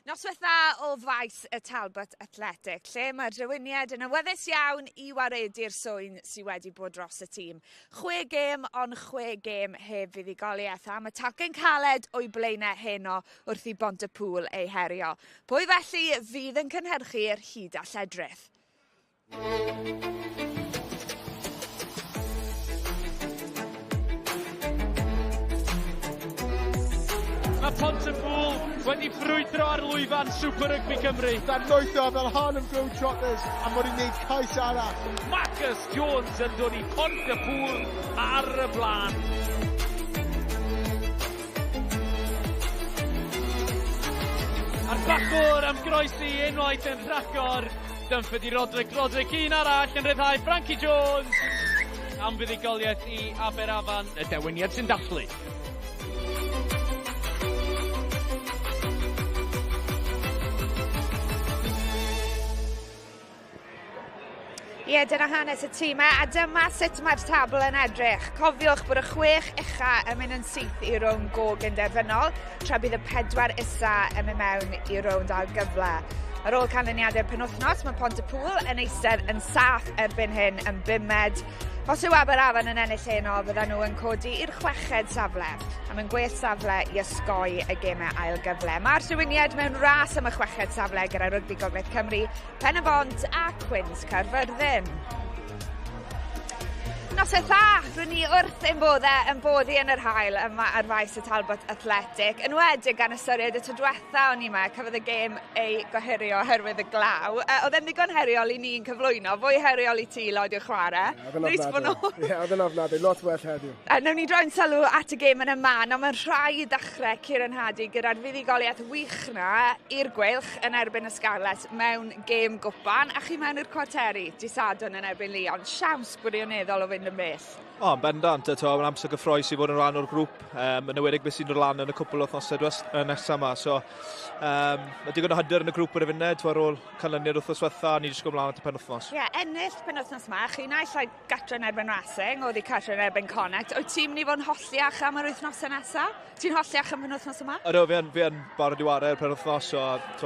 Noswaith dda o faes y Talbot Athletic, lle mae'r Drewiniaid yn awyddus iawn i waredu'r swyn sydd wedi bod dros y tîm. Chwe gêm ond chwe gêm heb fuddugoliaeth, a mae talcen caled o'i blaenau heno wrth i Bont-y-pŵl ei herio. Pwy felly fydd yn cynhyrchu'r hyd a lledrith? Mae Pontypool wedi ffrwydro ar lwyfan Super Rugby Cymru. Dannoetho fel Harlem Globetrotters a mod i'n neud cais arall. Marcus Jones yn dod i Pontypool ar y blaen. A'r bachwr am groesi unwaith yn rhagor. Dunford i Roderick, Roderick un arall yn rhyddhau Frankie Jones am fuddugoliaeth i Aberafan, y dewiniad sy'n dathlu. Ie, yeah, dyna hanes y tîmau, a dyma sut mae'r tabl yn edrych. Cofiwch bod y chwech ucha yn mynd yn syth i rownd go gynderfynol, tra bydd y pedwar isa yn mynd mewn i rownd ail gyfle. Ar ôl canlyniadau'r penwythnos, mae Pontypool yn eistedd yn saff erbyn hyn yn bumed. Os yw Aberafan yn ennill heno, fyddan nhw yn codi i'r chweched safle, a mae'n gwell safle i osgoi y gemau ail gyfle. Mae'r Llywyniaid mewn ras am y chweched safle gyda Rygbi Gogledd Cymru, Pen-y-bont a Cwins Caerfyrddin. Noswaith dda, rwy'n ni wrth ein boddau yn boddi yn yr haul yma ar faes y Talbot Athletic, yn wedig gan ystyried y tro diwetha o'n i yma, cafodd y gêm ei gohirio oherwydd y glaw. Oedd e'n ddigon heriol i ni'n cyflwyno, fwy heriol i ti, Lloyd, i'w chwarae. Reit bod nhw. Ie, oedd yn ofnadwy, lot well heddiw. A nawn ni droi'n sylw at y gêm yn y man, ond mae'n rhaid ddechrau Kieran Hardy gyda'r fuddugoliaeth wych na i'r Gweilch yn erbyn y Scarlets mewn gêm gwpan, a chi mewn i'r cwarteri, di Sadwrn yn erbyn Lyon. Siawns gwirioneddol o fynd yn bell. O, yn bendant, eto, mae'n amser gyffroes i fod yn rhan o'r grŵp, yn enwedig beth sy'n dod lan yn y cwpl o wythnosau nesaf yma. So, mae digon o hyder yn y grŵp ar y funud, ar ôl canlyniad wythnos diwetha, ni jyst gwybod mlaen at y penwythnos. Ie, yeah, ennill penwythnos yma, chi naill ai gatre yn erbyn Racing, oedd i cartre yn erbyn Connacht. Wyt ti'n mynd i fod yn holliach am yr wythnosau nesaf? Ti'n holliach am penwythnos yma? Ydw, fi yn, fi yn barod i ware'r penwythnos, so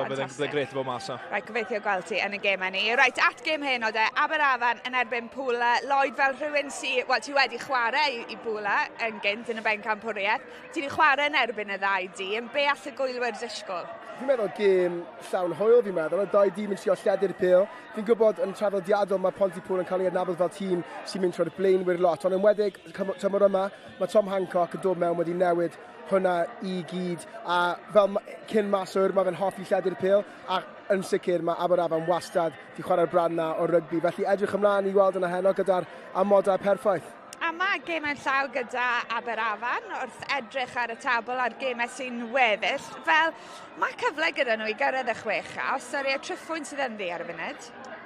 bydd e'n gret i fod mas na. Rhaid, gobeithio gweld ti yn y gêm ni. Reit, at gêm hyn o de, Aberafan yn erbyn Pwla. Lloyd, fel rhywun sy, wel, ti wedi chwarae i, i Pwla yn gynt yn y bencampwriaeth. Ti wedi chwarae yn erbyn y ddau dîm. Be all y gwylwyr disgwyl? Fi'n meddwl gêm llawn hwyl, fi'n meddwl. Y ddau dîm yn trio lledu'r pêl. Fi'n gwybod yn traddodiadol mae Pontypool yn cael ei adnabod fel tîm sy'n mynd trwy'r blaenwyr lot, ond enwedig tymor yma, mae Tom Hancock yn dod mewn wedi newid hwnna i gyd, a fel cyn maswr mae fe'n hoffi lledu'r pêl, a yn sicr mae Aberafan wastad di chwarae'r brand na o rygbi, felly edrych ymlaen i weld yna heno gyda'r amodau perffaith. A mae gemau'n llaw gyda Aberafan wrth edrych ar y tabl a'r gemau sy'n weddill, fel mae cyfle gyda nhw i gyrraedd y chwecha, os ystyried triphwynt sydd ynddi ar y funud.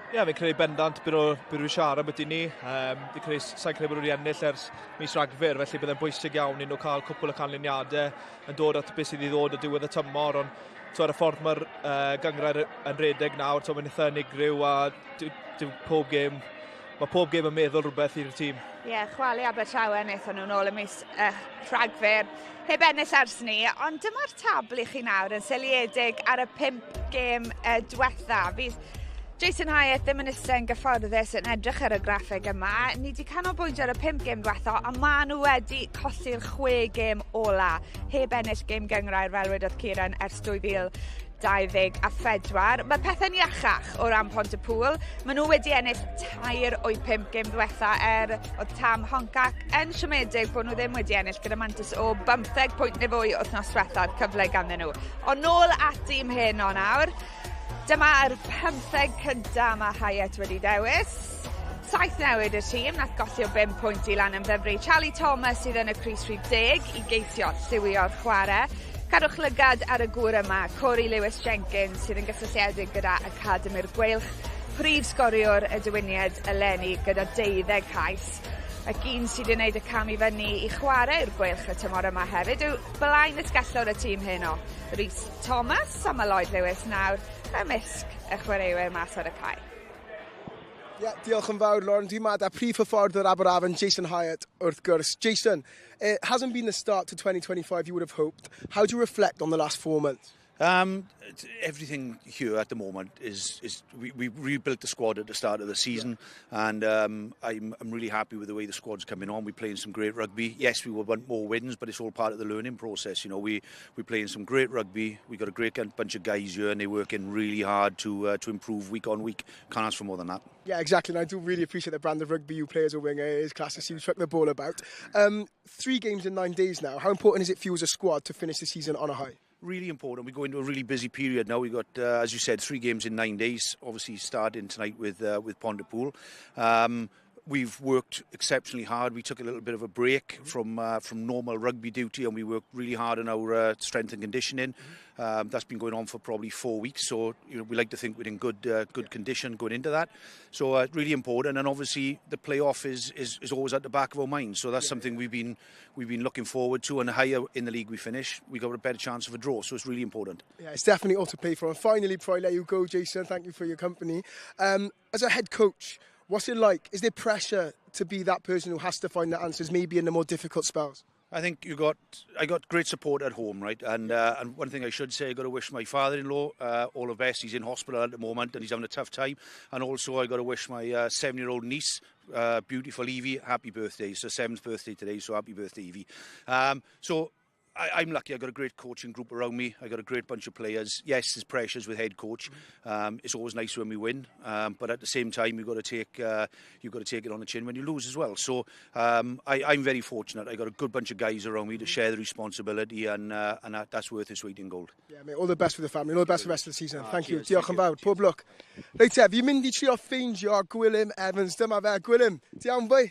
Ie, yeah, fi'n credu bendant bydd nhw siarad beth i ni. Fi'n credu, sa'n credu bod nhw wedi ennill ers mis Rhagfyr, felly bydd e'n bwysig iawn i nhw cael cwpl o canlyniadau yn dod at beth sydd i ddod o diwedd y tymor, ond ar y ffordd mae'r gynghrair yn redeg nawr, mae'n eitha unigryw a dyw pob gêm, mae pob gêm yn meddwl rhywbeth i'r tîm. Ie, yeah, chwalu Abertawe wnaethon nhw nôl y mis Rhagfyr, heb ennill ers ni, ond dyma'r tabl i chi nawr yn seiliedig ar y 5 gêm diwetha. Fydd Jason Hyatt ddim yn eistedd yn gyfforddus yn edrych ar y graffeg yma. Ni wedi canolbwyntio ar y 5 gêm diwetha, a maen nhw wedi colli'r 6 gêm ola, heb ennill gêm gynghrair fel wedodd Kieran ers 2024. Mae pethau'n iachach o ran Pontypool. Maen nhw wedi ennill 3 o'i 5 gêm ddiwetha er oedd Tam Honcac yn siomedig bod nhw ddim wedi ennill gyda mantais o 15 pwynt neu fwy wythnos diwetha, cyfle ganddyn nhw. Ond nôl at dîm heno nawr. Dyma'r 15 cyntaf mae Hyatt wedi dewis. 7 newid y tîm, nath golli o 5 pwynt i Lanymddyfri. Charlie Thomas sydd yn y crys rhif 10 i geisio lliwio'r chwarae. Cadwch lygad ar y gŵr yma, Corey Lewis Jenkins, sydd yn gysylltiedig gyda Academi'r Gweilch, prif sgoriwr y Dewiniaid eleni gyda 12 cais. Ac un sydd wedi gwneud y cam i fyny i chwarae i'r Gweilch y tymor yma hefyd yw blaen ysgellor y tîm heno, Rhys Thomas, a mae Lloyd Lewis nawr ymysg y chwaraewyr mas ar y cae. Yeah, diolch yn fawr, Lauren. Dwi'n ma 'da prif hyfforddwr Aberafan, Jason Hyatt, wrth gwrs. Jason, it hasn't been the start to 2025 you would have hoped. How do you reflect on the last 4 months? Everything here at the moment is we rebuilt the squad at the start of the season, and I'm really happy with the way the squad's coming on. We're playing some great rugby. Yes, we would want more wins, but it's all part of the learning process. We're playing some great rugby. We've got a great bunch of guys here, and they're working really hard to improve week on week. Can't ask for more than that. Yeah, exactly. And I do really appreciate the brand of rugby you play as a winger. It is class to see you chuck the ball about. 3 games in 9 days now. How important is it for you as a squad to finish the season on a high? Really important. We go into a really busy period now. We've got, as you said, 3 games in 9 days. Obviously, starting tonight with Pontypool. We've worked exceptionally hard. We took a little bit of a break from normal rugby duty, and we worked really hard on our strength and conditioning. That's been going on for probably 4 weeks, so we like to think we're in good condition going into that. So really important, and obviously the playoff is always at the back of our minds. So that's something we've been looking forward to, and the higher in the league we finish, we got a better chance of a draw. So it's really important. Yeah, it's definitely all to play for. And finally, before I let you go, Jason, thank you for your company. As a head coach, what's it like? Is there pressure to be that person who has to find the answers, maybe in the more difficult spells? I think you got I got great support at home, right? And one thing I should say, I got to wish my father-in-law all the best. He's in hospital at the moment and he's having a tough time. And also, I got to wish my 7-year-old niece, beautiful Evie, happy birthday. It's her seventh birthday today, so happy birthday, Evie. So I'm lucky. I've got a great coaching group around me. I've got a great bunch of players. Yes, there's pressures with head coach. It's always nice when we win, but at the same time, you've got to take it on the chin when you lose as well. So I'm very fortunate. I got a good bunch of guys around me to share the responsibility, and that's worth its weight in gold. Yeah, mate, all the best for the family, all the best for the rest of the season. Ah, Thank you. cheers, Diolch yn fawr. Pob lwc. Reit te, fi'n mynd i trio ffeindio Gwilym Evans. Dyma fe. Gwilym, ti iawn, boi?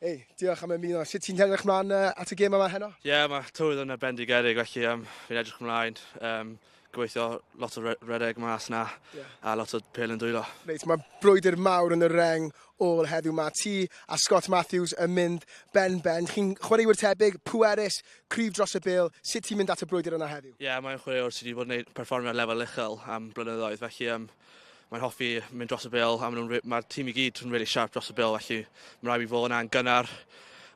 Ei, diolch am ymuno. Sut ti'n edrych mlaen at y gêm yma heno? Ie, yeah, mae tywydd yn bendigedig, felly fi'n edrych ymlaen. Gobeithio lot o redeg mas na a lot o pêl yn dwylo. Reit, mae brwydr mawr yn y reng ôl heddiw ma. Ti a Scott Matthews yn mynd ben-ben. Chi'n chwaraewyr tebyg, pwerus, cryf dros y bêl. Sut ti'n mynd at y brwydr yna heddiw? Ie, yeah, mae'n chwaraewr sydd wedi bod yn gwneud perfformio lefel uchel am blynyddoedd, felly mae'n hoffi mynd dros y bêl, a mae'r tîm i gyd yn really sharp dros y bêl, felly mae'n rhaid i fod yna'n gynnar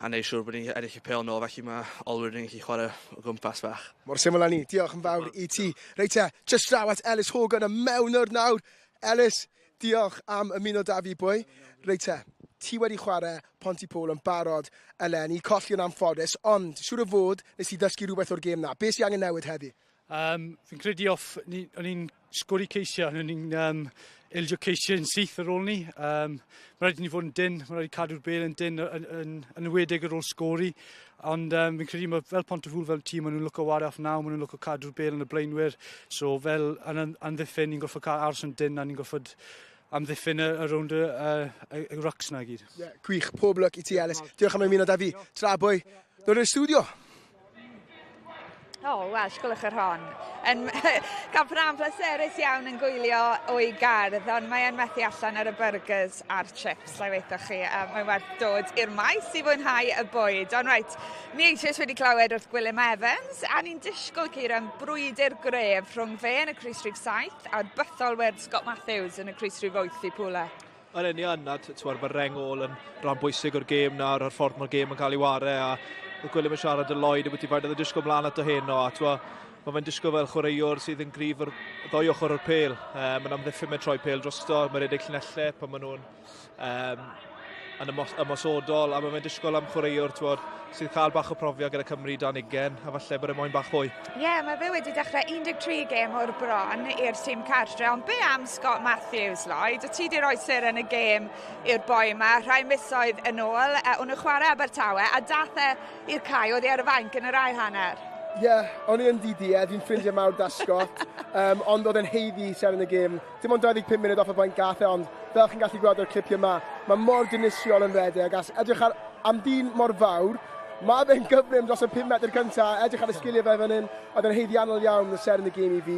a neud siŵr bod ni'n ennill y pêl nôl, felly mae olwyr yn gallu chwarae o gwmpas bach. Mor syml â 'ny. Diolch yn fawr i ti. Reit te, just draw at Ellis Hogan y mewnwr nawr. Ellis, diolch am ymuno da fi, boi. Reit te, ti wedi chwarae Pontypool yn barod eleni, colli yn anffodus, ond siŵr o fod nes i ddysgu rhywbeth o'r gêm na. Be sy'n angen newid heddi? Fi'n credu off, ni, o'n i'n sgori ceisiau, o'n i'n ildio ceisiau yn syth ar ôl ni. Mae rhaid i ni fod yn dyn, mae rhaid i cadw'r bêl yn dyn, yn enwedig ar ôl sgori. Ond fi'n credu mae fel Pontypool fel tîm, maen nhw'n lwco ware off naw, maen nhw'n lwco cadw'r bêl yn y blaenwyr. So fel yn amddiffyn, ni'n gorfod cael aros yn dyn a ni'n gorfod amddiffyn y rownd y rucks na gyd. Yeah, gwych, pob lwc i ti, Ellis. Diolch am ymuno da fi. Tra boi, dod i'r studio. O, oh, wel, gwelwch yr hon. Yn cael prynhawn pleserus iawn yn gwylio o'i gardd, ond mae e'n methu allan ar y burgers a'r chips, lai weithio chi. Mae'n werth dod i'r maes i fwynhau y bwyd. Ond reit, ni eisoes wedi clywed wrth Gwilym Evans, a ni'n disgwyl, Kieran, brwydr gref rhwng fe yn y crys rhif 7 a'r bytholwyrdd Scott Matthews yn y crys rhif 8 i Pwle. Yn union, a t'wod, mae'r reng ôl yn rhan bwysig o'r gêm nawr, a'r ffordd mae'r gêm yn cael ei ware, a oedd Gwilym yn siarad y Lloyd ambiti faint oedd yn disgwyl mlaen ato heno, a t'wod, mae fe'n disgwyl fel chwaraewr sydd yn gryf o'r ddwy ochr o'r pêl. Mae'n amddiffyn, mae'n troi pêl drosto, mae'n rhedeg llinellau pan maen nhw'n yn ymosodol, a mae fe'n disgwyl am chwaraewr, t'wod, sydd cael bach o profiad gyda Cymru dan 20, a falle bod e moyn bach fwy. Ie, yeah, mae fe wedi dechrau 13 gêm o'r bron i'r tîm cartre, ond be am Scott Matthews, Lloyd? O ti di roi seren y gêm i'r boi yma rhai misoedd yn ôl, o'n nhw'n chwarae Abertawe, a dath e i'r cae, oedd e ar y fainc yn yr ail hanner. Ie, yeah, o'n i yn DD, fi'n ffrindiau mawr da Scott, ond oedd e'n haeddu seren y gêm. Dim ond 25 munud off y fainc gath e, ond fel chi'n gallu gweld o'r clipiau yma, mae mor dinistriol yn redeg, a edrych ar am dyn mor fawr, mae fe'n gyflym dros y 5 metr cyntaf, edrych ar y sgiliau fe fan hyn, oedd e'n haeddiannol iawn y seren y gêm i fi.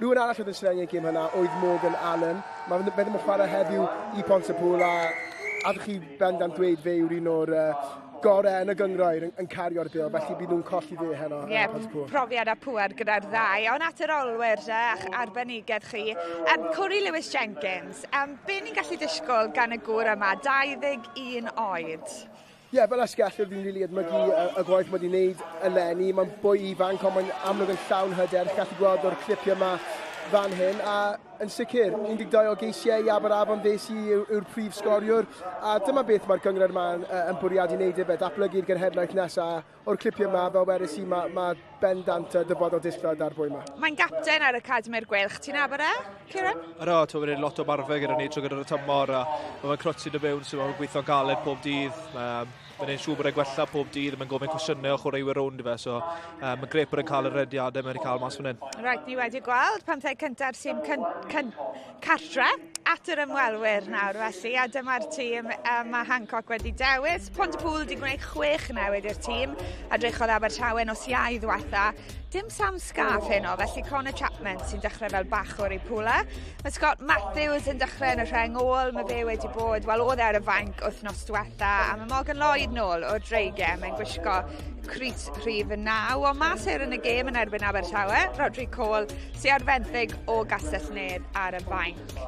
Rhywun arall oedd yn seren y gêm hynna oedd Morgan Allen. Mae fe ddim yn chwarae heddiw i Pontypool a chi bendant dweud fe yw'r un o'r gorau yn y gynghrair yn cario'r bêl, felly bydd nhw'n colli fe heno. Ie, yeah, profiad a pŵer gyda'r ddau. Ond at yr olwyr a'ch arbenigedd chi, Corey Lewis Jenkins, be ni'n gallu disgwyl gan y gŵr yma, 21 oed? Ie, yeah, fel asgellwr fi'n rili edmygu y gwaith mae wedi wneud eleni. Mae'n bwy ifanc, ond mae'n amlwg yn llawn hyder. Gallu gweld o'r clipiau yma fan hyn. A yn sicr, 12 o geisiau i Aberafon Fesi yw'r prif sgoriwr. A dyma beth mae'r gynghrair yma yn bwriadu wneud efo, datblygu'r genhedlaeth nesaf. O'r clipiau yma, fel wedes i, mae bendant dyfodol disglair da'r boi yma. Mae'n gapten ar Academi'r Gweilch. Ti'n nabod e, Kieran? Ydw, ti'n mynd lot o marfer gyda ni trwy gyda'r tymor a mae'n crwt sy'n y mewn sy'n mae'n gweithio'n galed pob dydd. Mae'n ein siŵr bod e'n gwella pob dydd, mae'n gofyn cwestiynau o chwaraewyr rownd i fe, so mae'n grêt bod e'n cael y rediadau mae'n cael mas fan hyn. Reit, ni wedi gweld 15 cynta'r tîm cartre at yr ymwelwyr nawr felly, a dyma'r tîm mae Hancock wedi dewis. Pontypool wedi gwneud 6 newid i'r tîm, a drechodd Abertawe nos Iau ddwetha. Dim Sam Scarf heno, felly Connor Chapman sy'n dechrau fel bachwr i Pwla. Mae Scott Matthews yn dechrau yn y rheng ôl, mae fe wedi bod, wel oedd e ar y fainc wythnos diwetha, a mae Morgan Lloyd nôl o'r Dreigiau, mae'n gwisgo crys rhif 9, ond mas her yn y gêm yn erbyn Abertawe, Rodri Cole sy'n ar fenthyg o Gastell Nedd ar y fainc.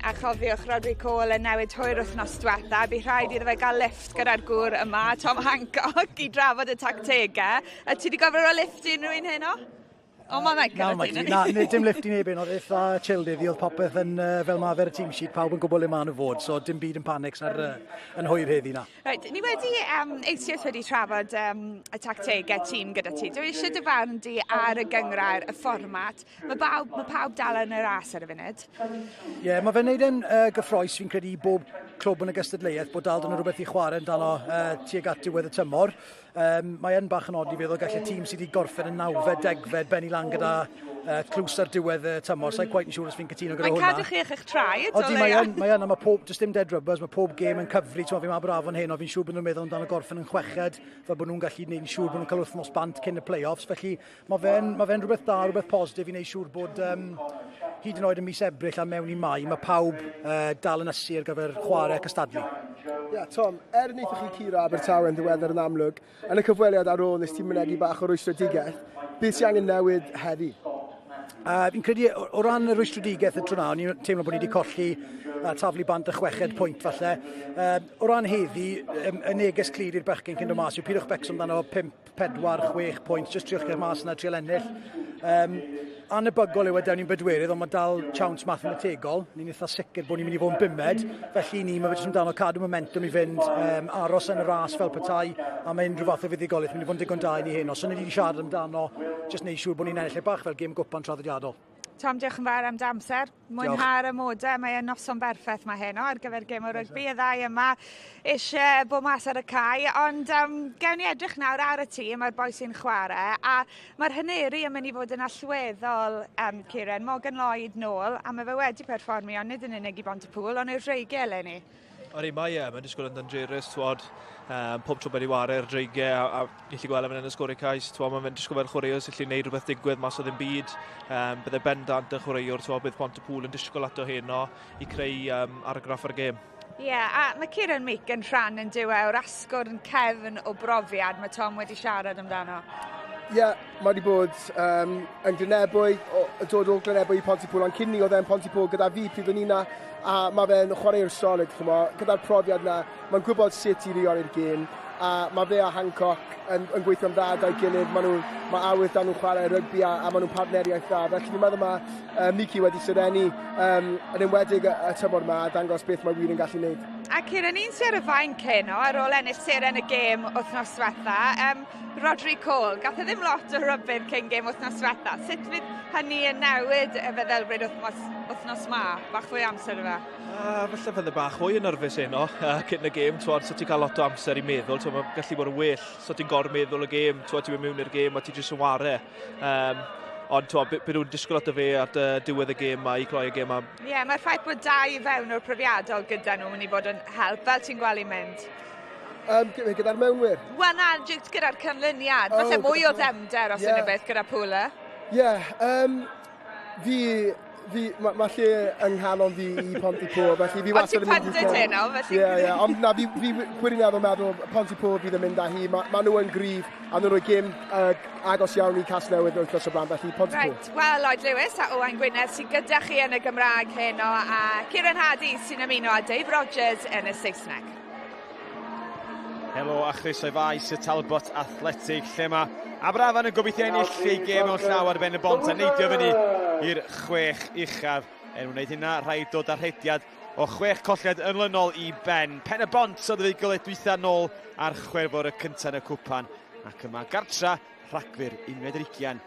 A chofiwch, Rodri Cole yn newid hwyr wythnos diwetha, bu rhaid iddo fe gael lift gyda'r gŵr yma, Tom Hancock, i drafod y tactegau. A ti wedi gofyn o lift i unrhyw un heno? O, mae Michael. Na, na, na, dim lift i neb un, oedd eitha chill heddi, oedd popeth yn fel ma fer y team sheet, pawb yn gwybod le maen nhw fod, so dim byd yn panics ar, yn hwyr heddi na. Right, ni wedi, eisoes wedi trafod y tactegau tîm gyda ti. Dwi eisiau dy farn di ar y gynghrair, y fformat. Mae pawb dal yn y ras ar y funud. Ie, yeah, mae fe'n neud yn gyffrous, fi'n credu, i bob clwb yn y gystadleuaeth bod dal dyn nhw rhywbeth i chwarae amdano tuag at diwedd y tymor. Mae yn bach yn od i feddwl gallu tîm sydd wedi gorffen yn nawfed, 10fed, benni lan gyda tlws ar diwedd y tymor. Sa'n quite yn siŵr os fi'n cytuno gyda Mae'n hwnna. cadw chi eich traed, Odi, mae yn, a mae pob, does dim dead rubbers, mae pob gêm yn cyfri, ti'n fi'n Aberafon heno, fi'n siŵr bod nhw'n meddwl amdano gorffen yn chweched, fel bod nhw'n gallu gwneud yn siŵr bod nhw'n cael wythnos bant cyn y play-offs, felly mae fe'n rhywbeth da, rhywbeth positif i wneud siŵr bod hyd yn oed yn mis Ebrill a mewn i Mai, mae pawb dal yn ysu ar gyfer chwarae cystadlu. Ie, yeah, Tom, er wnaethoch chi curo Abertawe yn ddiweddar yn amlwg, yn y cyfweliad ar ôl nes ti'n mynegi bach o rwystredigaeth, beth sy'n angen newid heddi? Fi'n credu o ran y rwystredigaeth y tro na, o'n i'n teimlo bod ni wedi colli taflu bant y chweched pwynt falle. O ran heddi, y neges clir i'r bechgyn cyn dod mas yw pidwch becso amdano 5, 4, 6 pwynt, jyst triwch gael mas yna, trial ennill. Anebygol yw e dewn ni'n bedwerydd, ond mae dal chance mathemategol. Ni'n eitha sicr bod ni'n mynd i fod yn bumed. Felly ni, mae fe jyst amdano cadw momentum i fynd, aros yn y ras fel petai, a mae unrhyw fath o fuddugoliaeth mynd i fod yn digon da i ni heno. So ni wedi siarad amdano, jyst neud siŵr bod ni'n ennill e bach fel gêm gwpan traddodiadol. Tom, diolch yn fawr am dy amser. Mwynhau'r amodau, mae e'n noson berffaith mae heno ar gyfer gêm o rygbi. Y ddau yma eisiau bod mas ar y cae, ond gewn ni edrych nawr ar y tîm, a'r boi sy'n chwarae, a mae'r haneri yn mynd i fod yn allweddol, Kieran, Morgan Lloyd nôl, a mae fe wedi perfformio, nid yn unig i Bontypool, ond i'r Dreigiau eleni. Odi, mae e, mae'n disgwyl yn dangerous, twod, pob tro wedi ware'r Dreigiau, a ni gallu gweld e fan hyn yn sgorio cais, twod, mae'n disgwyl fel chwaraewr sy'n gallu gwneud rhywbeth digwydd mas o ddim byd. Bydde bendant yn chwaraewr, twod, bydd Pontypool yn disgwyl ato heno i creu argraff ar y gêm. Ie, yeah, a mae Kieran Meek yn rhan yn diwe o'r asgwrn cefn o brofiad mae Tom wedi siarad amdano. Ie, yeah, mae wedi bod yn Glynebwy, dod o Glynebwy i Pontypool, ond cyn ni oedd e'n Pontypool gyda fi pryd o'n i na, a mae fe'n chwaraewr solid, ch'mo, gyda'r profiad na, mae'n gwybod sut i reoli'r gêm, a mae fe a Hancock yn gweithio'n dda da'i gilydd, mae awydd dan nhw'n chwarae rygbi a maen nhw'n partneriaeth dda, felly fi'n meddwl mae Miki wedi serennu yn enwedig y tymor yma a dangos beth mae wir yn gallu gwneud. A Kieran, un sy'n ar y fainc heno ar ôl ennill seren y gêm wythnos diwetha, Rodri Cole, gath e ddim lot o rybudd cyn gêm wythnos diwetha. Sut fydd hynny yn newid y feddylfryd wythnos ma? Bach fwy amser yma? Falle fydde bach fwy yn nerfus heno cyn y gêm, twod, so ti'n cael lot o amser i meddwl, twod, mae'n gallu bod yn well, so ti'n gormeddwl y gêm, twod, ti'n mynd mewn i'r gêm a ti jyst yn ware. Ond twod, be nhw'n disgwyl ato fe at diwedd y gêm ma, i cloi y gêm ma. Ie, yeah, mae'r ffaith bod dau fewn o'r profiadol gyda nhw mynd i fod yn help, fel ti'n gweld i mynd. Gyda'r mewnwyr? Wel na, jyst gyda'r canlyniad. Falle mwy o ddemder os yeah. unrhyw beth gyda Pwla. Ie, yeah, fi, mae lle yng nghalon fi i Pontypool, felly fi wastad yn mynd i... Ond ti'n heno, felly... Ie, ie, ond na, fi gwirioneddol meddwl Pontypool fydd yn mynd â hi. Ma nhw yn gryf, a nhw'n rhoi gêm agos iawn i Casnewydd yn wythnos o blaen, felly Pontypool. Right, wel, Lloyd Lewis a Owain Gwynedd sy'n gyda chi yn y Gymraeg heno, a Kieran Hardy sy'n ymuno â Dave Rogers yn y Saesneg. Helo a chroeso i faes y Talbot Athletic lle mae Aberafan yn gobeithio ennill ei gêm mewn llaw ar ben y bont a neidio fyny i'r chwech uchaf. Er mwyn wneud hynna, rhaid dod â rhediad o chwech colled yn lynol i ben. Pen y bont oedd y fuddugoliaeth dwytha nôl ar Chwefror y cyntaf yn y cwpan ac yma gartra Rhagfyr unfed ar ugian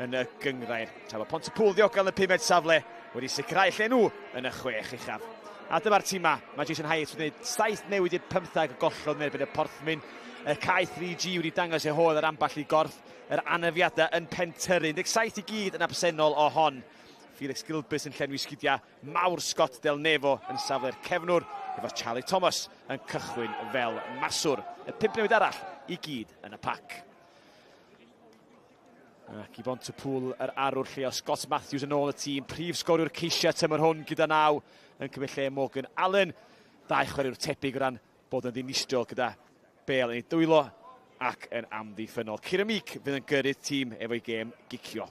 yn y gynghrair. Tra bod Pontypool ddiogel yn y pumed safle wedi sicrhau lle nhw yn y chwech uchaf. A dyma'r tîmau. Mae Jason Hyatt wedi gwneud saith newid i'r pymthag y gollodd yn erbyn y Porthmyn. Y cae 3G wedi dangos ei hoel ar ambell i gorff yr anafiadau yn pentyrru. 17 i gyd yn absennol o hon. Felix Gilbert yn llenwi sgidiau mawr Scott Del Nevo yn safle'r cefnwr, efo Charlie Thomas yn cychwyn fel maswr. Y pump newid arall i gyd yn y pac. Ac i Bont-y-pŵl yr arwr lleol Scott Matthews yn ôl y tîm, prif sgoriwr ceisiau tymor hwn gyda naw yn cymryd lle Morgan Allen. Dau chwaraewr tebyg o ran bod yn ddinistriol gyda bêl yn ei dwylo ac yn amddiffynnol. Kieran Meek fydd yn gyrru'r tîm efo'i gêm gicio.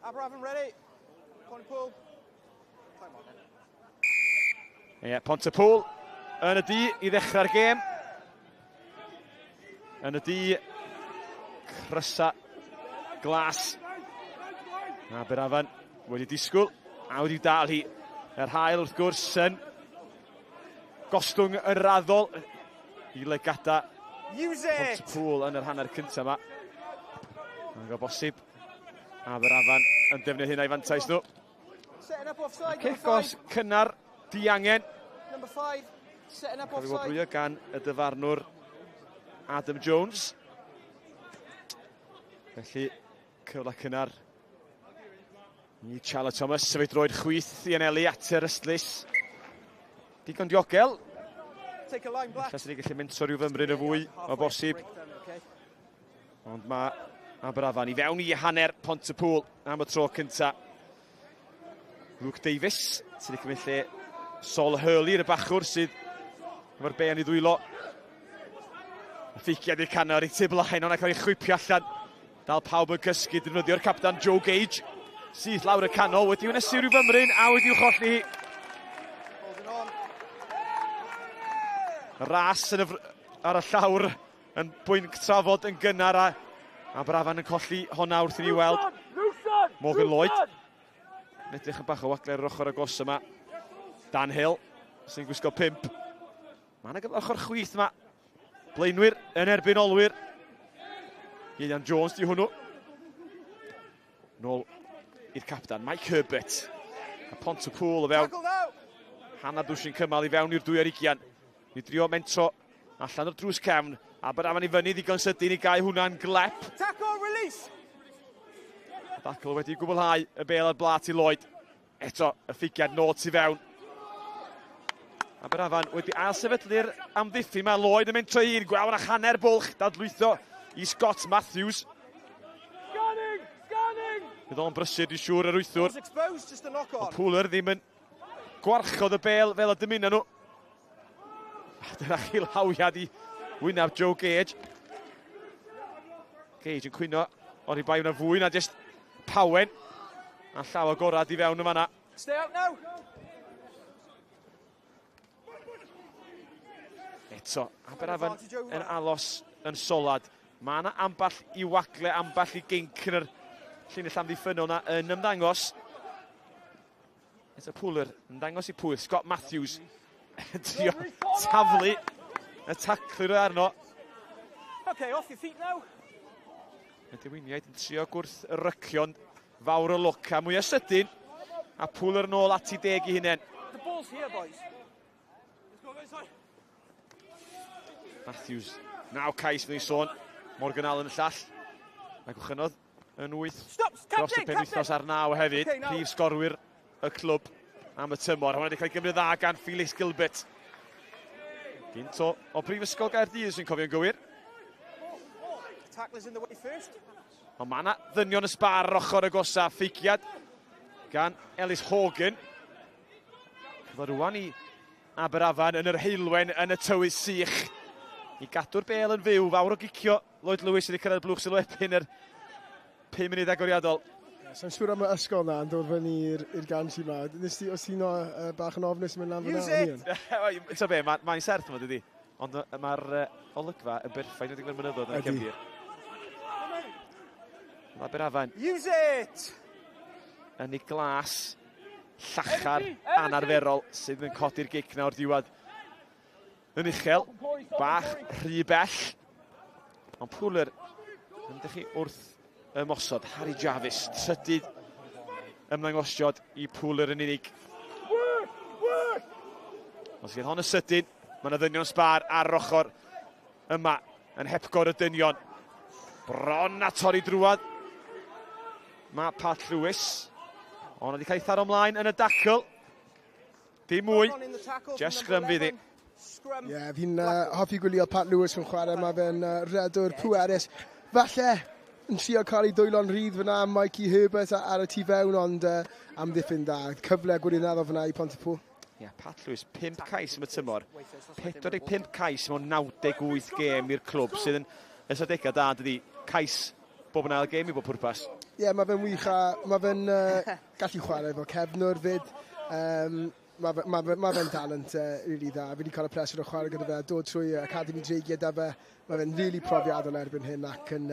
Aberafan ready. Pontypool. Ie, yeah, Pontypool yn y du i ddechrau'r gêm. Yn y du, crysa glas. Aberafan wedi disgwyl a wedi dal hi. Yr hael wrth gwrs yn gostwng yn raddol i lygada Pontypool yn yr hanner cyntaf yma. Mae'n go bosib Aberafan yn defnyddio hynna i fantais nhw. Cic os cynnar diangen. Cael ei wobrwyo gan y dyfarnwr Adam Jones. Felly, cyfle cynnar i Charlie Thomas, sef ei droed chwith i anelu at yr ystlys. Digon diogel. Ella sy'n gallu mentro rhyw fymryn y fwy o bosib. Ond mae Aberafan i fewn i hanner Pontypool am y tro cynta. Luke Davies sydd wedi cymryd lle Sol Hurley yr y bachwr sydd efo'r bean i ddwylo. Ffeiciad i'r canol i tu blaen, ond cael ei chwipio allan. Dal pawb yn cysgu, defnyddio'r captan Joe Gage. Syth lawr y canol, wedi wynesu rhyw fymryn a wedi'w cholli hi. Ras yn y, ar y llawr yn bwynt trafod yn gynnar a Aberafan yn colli honna wrth i ni weld Morgan Lloyd. Yn edrych yn bach o wagle ar yr ochr agos yma. Dan Hill sy'n gwisgo pump. Mae yna gyfle ochr chwith yma. Blaenwyr yn erbyn olwyr. Ieuan Jones di hwnnw. Nôl i'r captan, Mike Herbert. A Pontypool o fewn. Hanner dwsin cymal i fewn i'r 22. I drio mentro allan o'r drws cefn. Aberafan i fyny ddigon sydyn i gau hwnna'n glep. Tackle, release! Tackle wedi gwblhau y bel ar blat i Lloyd. Eto, y ffigiad nôl tu fewn. Aberafan wedi ailsefydlu'r amddiffyn. Mae Lloyd yn mentro un, gwawr a hanner bwlch, dadlwytho i Scott Matthews. Scanning! Scanning! Bydd o'n brysur, dwi'n siŵr, yr wythwr. Ond Pooler ddim yn gwarchod y bel fel y dymuna nhw. A dyna chi lawiad i wynaf Joe Gage. Gage yn cwyno, ond i bai hwnna fwy na just pawen. A llaw agorad i fewn yn fanna. Stay out now! Eto, Aberafan yn alos yn solad. Mae yna ambell i wagle, ambell i ginc yn yr llinell amddiffynnol yna yn ymddangos. Eto Pooler yn dangos i pwyll. Scott Matthews yn trio taflu y taclwyr arno. Okay, off your feet now. Y dewiniaid yn trio gwrth rycion fawr o lwc a mwyaf sydyn. A Pooler yn ôl at i deg i hunain. The ball's here, boys. Let's go, guys. Matthews, naw cais fydd ni'n sôn. Morgan Allen y llall. Ac uchynodd yn wyth dros y penwythnos ar naw hefyd. Okay, Prif sgorwyr y clwb am y tymor. Hwna wedi cael ei gymryd dda gan Felix Gilbert. Gynt o, o Brifysgol Gaerdydd sy'n cofio'n gywir. Ond mae yna ddynion y sbar ar ochr agosa. Ffeiciad gan Ellis Hogan. Cyfle rwan i Aberafan yn yr heulwen yn y tywydd sych. I gadw'r bel yn fyw, fawr o gicio Lloyd Lewis wedi cyrraedd blwch sylwebu yn yr 5 munud agoriadol. Sa'n siŵr am y ysgol na yn dod fyny i'r gantry yma. Nes ti, os ti'n bach yn ofnus yn mynd lan fyna? Use it! So be, mae'n ma serth yma, dydy. Ond mae'r olygfa yn berffaith wedi gwneud mynyddoedd yn y cefndir. Mae Aberafan. Use it! Yn ei glas llachar anarferol sydd yn codi'r gic nawr diwedd. Yn uchel, bach rhy bell. Ond Pooler, ydych chi wrth ymosod. Harry Jarvis, trydydd ymddangosiad i Pooler yn unig. Os gyda hon y sydyn, mae yna ddynion sbar ar yr ochr yma yn hepgor y dynion. Bron a torri drwad. Mae Pat Lewis. Ond wedi cael ei tharo ymlaen yn y dacl. Dim mwy. Just scrum fydd hi. Ie, yeah, fi'n hoffi gwylio Pat Lewis yn chwarae. Mae fe'n redwr pwerus. Falle yn trio cael ei dwylo'n rhydd fyna, Mikey Herbert ar y tu fewn, ond amddiffyn da. Cyfle gwirioneddol fyna i Pontypool. Ie, yeah, Pat Lewis, 5 cais am y tymor. 45 cais mewn 98 gêm i'r clwb, sydd yn ystadegau da, dydy. Cais bob yn ail gêm i bob pwrpas. Ie, yeah, mae fe'n wych a mae fe'n gallu chwarae fel cefnwr fyd. Mae fe, ma fe, ma fe'n talent really dda. Fi wedi cael y pleser o chwarae gyda fe, dod trwy Academy Dreigiau da fe. Mae fe'n really profiadol erbyn hyn ac yn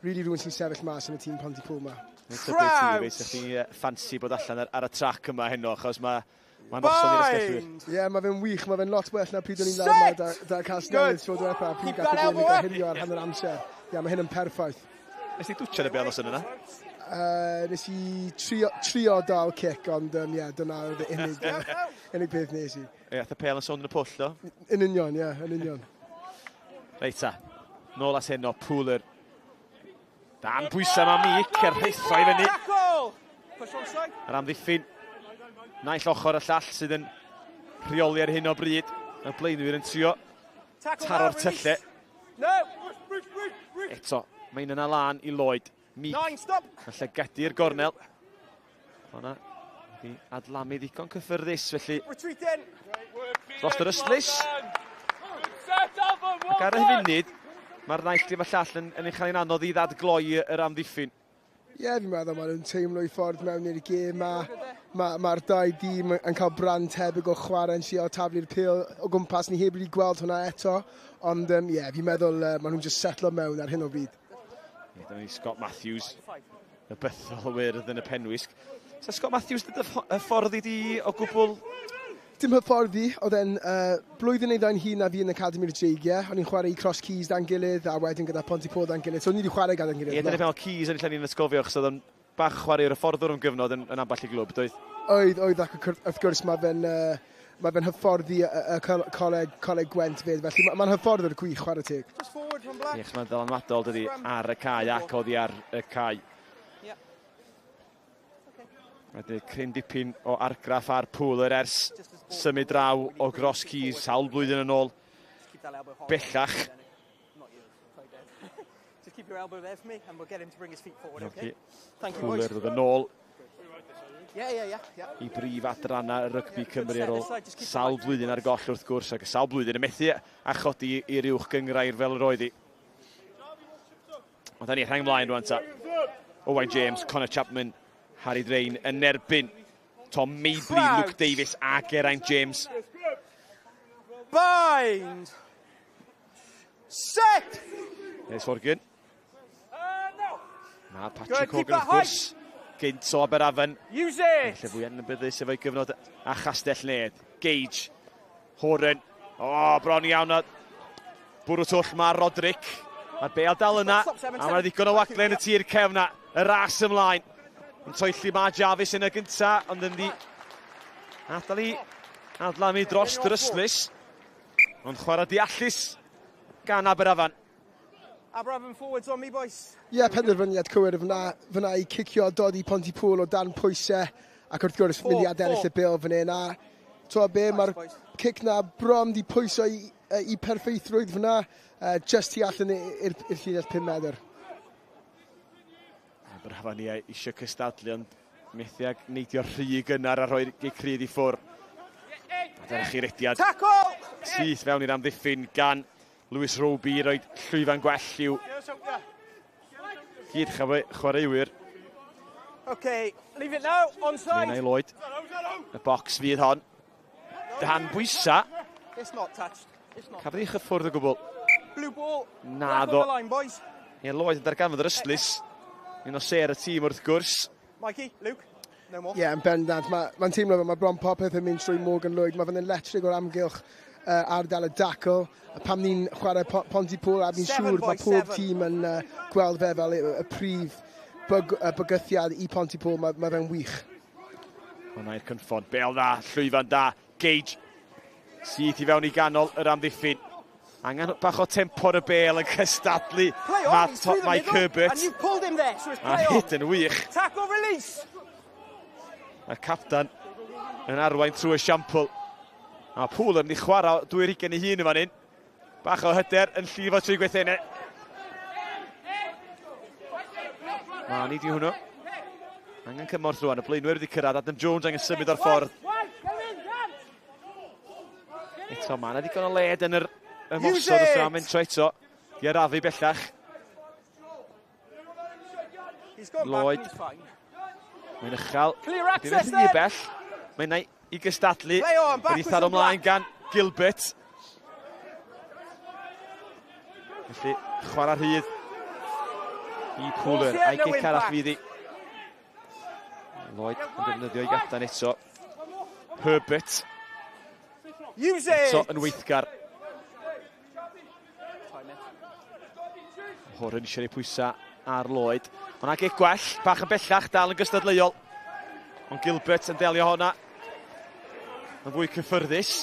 really rhywun sy'n sefyll mas yn y tîm Pontypool ma. Tybed ti, beth chi'n ffansi bod allan ar y trac yma heno, achos mae Mae'n noson i'r asgellwyr. Ie, yeah, mae fe'n wych, mae fe'n lot well na pryd o'n i'n lawr yma da Casnewydd tro diwetha, pryd gath y gêm ei gohirio ar hanner amser. Ie, yeah, mae hyn yn perffaith. Nes ti dwtio yn y bêl noson yna? Nes i trio dal cic, ond ie, yeah, dyna oedd y unig peth nes i. Ie, ath y pêl yn sôn yn y pwll, do? Yn union, ie, yeah, yn union. Reit ta, nôl at heno, Pooler. Dan bwysau mae Mick, yr rhuthro i fyny. Yr amddiffyn, naill ochr y llall sydd yn rheoli ar hyn o bryd. Y blaenwyr yn trio taro'r tyllau. Eto, mae'n yna lan i Lloyd. Meek yn llygadu i'r gornel. Hwna wedi adlamu ddigon cyffyrddus, felly dros yr ystlys. Ac ar y funud, mae'r naill dim y llall yn ei chael hi'n anodd i ddadgloi yr amddiffyn. Ie, yeah, fi'n meddwl maen nhw'n teimlo i ffordd mewn i'r gêm. Mae'r ma dau dîm yn cael brand tebyg o chwarae yn trio taflu'r pêl o gwmpas. Ni heb wedi gweld hwnna eto. Ond ie, yeah, fi'n meddwl maen nhw'n just setlo mewn ar hyn o bryd. Ie, dyna ni Scott Matthews, y bythol wyrdd yn y penwisg. So Scott Matthews, dy hyfforddi di o gwbl? Dim hyfforddi, oedd e'n blwyddyn neu ddau'n hŷn na fi yn Academy'r Dreigiau. O'n i'n chwarae i Cross Keys da'n gilydd a wedyn gyda Pontypool da'n gilydd. So o'n i wedi chwarae gyda'n gilydd. Ie, dyna beth Keys yn lle ni'n atgofio, achos oedd o'n bach chwarae i'r hyfforddwr am gyfnod yn ambell i glwb, doedd? Oedd, ac wrth gwrs mae fe'n ma fe'n hyfforddi y coleg Gwent fyd, felly mae'n hyfforddwr gwych, chwarae teg. Ie, mae'n ddylanwadol, dydy, ar y cae ac oddi ar y cae. Mae wedi cryn dipyn o argraff ar Pooler ers symud draw o Cross Keys sawl blwyddyn yn ôl. Bellach. Pooler ddod yn ôl i brif adrannau rygbi Cymru ar ôl sawl blwyddyn ar goll wrth gwrs, ac sawl blwyddyn yn methu a chodi i'r uwch gynghrair fel yr oedd hi. Ond ni rheng mlaen rwan ta. Owain James, Connor Chapman, Harry Drain yn erbyn Tom Mabley, Luke Davies a Geraint James. Bind! Set! Nes Morgan. Mae Patrick Hogan wrth gwrs gynt o Aberafan. Use it! Lle fwy annabyddus efo'i gyfnod a Chastell Nedd. Gage, Horan. O, bron iawn a bwrw twll mae Roderick. Mae'r bêl dal yna, a mae'n ddigon o wagle yn y tir cefn na. Y ras ymlaen. Yn toelli mae Jarvis yn y gynta, ond yn di adael i adlamu dros yr ystlys. Ond chwarae deallus gan Aberafan. Aberafan forwards on me, boys. Ie, yeah, penderfyniad cywir fyna i cicio dod i Pontypool o dan pwysau ac wrth gwrs mynd i adennill y bêl fan hyn. A to be, mae'r cic na bron di pwyso i perffeithrwydd fyna, just tu allan i'r llinell 5 medr. Aberafan ni eisiau cystadlu, ond methu ag neidio rhy gynnar a rhoi'r gic rydd i ffwr. A dyna chi rediad. Tackle! Syth fewn i'r amddiffyn gan Lewis Roby i roi llwyfan gwell i'w Gyd chwaraewyr. Okay, leave it now, onside. Menai Lloyd. Y bocs fydd hon. Dan bwysa. It's not touched. It's not. Cafodd ei chyffwrdd o gwbl. Blue ball. Naddo. Line, boys. Ie, Lloyd yn darganfod yr ystlys. Un o sêr y tîm wrth gwrs. Mikey, Luke, no more. Ie, yeah, yn bendant. Mae'n ma teimlo fel mae bron popeth yn mynd trwy Morgan Lloyd. Mae fe'n electric o'r amgylch ardal y dacl. A pam ni'n chwarae Pontypool, a fi'n siŵr mae pob tîm yn gweld fe fel y prif bygythiad i Pontypool. Mae ma fe'n wych. Hwna i'r cynffon. Bel dda, llwyfan da. Gage syth i fewn i ganol yr amddiffyn. Angen bach o tempo ar y bel yn cystadlu. Play on, Mike Herbert. And you've pulled him there, so it's A play on. hyd yn wych. Tackle release. Mae'r captan yn arwain trwy y siampl. A Pŵl yn mynd i chwarae 22 ei hun yn fan hyn. Bach o hyder yn llifo trwy gweithiennau. Ma, ni di hwnnw. Angen cymorth rwan. Y blaenwyr wedi cyrraedd. Adam Jones angen symud o'r ffordd. Eto, mae yna ddigon o led yn yr ymosod os yna mentro eto. Di arafu bellach. He's gone Lloyd. back and he's fine. Mae'n uchel. Clear Dim access yn rhy then. bell. Mae'n na i gystadlu. Play on, Wedi backwards tharo and ymlaen black. gan Gilbert. Felly, chwarae rhydd i Pooler. Here, A'i no gic arall impact. fydd hi. Lloyd yn defnyddio ei gapten eto. Herbert Use eto it. yn weithgar. Horan eisiau rhoi pwysau ar Lloyd. Hwna gic gwell, bach yn bellach, dal yn gystadleuol. Ond Gilbert yn delio honna. Yn fwy cyffyrddus.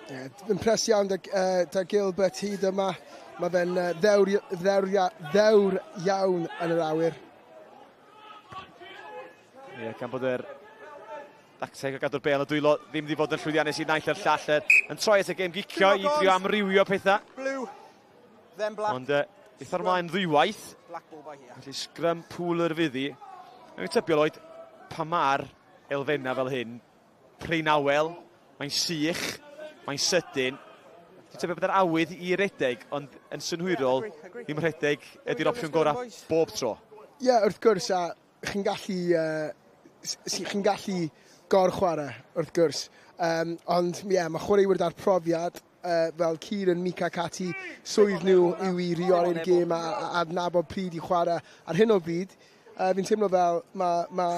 Yeah, impressed iawn da Gilbert hyd yma. Mae fe'n ddewr iawn yn yr awyr. Ie, gan bod yr dacteg o gadw'r bel y dwylo ddim wedi bod yn llwyddiannus i naill a'r llall. Yn troi at y gêm gicio i drio amrywio pethau. Blue, then black. Ond eitha'r mlaen ddwywaith. Black ball by here. Felly sgrym Pooler fydd hi. Dwi'n tybio, Lloyd, pa ma'r elfennau fel hyn, prin awel, mae'n sych, mae'n sydyn. Dwi'n tybio bod yr awydd i redeg, ond yn synhwyrol, Yeah, agree, agree. ddim rhedeg ydy'r opsiwn gorau bob tro. Ie, yeah, wrth gwrs, a chi'n gallu, chi'n gallu gorchwarae, wrth gwrs. Ond, ie, yeah, mae chwaraewyr da'r profiad, fel Kieran, Mika Cati, swydd nhw yw i reoli'r gêm a adnabod pryd i chwarae. Ar hyn o bryd, fi'n teimlo fel mae ma,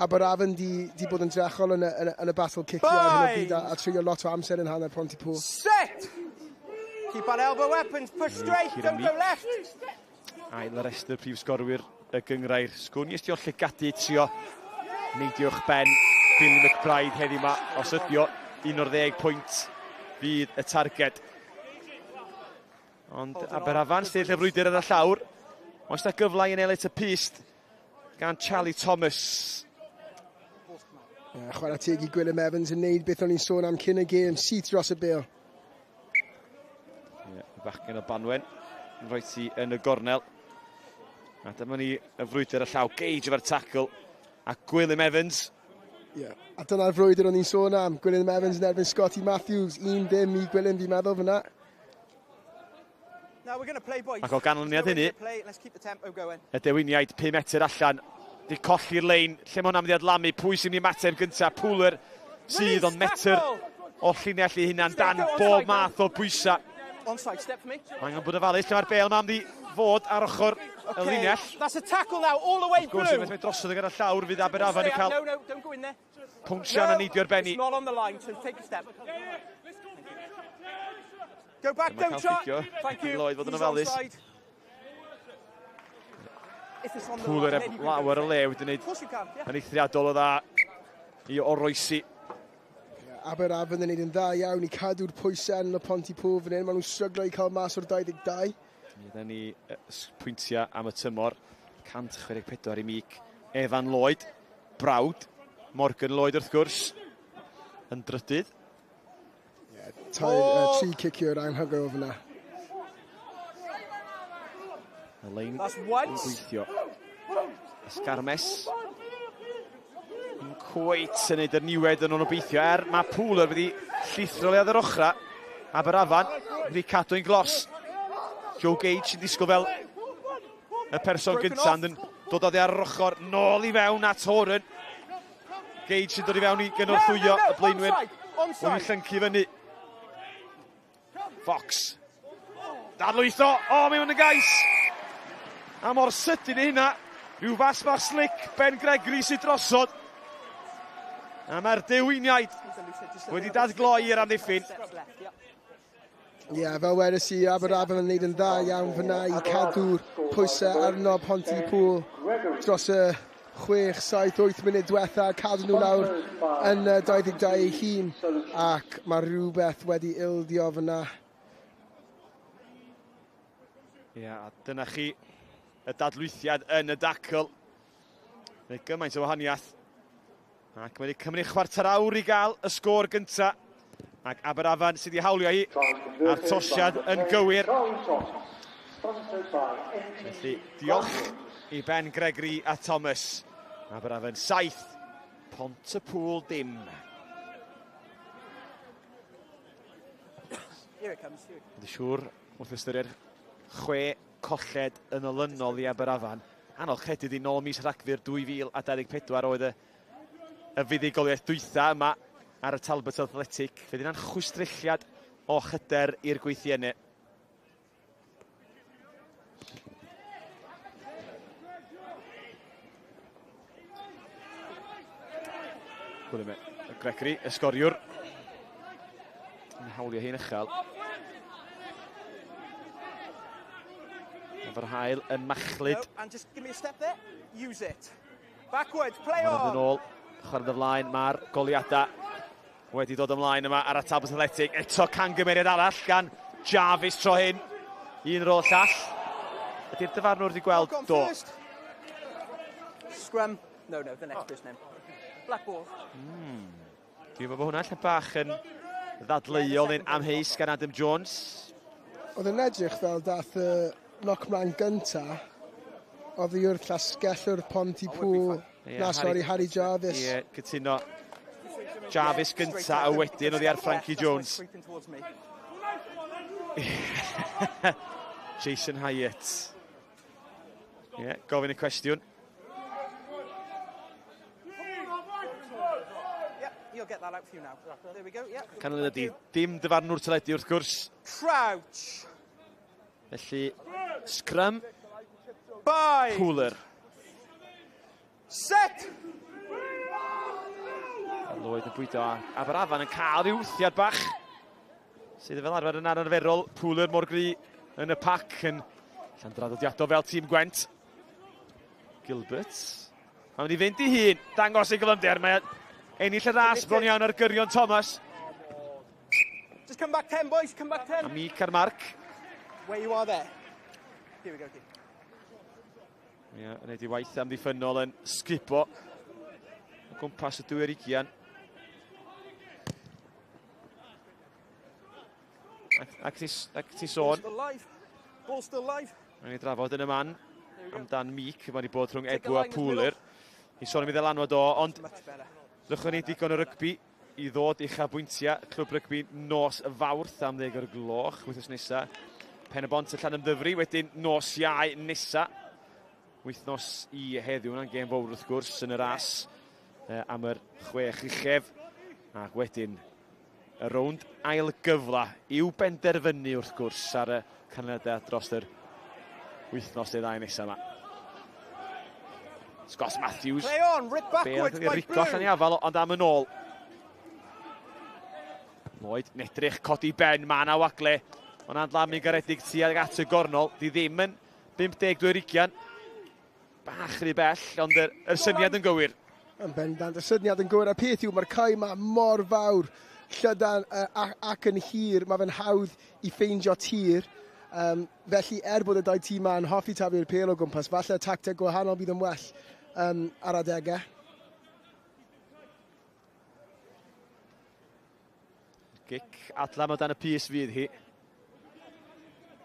Aberafan di bod yn drechol yn y battle cicio ar hyn o bryd a treulio lot o amser yn hanner Pontypool. Set! Keep on elbow weapons, push straight, Kieran don't go Meek. left. Ail ar restr prif sgorwyr y gyngrair. Sgwn i ystio llygadu trio neidiwch ben Billy McBride heddiw yma. Os ydi o 11 pwynt fydd y targed. Ond Aberafan sydd lle frwydr ar y llawr. Oes na gyfle i ennill y pyst gan Charlie Thomas. Yeah, chwarae teg i Gwilym Evans yn neud beth o'n i'n sôn am cyn y gêm, syth dros y bêl. Ie, y bachgen o Banwen yn rhoi ti yn y gornel. A dyma ni y frwydr y llaw. Gage efo'r tackle. A Gwilym Evans. Yeah. A dyna'r frwydr o'n i'n sôn am. Gwilym Evans yn erbyn Scotty Matthews. 1-0 i Gwilym, fi'n meddwl fyna. Now we're going to play, boys. Ac o ganlyniad hynny, Play. Let's keep the tempo going. y dewiniaid 5 metr allan. Di colli'r lein. Lle mae hwnna'n mynd i adlamu? Pwy sy'n mynd i ymateb gyntaf? Pooler sydd ond metr o llinell ei hunan dan bob math o bwysau. Onside, step for me. Mae angen bod yn ofalus lle mae'r bel yma mynd i fod ar ochr y Okay, linell. that's a tackle now, all the way Wrth gwrs, blue. unwaith mae drosodd gyda llawr fydd Aberafan yn Stay cael out. No, no, don't go in there. pwngsian a neidio'r benni. It's not on the line, so take a step. Go back, Dyma don't cael shot. cicio. Thank you. Lloyd fod yn He's ofalus. onside. If it's on the Pooler line, ef then you can lawer go o for le it. wedi gwneud Of course you can, yeah. yn eithriadol o dda i oroesi. Aberafan yn neud yn dda iawn i cadw'r pwysau yn y Pontypool fan hyn. Maen nhw'n stryglo i cael mas o'r 22. Mi yna ni pwyntiau am y tymor. 164 i Mic. Evan Lloyd, brawd. Morgan Lloyd wrth gwrs, yn drydydd. Tair, tri ciciwr anhygoel fyna. Y lein That's yn once. gweithio. Esgarmes. Yn cweit yn neud yr niwed yn o'n obeithio. Er mae Pooler wedi llithro le ar yr ochra. Aberafan wedi cadw'n glos. Joe Gage yn disgwyl fel y person gyntaf, ond yn dod oddi ar yr ochr, nôl i fewn at Horan. Gage sy'n dod i fewn i gynorthwyo y blaenwyr. Wedi llyncu fyny. Fox. Dadlwytho. O, oh, mae hwn yn gais. A mor sydyn i hynna. Rhyw fas bach slick Ben Gregory sydd drosod. A mae'r dewiniaid wedi dadgloi i'r amddiffyn. Ie, yeah, fel wedes i, Aberafan yn neud yn dda iawn fyna i cadw'r pwysau arno Pontypool dros y 6, 7, 8 munud diwetha, cadw nhw lawr yn 22 ei hun, ac mae rhywbeth wedi ildio fyna. Ie, yeah, a dyna chi y dadlwythiad yn y dacl. Mae gymaint o wahaniaeth. Ac mae wedi cymryd chwarter awr i gael y sgôr gyntaf. Ac Aberafan sydd wedi hawlio hi a'r tosiad yn gywir. Felly, diolch i Ben Gregory a Thomas. Aberafan 7, Pontypool dim. Wedi siŵr wrth ystyried 6 colled yn olynol i Aberafan. Anodd credu di nôl mis Rhagfyr 2024 oedd y y fuddugoliaeth dwytha yma ar y Talbot Athletic. Fe yna'n chwistrelliad o hyder i'r gweithiennau. Gwilym Gregory, y sgoriwr. Yn hawlio hi'n uchel. Efo'r hael yn machlud. No, and just give me a step there. Use it. Backwards, play on! Yn ôl, chwarae ymlaen, mae'r goliadau wedi dod ymlaen yma ar y Talbot Athletic. Eto cangymeriad arall gan Jarvis tro hyn. Un rôl llall. Ydy'r dyfarnwr wedi gweld? Do. Scrum. No, no, the next person. Black ball. Dwi'n meddwl bod hwnna lle bach yn ddadleuol neu'n amheus gan Adam Jones. Oedd yn edrych fel dath y knock mlaen gynta oddi wrth llasgellwr Pontypool. Yeah, na, sori, Harry Jarvis. Ie, yeah, cytuno. Jarvis gynta a wedyn oddi ar Frankie Jones. Jason Hyatt. Ie, yeah, gofyn y cwestiwn. Canlyniad ydi, dim dyfarnwr teledu wrth gwrs. Crouch. Felly, scrum. Bye. Pooler. Set! Lloyd yn bwydo a Aberafan yn cael rhyw wthiad bach. Sydd fel arfer yn anarferol. Pooler mor gry yn y pac yn llandraddodiadol fel tîm Gwent. Gilbert. Mae'n mynd i fynd i hun, dangos ei gyflymder. Mae ennill y ras bron iawn ar gyrion Thomas. Just come back 10, boys, come back 10. A Mick ar marc. Where you are there. Here we go, Keith. Ie, yn neud ei waith amddiffynnol yn sgubo o gwmpas y 22. Ac ti sôn. Ball still live. Mae'n ei drafod yn y man amdan Meek, mae wedi bod rhwng Egw a Pooler. I sôn am ei ddylanwad o, ond ddrychwn ni digon o rygbi i ddod i uchafbwyntiau clwb rygbi nos Fawrth am 10 o'r gloch wythnos nesa. Pen y Bont y Llanymddyfri, wedyn nos Iau nesa. Wythnos i heddiw, hwnna'n gêm fawr wrth gwrs yn y ras am yr 6 uchef. Ac wedyn y rownd ail gyfla i'w benderfynu wrth gwrs ar y canlyniadau dros yr wythnos neu ddau nesaf yma. Scott Matthews. Play on, rip backwards by Rico allan i afal, ond am yn ôl. Lloyd yn edrych, codi ben, mae yna wagle. Ond adlamu garedig tuag at y gornol. Di ddim yn 52 ugian. Bach rhy bell, ond yr syniad yn gywir. Yn bendant, y syniad yn gywir. A peth yw, mae'r cae yma mor fawr, llydan ac yn hir. Mae fe'n hawdd i ffeindio tir. Felly, er bod y dau tîm yma'n hoffi taflu'r pêl o gwmpas, falle tacteg gwahanol bydd yn well ar adegau. Gic adlam o dan y pys fydd hi.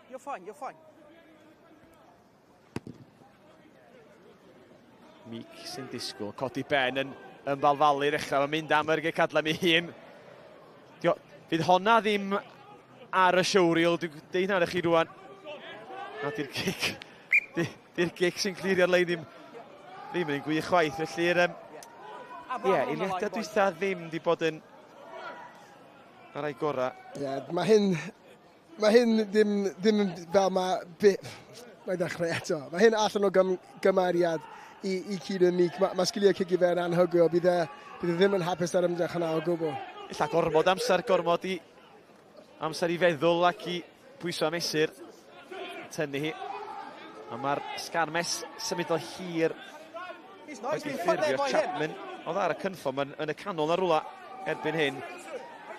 You're fine, you're fine. Meek sy'n disgwyl, codi ben yn ymbalfalu ddechrau, mae'n mynd am yr gic adlam ei hun. Fydd honna ddim ar y showreel, dwi'n deud hynna chi rwan. Na, di'r gic, Di'r gic sy'n clirio'r lein ddim, ddim yn un gwych chwaith. Felly'r ie, yeah, eiliadau dwytha ddim di bod yn y rai gorau. Ie, yeah, mae hyn, mae hyn ddim, ddim yn fel mae... Mae'n dechrau eto. Mae hyn allan o gym, gymariad i, i Kieran Meek. Mae, mae sgiliau cicio fe'n anhygoel. Bydd e, bydd e ddim yn hapus ar ymdrech yna o gwbl. Ella gormod amser, gormod i amser i feddwl ac i bwyso a mesur. Tynnu hi. A mae'r sgarmes symudol hir wedi ffurfio Chapman. Oedd ar y cynffon, mae'n yn y canol na rwla erbyn hyn.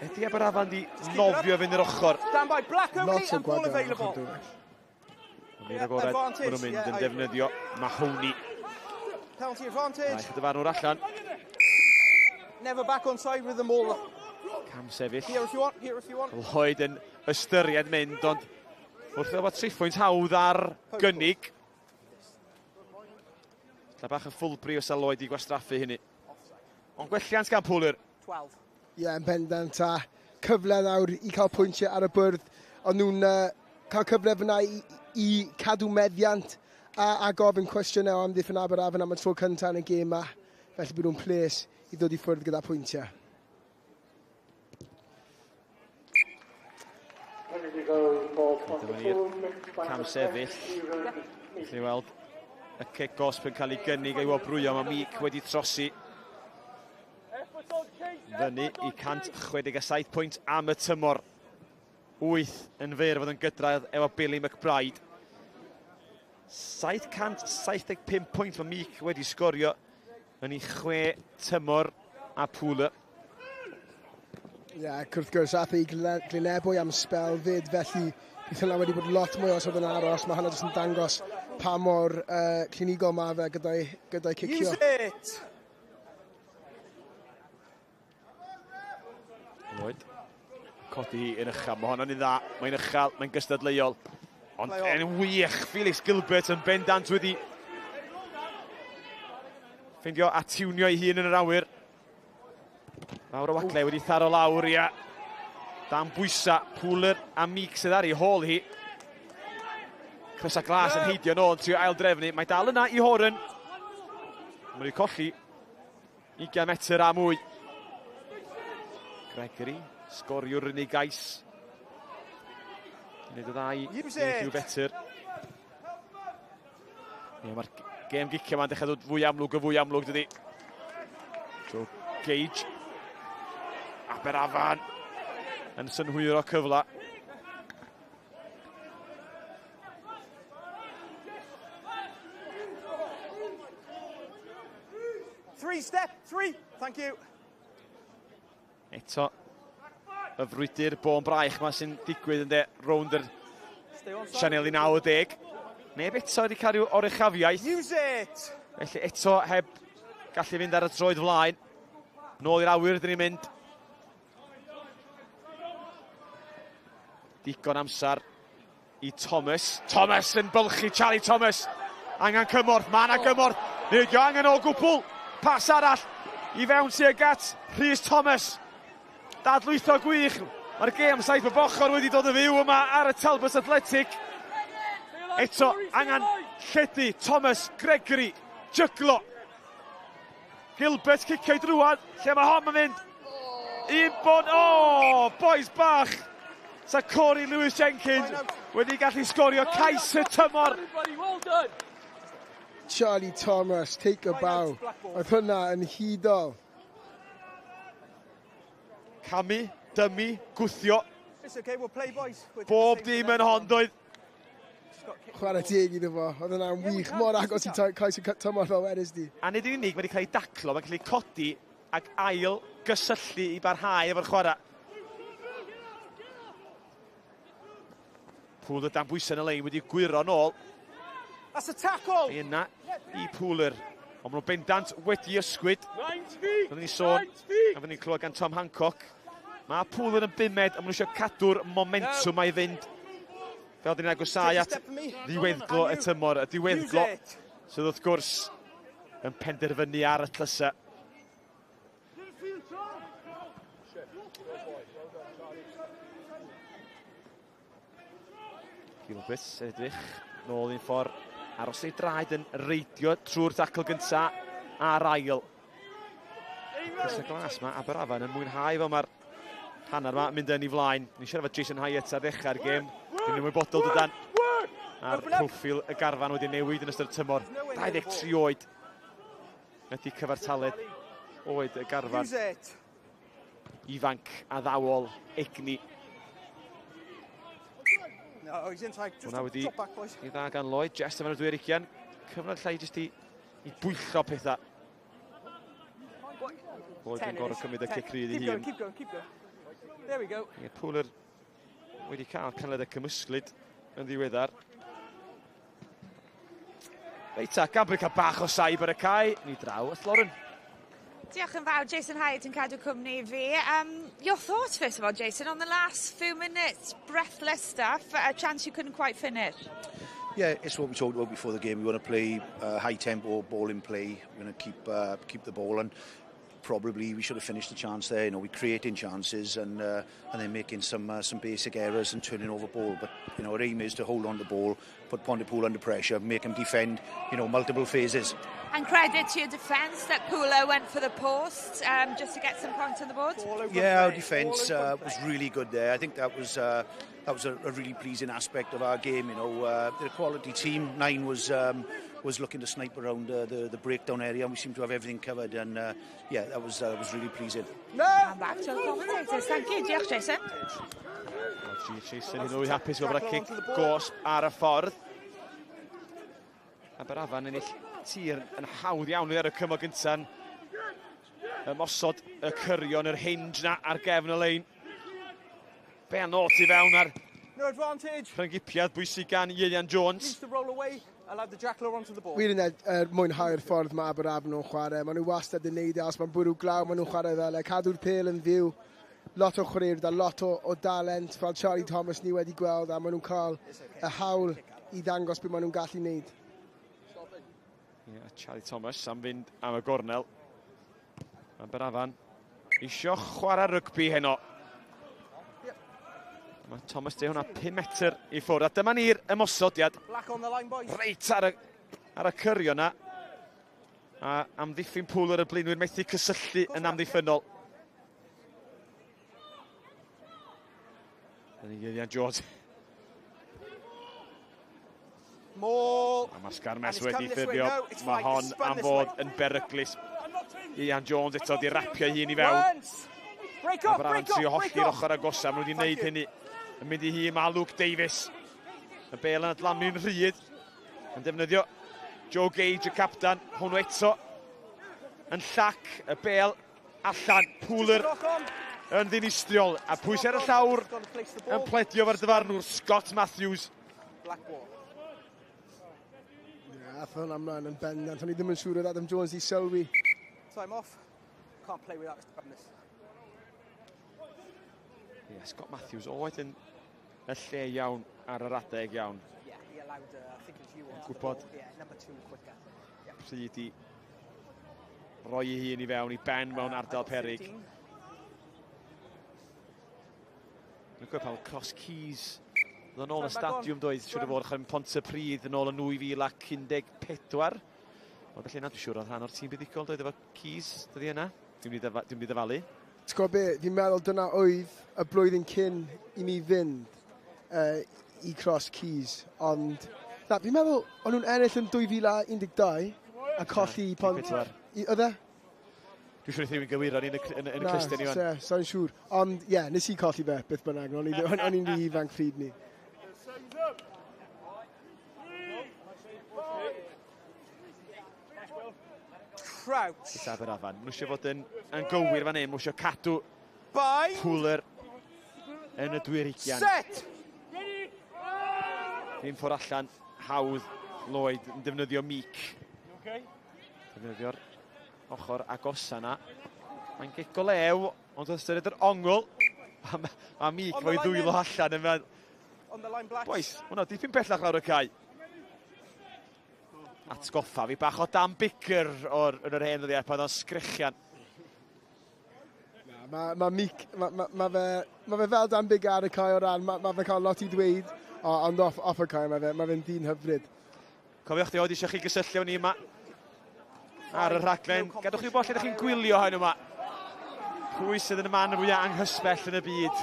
Ydy Aberafan di nofio fynd i'r ochr. Stand by, black only Lot o and ball gwagle ar available. ochr dwyll. Yn agored, maen nhw'n mynd yn defnyddio Mahoney. Penalty advantage. Naeth y dyfarnwr allan. Never back on side with them all. Cam sefyll. Here if you want, here if you want. Lloyd yn ystyried mynd, ond wrth iddo fo triphwynt hawdd ar gynnig. Lla bach y ffwlbri os a Lloyd i gwastraffu hynny. Ond gwelliant gan Pooler. 12. Ie, yeah, yn bendant a cyfle nawr i cael pwyntiau ar y bwrdd. Ond nhw'n cael cyfle fyna i, i cadw meddiant a, a gofyn cwestiynau o amddiffyn Aberafan am y tro cyntaf yn y gêm yma. Felly bydd nhw'n ples i ddod i ffwrdd gyda pwyntiau. Dyma ni'r cam sefyll. Felly weld y cic gosb yn cael ei gynnig a'i wobrwyo. Mae Meek wedi trosi fyny i 167 pwynt am y tymor. 8 yn fyr fod yn gydradd efo Billy McBride. 775 pwynt mae Meek wedi sgorio yn ei chwe tymor a Pooler. Ie, yeah, wrth gwrs, ath e i Glynebwy am sbel fyd, felly bydd hynna wedi bod lot mwy os oedd yn aros. Mae hynna jyst yn dangos pa mor clinigol mae fe gyda'i, gyda cicio. Use it! Lloyd. Codi hi yn uchel. Mae honno'n un dda. Mae'n uchel, mae'n gystadleuol. Ond yn wych, Felix Gilbert yn bendant wedi ffeindio a tiwnio ei hun yn yr awyr. Fawr o wagle wedi tharo lawr, ia. Dan bwysa, Pooler a Meek sydd ar ei hôl hi. Crysa glas yn heidio nôl, trio ail drefnu. Mae dal yna i Horan. Mae wedi colli 20 metr a mwy. Gregory, sgoriwr unig gais. Wneud y ddau rhyw fetr. Ie, mae'r gêm gicio yma'n dechrau dod fwy amlwg o fwy amlwg, dydy. Joe Gage. Aberafan yn synhwyro cyfle. Three step, three, thank you. Eto, y frwydr bon braich yma sy'n digwydd yn de rownd yr sianeli 90. Neb eto wedi cael rhyw oruchafiaeth. Use it! Felly eto heb gallu fynd ar y troed flaen. Nôl i'r awyr dyn ni'n mynd. Digon amser i Thomas. Thomas yn bylchu Charlie Thomas. Angen cymorth, mae yna gymorth. Nid yw angen o gwbl. Pas arall i fewn tuag at Rhys Thomas. Dadlwytho gwych. Mae'r gêm saith o bochor wedi dod yn fyw yma ar y Talbot Athletic. Eto, angen lledu Thomas Gregory, jyglo. Gilbert cicio i drwad, lle mae hon yn mynd. Un bon, o, boys bach. Sa Corey Lewis Jenkins wedi gallu sgorio cais y tymor. Charlie Thomas, take a bow. Oedd hwnna yn hudol. Camu, dymu, gwthio. It's okay, we'll play, boys. We'll do the Bob same dim for yn them. hon doedd. Chwarae teg iddo fo. Oedd hwnna'n wych. Mor agos i cais y tymor fel wedys di. A nid yn unig, mae wedi cael ei daclo, mae'n cael ei codi ac ail gysylltu i barhau efo'r chwarae. Pooler dan bwysau yn y lein wedi gwyro nôl. That's a tackle! Mae yna i Pooler. Ond maen nhw'n bendant wedi ysgwyd. Byddwn ni'n sôn, a fyddwn ni'n clywed gan Tom Hancock. Mae Pooler yn bumed, a maen nhw eisiau cadw'r momentum i fynd. Fel dyn ni'n agosau at ddiweddglo y tymor. Y diweddglo Use it! sydd wrth gwrs yn penderfynu ar y tlysau. Gilbert yn edrych nôl un ffordd Aros ei draed yn reidio trwy'r tacl gynta a'r ail. Crysau glas mae Aberafan yn mwynhau fel mae'r hanner yma mynd yn ei flaen. Ni'n siarad efo Jason Hyatt ar ddechrau'r gêm. Dwi'n ymwybodol dydan a'r proffil y garfan wedi newid yn ystod y tymor. 23 oed ydy cyfartaledd oed y garfan. Ifanc, addawol, egni. Hwna wedi ei dda gan Lloyd, jest yma'n y dwy'r ugian. Cyfnod llai jyst i bwyllo pethau. Lloyd yn gorfod cymryd y cic rhydd ei hun. Keep going, keep going. There we go. Ie, Pooler wedi cael canlyniadau cymysglyd yn ddiweddar. Reit ta, gan bod cael bach o saib ar y cae, ni draw at Lauren. Diolch yn fawr, Jason Hyde yn cadw cwmni fi. Your thoughts, first of all, Jason, on the last few minutes? Breathless stuff, a chance you couldn't quite finish. Yeah, it's what we talked about before the game. We want to play high tempo, ball in play. We're going to keep the ball, and probably we should have finished the chance there. We're creating chances and then making some basic errors and turning over ball. But our aim is to hold on the ball, put Pontypool under pressure, make them defend multiple phases. And credit to your defence that Pooler went for the post just to get some points on the board. Yeah, our defence was really good there. I think that was a really pleasing aspect of our game. They're a quality team. Nine was looking to snipe around the breakdown area, and we seemed to have everything covered. And yeah, that was really pleasing. No! And back to the commentators. Thank you. Diolch, Jason. Jason hyn o'i hapus gweld bod y cic gosb ar y ffordd. Aberafan ennill tir yn hawdd iawn ar y cymal gyntaf. Ymosod y cyrion, yr hinge na ar gefn y lein. Be nôl tu fewn ar No advantage. rhyngipiad bwysig gan Ieuan Jones. Used to roll away. Allowed the jackler onto the ball. Wir yn mwynhau'r ffordd mae Aberafan nhw'n chwarae. Maen nhw wastad yn neud e, os mae'n bwrw glaw, maen nhw'n chwarae fel e. Cadw'r pêl yn fyw. Lot o chwaraewyr da lot o dalent, fel Charlie Thomas ni wedi gweld, a maen nhw'n cael y hawl i ddangos beth maen nhw'n gallu neud. Yeah, Charlie Thomas am fynd am y gornel. Aberafan isio chwarae rygbi heno. Mae Thomas de hwnna 5 metr i ffwrdd. A dyma ni'r ymosodiad. Black on the line, boys. Reit ar y cyrion na. A amddiffyn Pooler y blaenwyr methu cysylltu yn amddiffynol. Dyna ni Ieuan Jones. More. A mae sgarmes wedi ffurfio. Mae hon am fod yn beryglus. Ian Jones eto di rapio hun i fewn. Break off, break off, trio hollti'r ochr agosa. Maen nhw wedi gwneud hynny. Yn mynd i hi mae Luke Davies. Y bel yn adlamu'n rhydd. Yn defnyddio Joe Gage, y captan. Hwnnw eto yn llac. Y bel allan. Pooler yn ddinistriol. A pwy sy'n ar y llawr yn pledio fo'r dyfarnwr Scott Matthews. Ie, ath hwnna ymlaen yn bendant. O'n i ddim yn siŵr oedd Adam Jones i sylwi. Time off. Can't play without this. Yeah, Scott Matthews oedd yn y lle iawn ar yr adeg iawn. Gwybod pryd i roi ei hun i fewn i ben mewn ardal perig. Dwi'n gwybod pan Cross Keys oedd yn ôl y stadiwm doedd, siŵr o fod yn Pontypridd yn ôl yn 2014. Ond felly yna, dwi'n siŵr oedd rhan o'r tîm buddugol doedd efo Keys, doedd yna. Dwi'n mynd i ddyfalu. Ti'n gwybod be, fi'n meddwl dyna oedd y blwyddyn cyn i mi fynd i Cross Keys, ond na, fi'n meddwl o'n nhw'n ennill yn 2012 a colli i Pont. Oedd e? Dwi'n siŵr rhywun gywiro ni yn y clustiau ni. Na, so'n siŵr. Ond ie, yeah, nes i colli fe, beth bynnag. O'n i'n rhy ifanc pryd ni. Crouch. Ys Aberafan. Maen nhw eisiau fod yn gywir fan hyn. Maen nhw eisiau cadw Pooler yn y dwy'r ugian. Set! Ddim ffordd allan, hawdd Lloyd yn defnyddio mic. Defnyddio'r ochr agosa na. Mae'n gic go lew, ond ystyried yr ongl. Mae mic fo'i ddwylo allan yn meddwl. Boys, hwnna dipyn bellach lawr y cae. Atgoffa fi bach o Dan Biggar o'r, yn yr hen ddyddiau pan o'n sgrechian. Mae Mick, ma fe fel Dan Biggar ar y cae o ran, ma fe cael lot i ddweud, ond off y cae mae fe'n dyn hyfryd. Cofiwch chi oed eisiau chi gysylltu ni yma ar y rhaglen. Gadwch chi wybod lle ydych chi'n gwylio hyn yma. Pwy sydd yn y man fwyaf anghysbell yn y byd?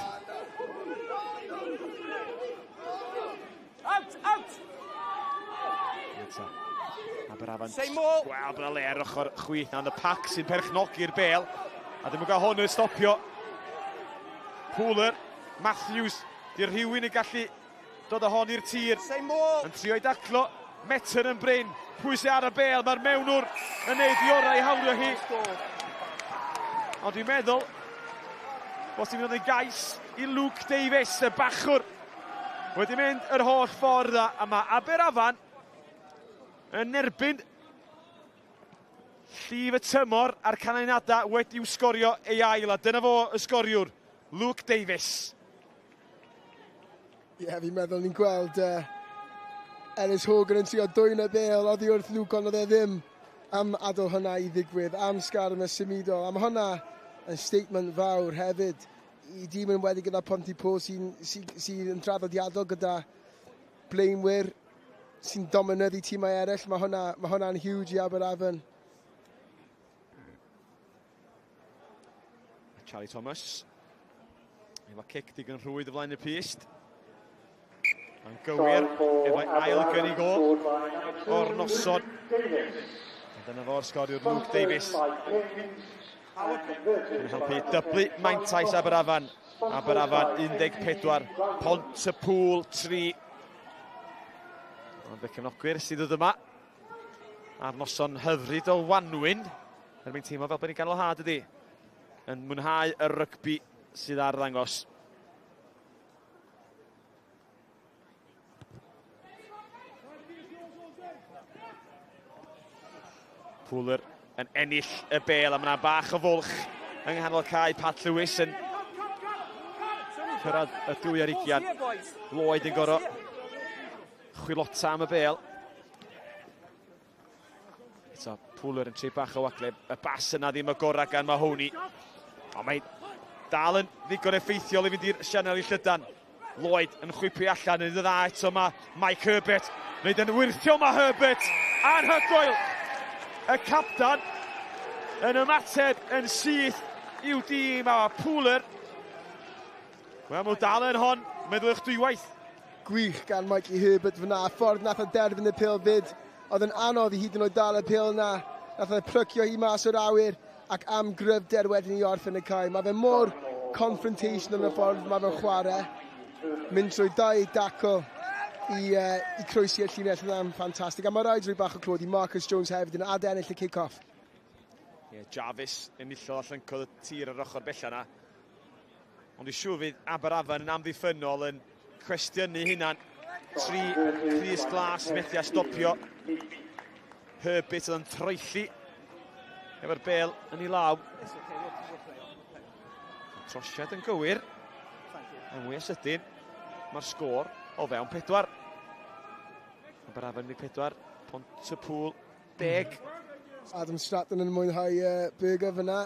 Out, out! Eto. Aberafan. Say more. Wel, bod le ar ochr chwith na, ond y pac sy'n perchnogi'r bel. A ddim yn gael hwn yn stopio. Pooler, Matthews, di rhywun yn gallu dod â hon i'r tir. Say more. Yn trio i daclo. Metr yn brin. Pwy sy'n ar y bel? Mae'r mewnwr yn neud i orau i hawlio hi. Ond dwi'n meddwl bod sy'n mynd yn gais i Luke Davies, y bachwr. Wedi mynd yr holl ffordd a mae Aberafan yn erbyn llif y tymor a'r canlyniadau wedi'w sgorio ei ail, a dyna fo y sgoriwr, Luke Davies. Ie, yeah, fi'n meddwl ni'n gweld Ellis Hogan yn trio dwyn y bêl oddi wrth Luke, ond oedd e ddim am adael hwnna i ddigwydd, am sgarm y symudol. A mae hwnna yn statement fawr hefyd i dîm yn wedi gyda Pontypool sy'n sy, sy yn traddodiadol gyda blaenwyr sy'n dominyddu tîmau eraill. Mae hwnna, mae hwnna'n huge i Aberafan. Charlie Thomas. Efo cic digon rhwydd o flaen y pyst. Yn gywir, efo'i ail gynnig o o'r noson. A dyna fo'r sgoriwr Luke Davies. Yn helpu dyblu mantais Aberafan. Aberafan 14, Pont-y-pŵl 3. Ond y cefnogwyr sydd dod yma ar noson hyfryd o wanwyn. Erbyn teimlo fel bod ni'n ganol ha, dydy. Yn mwynhau y rygbi sydd ar ddangos. Pooler yn ennill y bel a mae yna bach o fwlch yng nghanol cae. Pat Lewis yn cyrraedd y 22. Lloyd yn gorau chwilota am y bel. Eto, Pooler yn tri bach o wagle. Y bas yna ddim y gorau gan Mahoney. Ond mae dal yn ddigon effeithiol i fynd i'r sianel i llydan. Lloyd yn chwipu allan yn dda eto mae Mike Herbert. Wneud yn wyrthio mae Herbert. Anhygoel! Y captan yn ymateb yn syth i'w dîm a Pooler. Wel, mae dal yn hon, meddwl eich dwywaith. Gwych gan Mikey Herbert fyna. Ffordd nath o derfyn y pêl fyd. Oedd yn anodd i hyd yn oed dal y pêl yna. Nath o prycio hi mas o'r awyr ac am gryfder wedyn i orffen y cae. Mae fe mor confrontational yn y ffordd mae fe'n chwarae. Mynd trwy dau dacl i croesi y llinell yna'n ffantastig. A mae rhaid rhoi bach o clod i Marcus Jones hefyd yn adennill y kick-off. Yeah, Jarvis enillodd a llyncodd y tir ar ochr bella yna. Ond i siŵr fydd Aberafan yn amddiffynnol yn cwestiynu hunan. Tri crys glas methu a stopio. Herbert oedd yn troelli efo'r bel yn ei law. Trosiad yn gywir. Yn mwy o sydyn, mae'r sgôr o fewn 4. Aberafan 14, Pont-y-pŵl 10. Adam Stratton yn mwynhau burger fyna.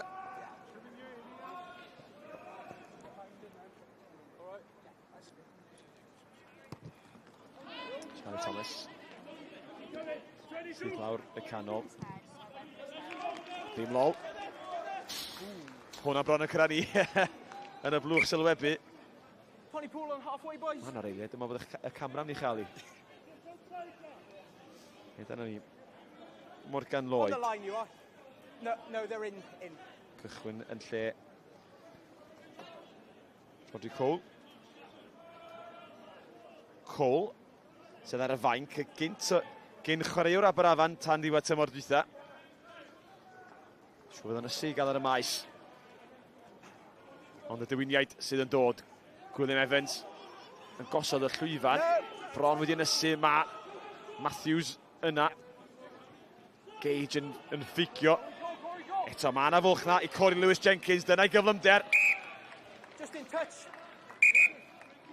Charlie Thomas. Sydd lawr y canol. Dim lol. Hwna bron yn cyrraedd ni yn y blwch sylwebu. Pontypool on halfway, boys. Mae yna reiliad, dyma bod y camera ni chael i. Dyna ni. Morgan Lloyd. On the line you are. No, no, they're in. Cychwyn yn lle Rodri Cole. Cole sydd ar y fainc gynt gyn chwaraewr Aberafan tan ddiwedd tymor dwytha. Siŵr bod yn ysu gael ar y maes. Ond y dywiniaid sydd yn dod. Gwilym Evans yn gosod y llwyfan. Bron wedi ynysu, mae Matthews yna. Gage yn ffugio. Eto mae yna fwlch na i Corey Lewis Jenkins. Dyna'i gyflymder. Just in touch.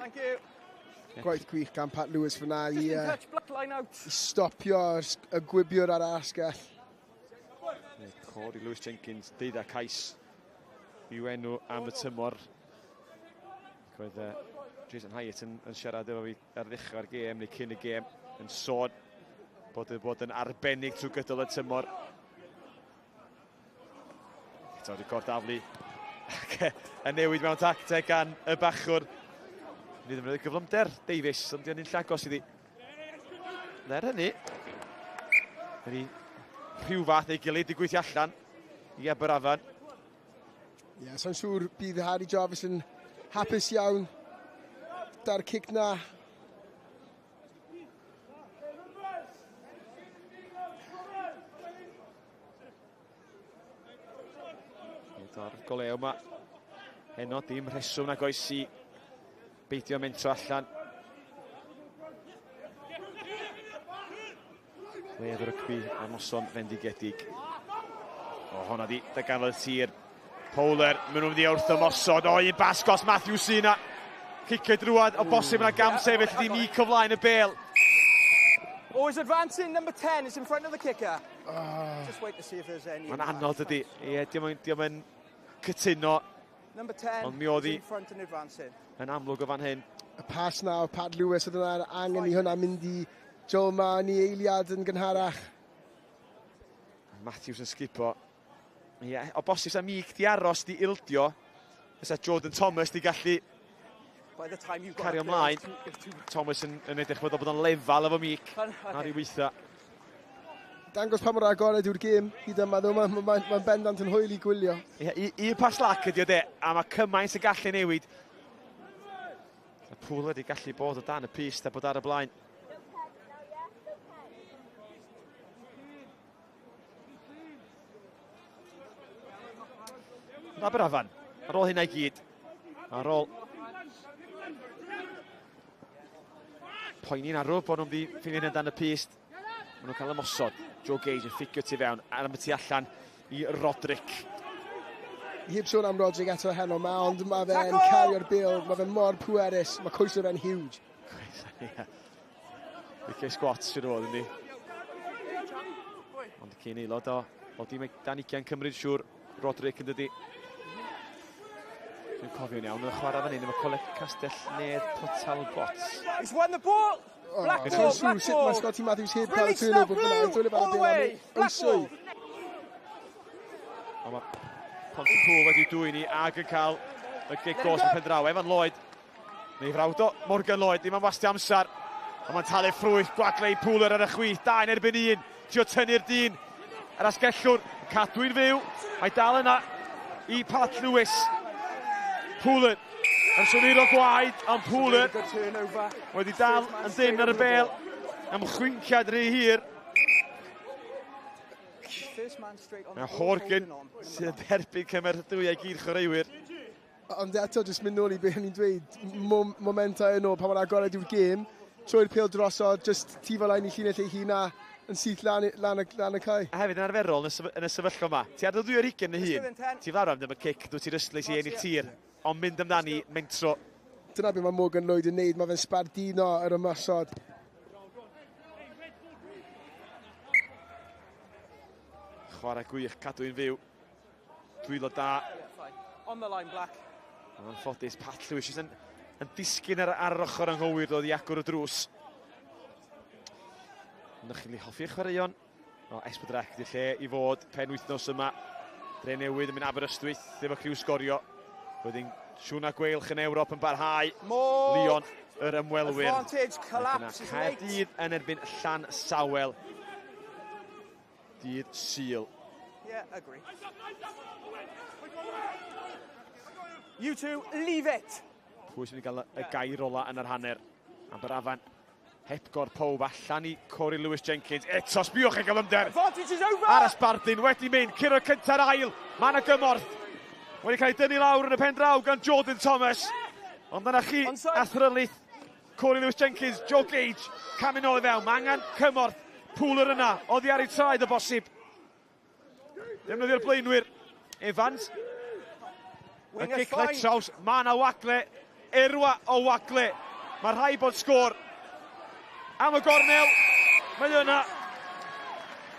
Thank you. Gwaith gwych gan Pat Lewis fyna i stopio y gwibiwr ar asgell. Corey Lewis Jenkins, deudda cais i'w enw am y tymor. Roedd Jason Hyatt yn siarad efo fi ar ddechrau'r gêm neu cyn y gêm yn sôn Bod yn arbennig trwy gydol y tymor. Eto wedi gordaflu. Y newid mewn tacteg gan y bachwr. Ni ddim yn gyflymder Davies, ond di'n llagos iddi. Er hynny, wedi rhyw fath ei gilydd i gweithio allan i Aberafan. Ie, yeah, so'n siŵr bydd Harry Jarvis yn hapus iawn da'r cic na. O'r goleu yma. Heno, dim rheswm nag oes i beidio mentro allan. Wedd rygbi ar noson fendigedig. O, honna di dyganfod tir. Powler, maen nhw'n mynd i wrth ymosod. O, un basgos, Matthew Sina. Cicio drwad, o bosib yna gam sefyll ydi Mick o flaen y bel. Always advancing, number 10 is in front of the kicker. Just wait to see if there's any. Mae'n anodd ydi. Ie, diolch yn cytuno. Number 10 Ond mi oedd is hi in front and advancing. yn amlwg o fan hyn. Y pas na o Pat Lewis oedd yna'r angen i hwnna mynd i Joel Mann i eiliad yn gynharach. Matthews yn sgipo. Ie, o bosib sa Mick di aros di ildio. Fysa Jordan Thomas di gallu By the time you've got cario a clear, ymlaen. Thomas yn edrych bod o'n lefal efo Mick. Ar ei weitha. Dangos pa mor agored yw'r gêm hyd yma, ddo mae'n bendant yn hwyl i gwylio. Ie, un pas lac ydi o de, a mae cymaint yn gallu newid. Y Pŵl wedi gallu bod o dan y pist a bod ar y blaen. Aberafan, ar ôl hynna i gyd, ar ôl poeni'n arw bod nhw'n mynd i ffeindio hynny dan y pist. Maen nhw'n cael ymosod. Joe Gage yn fficio tu fewn, ar y tu allan i Roderick. Heb sôn am Roderick eto heno ma, ond mae fe'n cario'r bêl, mae fe mor pwerus, mae coesau fe'n huge. Ie. Licio squats sy'n roedd yndi. Ond cyn aelod o dîm dan 20 Cymru'n siŵr, Roderick yn dydi. Dwi'n cofio'n iawn, oedd y chwarae fan hyn efo Coleg Castell Nedd Port Talbot. He's won the ball! Black ball, black Sut mae ball! Scotty Matthews heb cael y Release turnover that fyna, blue! dwyle All the way! Black ball! Ond mae Pontypool wedi dwyn i ag yn cael y gic gos yn pen draw. Evan Lloyd, neu frawd o Morgan Lloyd, ddim am wastio amser. Ond mae'n talu ffrwyth, gwagle i Pooler ar y chwith, 2 yn erbyn 1. Trio tynnu'r dyn, yr asgellwr, cadw'n fyw. Mae dal yna i Pat Lewis. Pooler yn swniro gwaed, ond Pooler wedi dal yn dyn ar y bel am chwinciad rhy hir. Mae Horgan sydd yn derbyn cymeradwyaeth gyd chwaraewyr. Ond eto, jyst mynd nôl i beth o'n i'n dweud, momentau yn ôl pan mae'n agored yw'r gêm, troi'r pêl drosodd, jyst tifo lan i llinell ei hun a yn syth lan y cae. A hefyd yn arferol yn y sefyllfa yma, ti ar dy 22 yn y hun, ti fawr am ddim y cic, dwi ti'n ystlys i ennill tir, ond mynd amdani, mentro. Dyna beth mae Morgan Lloyd yn neud, mae fe'n sbardino yr ymosod. Chwarae gwych, cadw i'n fyw. Dwylo da. On the line, Black. Yn anffodus, Pat Lewis yn disgyn ar yr ochr anghywir dod i agor y drws. Ond chi'n hoffi chwaraeon? O, S4C di lle i fod pen wythnos yma. Dre Newydd yn mynd Aberystwyth efo criw sgorio. Wedyn Siwna Gweilch yn Ewrop yn barhau. Lyon yr ymwelwyr. Advantage, collapse is late. Caerdydd yn erbyn Llansawel. Dydd Sul. Yeah, agree. You two, leave it. Pwy sy'n mynd i gael y gair ola yn yr hanner? Aberafan hepgor pob allan i Corey Lewis Jenkins. Eto, sbiwch ei gyflymder. Advantage is over. Ar y sbardun, wedi mynd, curo cynta'r ail. Mae yna gymorth. Wedi cael ei dynnu lawr yn y pen draw gan Jordan Thomas. Ond dyna chi, athrylith Corey Lewis Jenkins, Joe Gage, camu nôl i fewn. Mae angen cymorth. Pooler yna, oddi ar ei traed o bosib. Defnyddio'r blaenwyr. Evans. Y gic traws, mae yna wagle. Erwa o wagle. Mae rhaid bod sgôr. Am y gornel, mae yna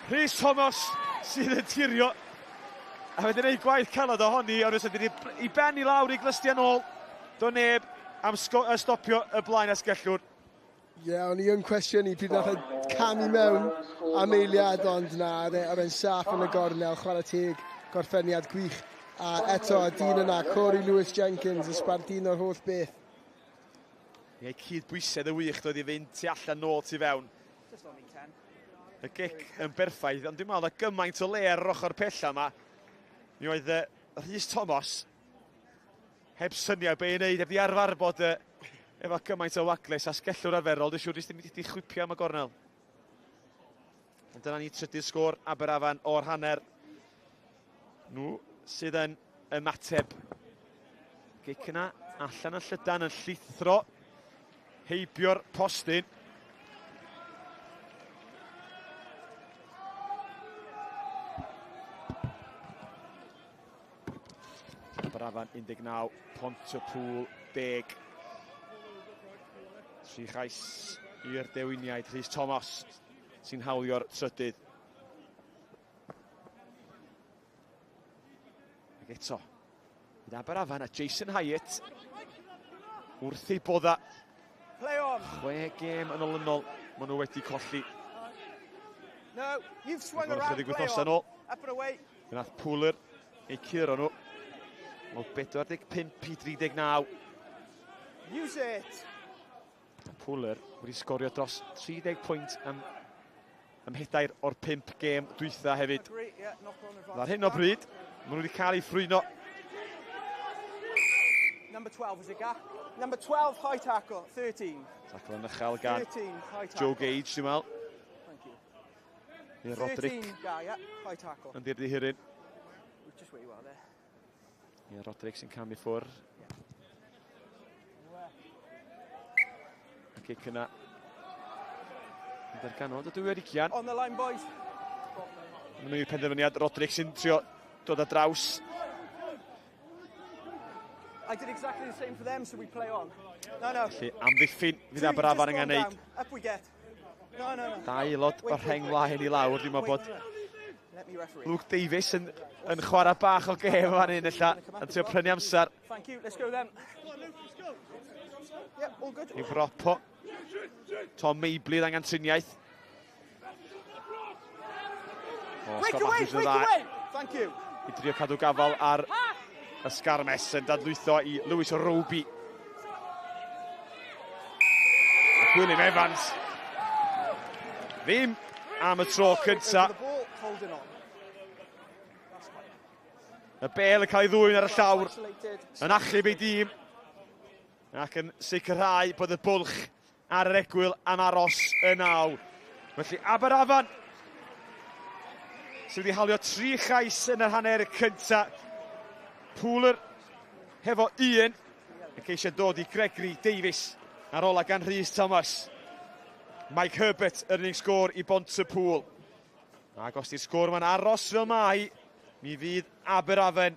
Rhys Thomas sydd yn tirio. A wedyn ei gwaith calad ohoni, ond wedyn i ben i lawr i glystiau nôl. Do neb am stopio y blaen asgellwr. Ie, yeah, o'n i yn cwestiynu pryd nath e camu mewn am eiliad, ond na, oedd e'n saff yn y gornel, chwarae teg, gorffeniad gwych. A eto, y dyn yna, Corey Lewis Jenkins, y sbardun o'r holl beth. Ie, cyd-bwysedd y wych doedd i fynd tu allan nôl tu fewn. Y gic yn berffaith, ond dwi'n meddwl gymaint o le ar yr ochr pella yma. Mi oedd Rhys Thomas heb syniad be i wneud, heb di arfer bod efo gymaint o wagles a sgellwr arferol, dwi'n siŵr jyst ddim wedi chwipio am y gornel. Ond dyna ni trydydd sgôr Aberafan o'r hanner. Nhw sydd yn ymateb. Gic yna allan yn llydan yn llithro heibio'r postyn. Aberafan 19, Pontypool 10. Tri chais i'r dewiniaid, Rhys Thomas sy'n hawlio'r trydydd. Ac eto, bydd Aberafan a Jason Hyatt wrth ei bodda. Play on. 6 gêm yn olynol maen nhw wedi colli. No, you've swung around. Chydig wythnosau nôl. Up and away. Fe nath Pooler ei curo nhw. O 45 i 39. Use it. Pooler wedi sgorio dros 30 pwynt am pedair o'r 5 gêm dwytha hefyd. Ar hyn o bryd, maen nhw wedi cael eu ffrwyno. Number 12 is it, Ga? Number 12, high tackle, 13. Tackle yn uchel gan 13, high tackle. Joe Gage, dwi'n meddwl. Thank you. I Roderick 13, Ga, yeah, high tackle. yn dirdi hiryn. Just where you are there. I Roderick sy'n camu ffwrdd. A gic yna. Yn darganfod y dwy ugian. On the line, boys. Yn mynd i'r penderfyniad, Roderick sy'n trio dod ar draws. I did exactly the same for them, so we play on. No, no. Felly amddiffyn fydd Aberafan angen neud. Up we get. No, no, no. Dau aelod o'r rheng flaen i lawr, dwi'n meddwl bod Let me referee. Luke Davies yn chwarae bach o gêm fan hyn ella, yn trio prynu amser. Thank you, let's go then. Yeah, all good. I bropo. Tom Mabley angen triniaeth. O, Break Scott away, Matthews yn break dda away. Thank you. i drio cadw gafal ar y sgarmes yn dadlwytho i Lewis Roby. A Gwilym Evans. Ddim am y tro cynta. The ball, holding on. Y bel yn cael ei ddwyn ar y llawr. Isolated. Yn achub ei dîm. Ac yn sicrhau bod y bwlch ar yr egwyl am aros y 9. Felly Aberafan sydd wedi hawlio 3 chais yn yr hanner cynta. Pooler hefo 1 yn ceisio dod i Gregory Davies ar ola gan Rhys Thomas. Mike Herbert yr unig sgôr i Bontypool. Ac os di'r sgôr yma'n aros fel mai, mi fydd Aberafan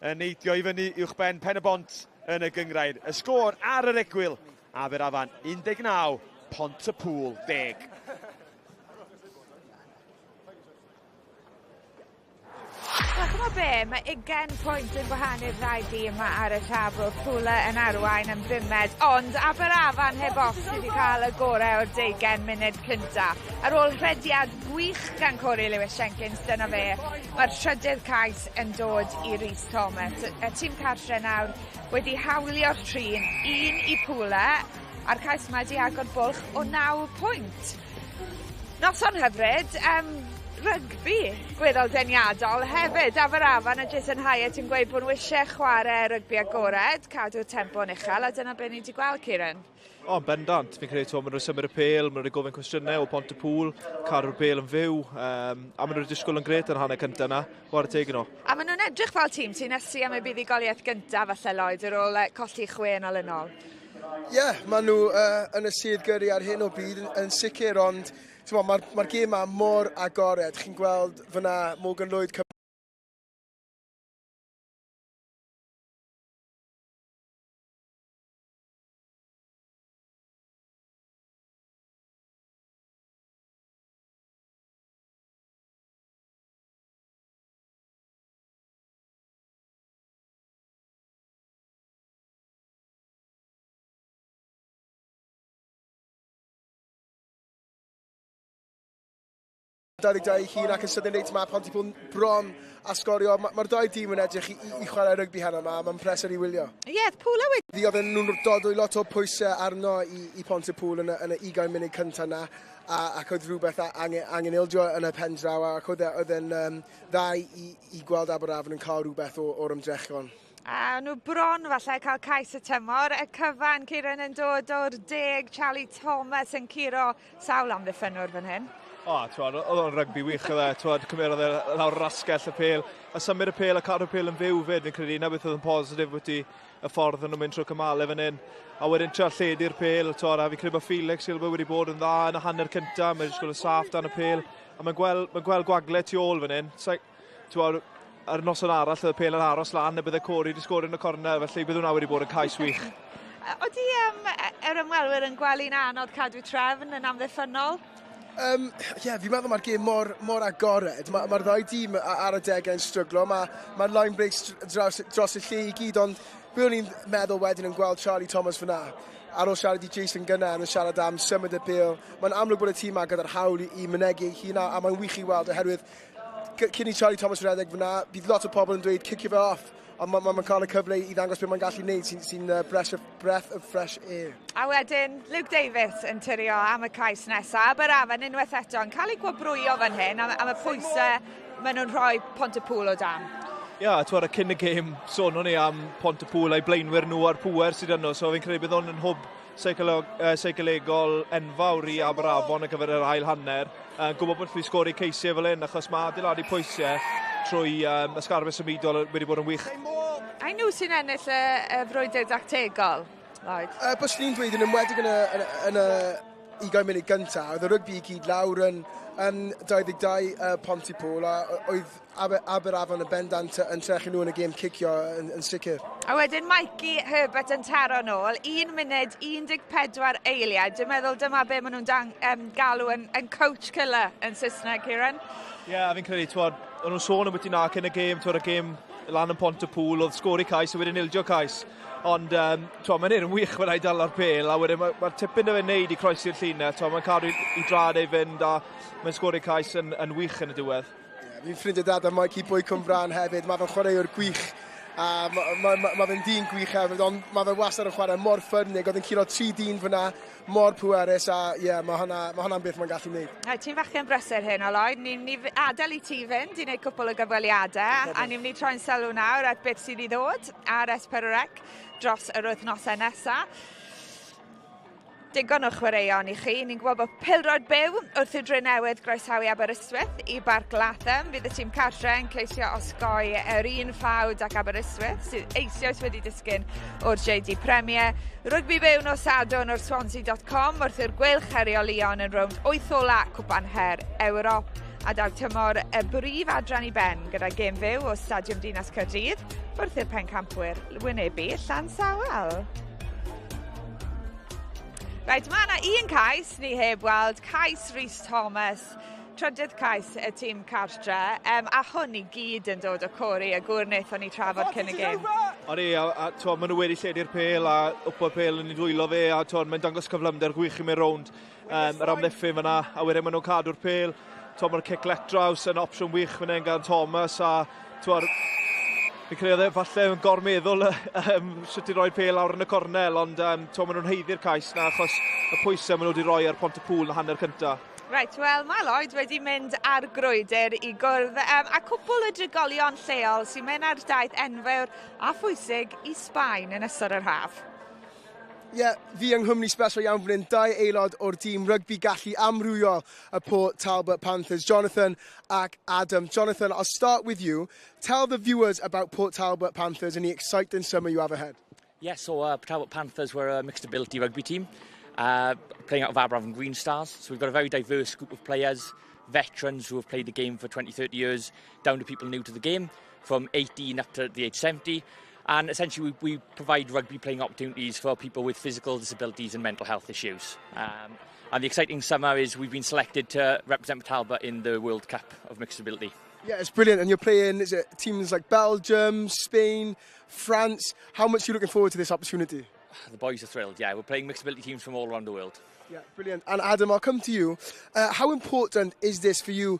yn neidio i fyny uwch ben Pen y Bont yn y gyngrair. Y sgôr ar yr egwyl, Aberafan 19, Pontypool 10. Wel, ch'mo' be, mae 20 pwynt yn gwahanu'r ddau dîm yma ar y tabl. Pooler yn arwain yn bumed, ond Aberafan heb os sydd wedi cael y gorau o'r 20 munud cynta. Ar ôl rhediad gwych gan Corey Lewis Jenkins, dyna fe, mae'r trydydd cais yn dod i Rhys Thomas. Y tîm cartre nawr wedi hawlio'r trin, 1 i Pooler, a'r cais yma wedi agor bwlch o 9 pwynt. Noson hyfryd, rygbi gweddol deniadol hefyd. Aberafan a Jason Hyatt yn gweud bod nhw eisiau chwarae rygbi agored, cadw'r tempo'n uchel, a dyna be ni wedi gweld, Kieran. O, yn bendant. Fi'n credu, maen nhw'n symud y pêl, maen nhw wedi gofyn cwestiynau o Pontypool, cadw'r pêl yn fyw, a maen nhw wedi disgwyl yn gret yn hanner cyntaf yna. Chwarae teg nhw. A maen nhw'n edrych fel tîm sy'n ysu am y buddugoliaeth gyntaf falle, Lloyd, ar ôl colli 6 yn olynol. Ie, yeah, maen nhw yn y sedd gyrru ar hyn o bryd yn sicr, ond mae'r gêm yma mor agored. Chi'n gweld fyna Morgan Lloyd 22 hun ac yn sydyn reit mae Pontypool bron a sgorio. Mae'r ma dau dîm yn edrych i chwarae rygbi heno yma, mae'n pleser i wylio. Ie, yeah, Pŵl wedi. Oedden nhw'n dod o lot o pwysau arno i Pontypool yn y 20 munud cyntaf na, ac oedd rhywbeth angen ildio yn y pen draw, ac oedd e'n dda i gweld Aberafan yn cael rhywbeth o'r ymdrechion. A nhw bron falle cael cais y tymor. Y cyfan, Kieran, yn dod o'r 10, Charlie Thomas yn curo sawl amddiffynwr fan hyn. O, twad, oedd o'n rygbi wych oedd e, twad, cymerodd e lawr yr asgell y pêl, a symud y pêl a cadw'r pêl yn fyw fyd, fi'n credu, na beth oedd yn positif wedi y ffordd yn nhw'n mynd trwy cymalau fan hyn. A wedyn trio lledu'r pêl, twad, a fi'n credu bod Felix Silva wedi bod yn dda yn y hanner cyntaf, mae'n jyst gweld y saff dan y pêl, a mae'n gweld gwagle tu ôl fan hyn. Twad, ar noson arall oedd y pêl yn aros lan, a bydde Corey wedi sgorio yn y cornel, felly bydd hwnna wedi bod yn cais wych. Oeddi yr ymwelwyr yn gweld un anodd cadw trefn yn amddiffynnol? Yeah, fi'n meddwl mae'r gêm mor agored. Mae'r ma ddau dîm ar y degau yn stryglo. Mae ma line breaks dros y lle i gyd, ond be o'n i'n meddwl wedyn yn gweld Charlie Thomas fyna, ar ôl siarad i Jason Gunner yn siarad am symud y bêl, mae'n amlwg bod y tîm yma gyda'r hawl i mynegu ei hun, a mae'n wych i weld oherwydd cyn i Charlie Thomas redeg fyna, bydd lot o pobl yn dweud cicio fe off, ond mae'n ma cael y cyfle i ddangos beth mae'n gallu gwneud sy'n sy breath of fresh air. A wedyn, Luke Davies yn turio am y cais nesaf. Aberafan unwaith eto yn cael ei gwobrwyo fan hyn am y pwysau maen nhw'n rhoi Pontypool o dan. Ia, yeah, twad, cyn y gêm sôn ni am Pontypool a'i blaenwyr nhw a'r pŵer sydd yno, so fi'n credu bydd hwn yn hwb seicolegol enfawr i Aberafon ar gyfer yr ail hanner. Gwybod bod chi sgori ceisiau fel hyn, achos mae adeiladu pwysau trwy ysgarfau symudol wedi bod yn wych. Ai nhw sy'n ennill y frwydr dactegol, Lloyd? Bys ni'n dweud yn enwedig yn y 20 munud gyntaf, oedd y rygbi i gyd lawr yn 22 Pontypool a oedd Aberafan yn bendant yn trechu nhw yn y gêm cicio yn sicr. A wedyn Mikey Herbert yn taro nôl, 1 munud 14 eiliad. Dwi'n meddwl dyma be maen nhw'n galw yn coach killer yn Saesneg, Kieran. Ie, yeah, fi'n credu, twad, o'n nhw'n sôn am na cyn y gêm, twad, y gêm lan yn Pontypool, oedd sgori cais a wedyn ildio cais. Ond mae'n un yn wych fel ei dal ar pêl, a wedyn mae'r ma tipyn o fe'n neud i croesi'r llinell, mae'n cadw i drad ei fynd a mae'n sgori cais yn wych yn y diwedd. Yeah, fi'n ffrindiau dad a Mikey Bwy Cwmbrân hefyd, mae fe'n chwaraewr gwych a mae ma, ma fe'n dyn gwych hefyd, ond mae fe wastad yn chwarae mor ffyrnig, oedd yn curo tri dyn fyna, mor pwerus, a ie, yeah, mae hwnna'n ma hwnna beth mae'n gallu gwneud. Ti'n fachgen brysur hyn o Lloyd, ni'n ni adael i ti fynd i wneud cwpl o gyfweliadau, a ni'n mynd i troi'n sylw nawr at beth sydd i ddod ar S4C dros yr wythnosau nesaf. Digon o chwaraeon i chi. Ni'n gwybod bod pêl-droed byw wrth i'r Drenewydd groesawu Aberystwyth i Barc Latham. Fydd y tîm cartre yn ceisio osgoi yr un ffawd ac Aberystwyth sydd eisoes wedi disgyn o'r JD Premier. Rygbi byw nos Sadwrn o'r Swansea.com wrth i'r Gweilch herio Lyon yn rownd 8 ola Cwpan Her Ewrop. A daw tymor y brif adran i ben gyda gêm fyw o Stadiwm Dinas Caerdydd wrth i'r pencampwyr wynebu Llansawel. Reit, mae yna un cais ni heb weld, cais Rhys Thomas, trydydd cais y tîm cartre, a hwn i gyd yn dod o Cori, y gŵr wnaethon ni trafod cyn y gêm. Odi, a to, maen nhw wedi lledu'r pêl a wpo'r pêl yn ei dwylo fe, a to, mae'n dangos cyflymder gwych i mynd rownd yr amddiffyn fyna, a wedyn maen nhw'n cadw'r pêl. To, mae'r cic letraws yn opsiwn wych fan hyn gan Thomas, a to, fi'n credu oedd e falle yn gormeddwl sut i roi'r pêl lawr yn y cornel, ond to, maen nhw'n haeddu'r cais na achos y pwysau maen nhw wedi rhoi ar Pontypool yn hanner cyntaf. Reit, wel, mae Lloyd wedi mynd ar grwydr i gwrdd a cwpl o drigolion lleol sy'n mynd ar daith enfawr a phwysig i Sbaen yn ystod yr haf. Ie, yeah, fi yng nghwmni special iawn fan hyn, dau aelod o'r tîm rygbi gallu amrywiol y Port Talbot Panthers, Jonathan ac Adam. Jonathan, I'll start with you. Tell the viewers about Port Talbot Panthers and the exciting summer you have ahead. Yeah, so Port Talbot Panthers were a mixed ability rugby team playing out of Aberafan Green Stars. So we've got a very diverse group of players, veterans who have played the game for 20, 30 years, down to people new to the game, from 18 up to the age 70. And essentially we provide rugby playing opportunities for people with physical disabilities and mental health issues. And the exciting summer is we've been selected to represent Talbot in the World Cup of Mixed Ability. Yeah, it's brilliant. And you're playing, is it teams like Belgium, Spain, France? How much are you looking forward to this opportunity? The boys are thrilled, yeah. We're playing mixed ability teams from all around the world. Yeah, brilliant. And Adam, I'll come to you. How important is this for you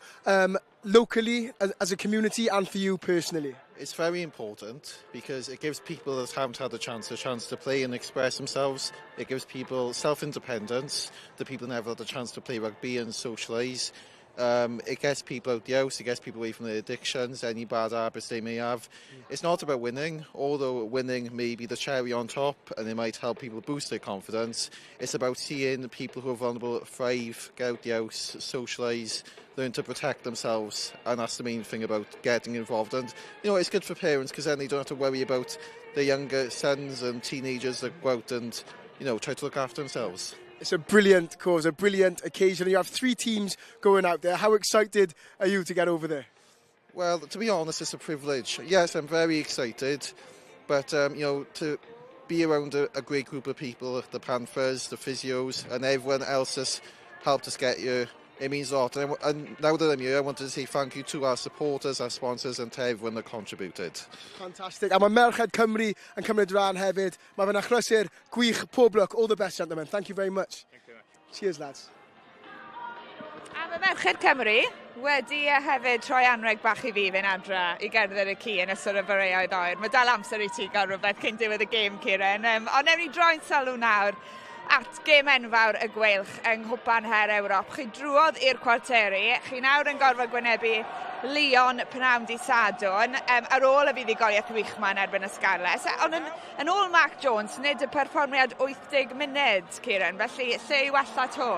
locally, as a community, and for you personally? It's very important because it gives people that haven't had a chance to play and express themselves. It gives people self-independence, the people never had a chance to play rugby and socialise. It gets people out the house, it gets people away from their addictions, any bad habits they may have. It's not about winning, although winning may be the cherry on top and it might help people boost their confidence. It's about seeing people who are vulnerable thrive, get out the house, socialise, learn to protect themselves, and that's the main thing about getting involved. And you know, it's good for parents because then they don't have to worry about their younger sons and teenagers that go out and, you know, try to look after themselves. It's a brilliant cause, a brilliant occasion. You have three teams going out there. How excited are you to get over there? Well, to be honest, it's a privilege. Yes, I'm very excited, but you know, to be around a great group of people, the Panthers, the physios, and everyone else that's helped us get here, it means a lot. And now that I'm here, I wanted to say thank you to our supporters, our sponsors, and to everyone that contributed. Fantastic. A mae Merched Cymru yn cymryd rhan hefyd. Mae fe'n achlysur gwych. Pob lwc. All the best, gentlemen. Thank you very much. Thank you very much. Cheers, lads. A mae Merched Cymru wedi hefyd troi anreg bach i fi fynd adra i gerdded y ci yn ystod y boreoedd oer. Mae dal amser i ti gael rhywbeth cyn diwedd y gêm, Kieran. Ond newn ni droi'n sylw nawr at gêm enfawr y Gweilch yng Nghwpan Her Ewrop. Chi drwodd i'r cwarteri, chi nawr yn gorfod gwynebu Lyon pnawn dydd Sadwrn, ar ôl y fuddugoliaeth wych 'ma yn erbyn y Scarlets. Ond yn ôl Mark Jones, nid y perfformiad 80 munud, Kieran, felly lle i wella 'to?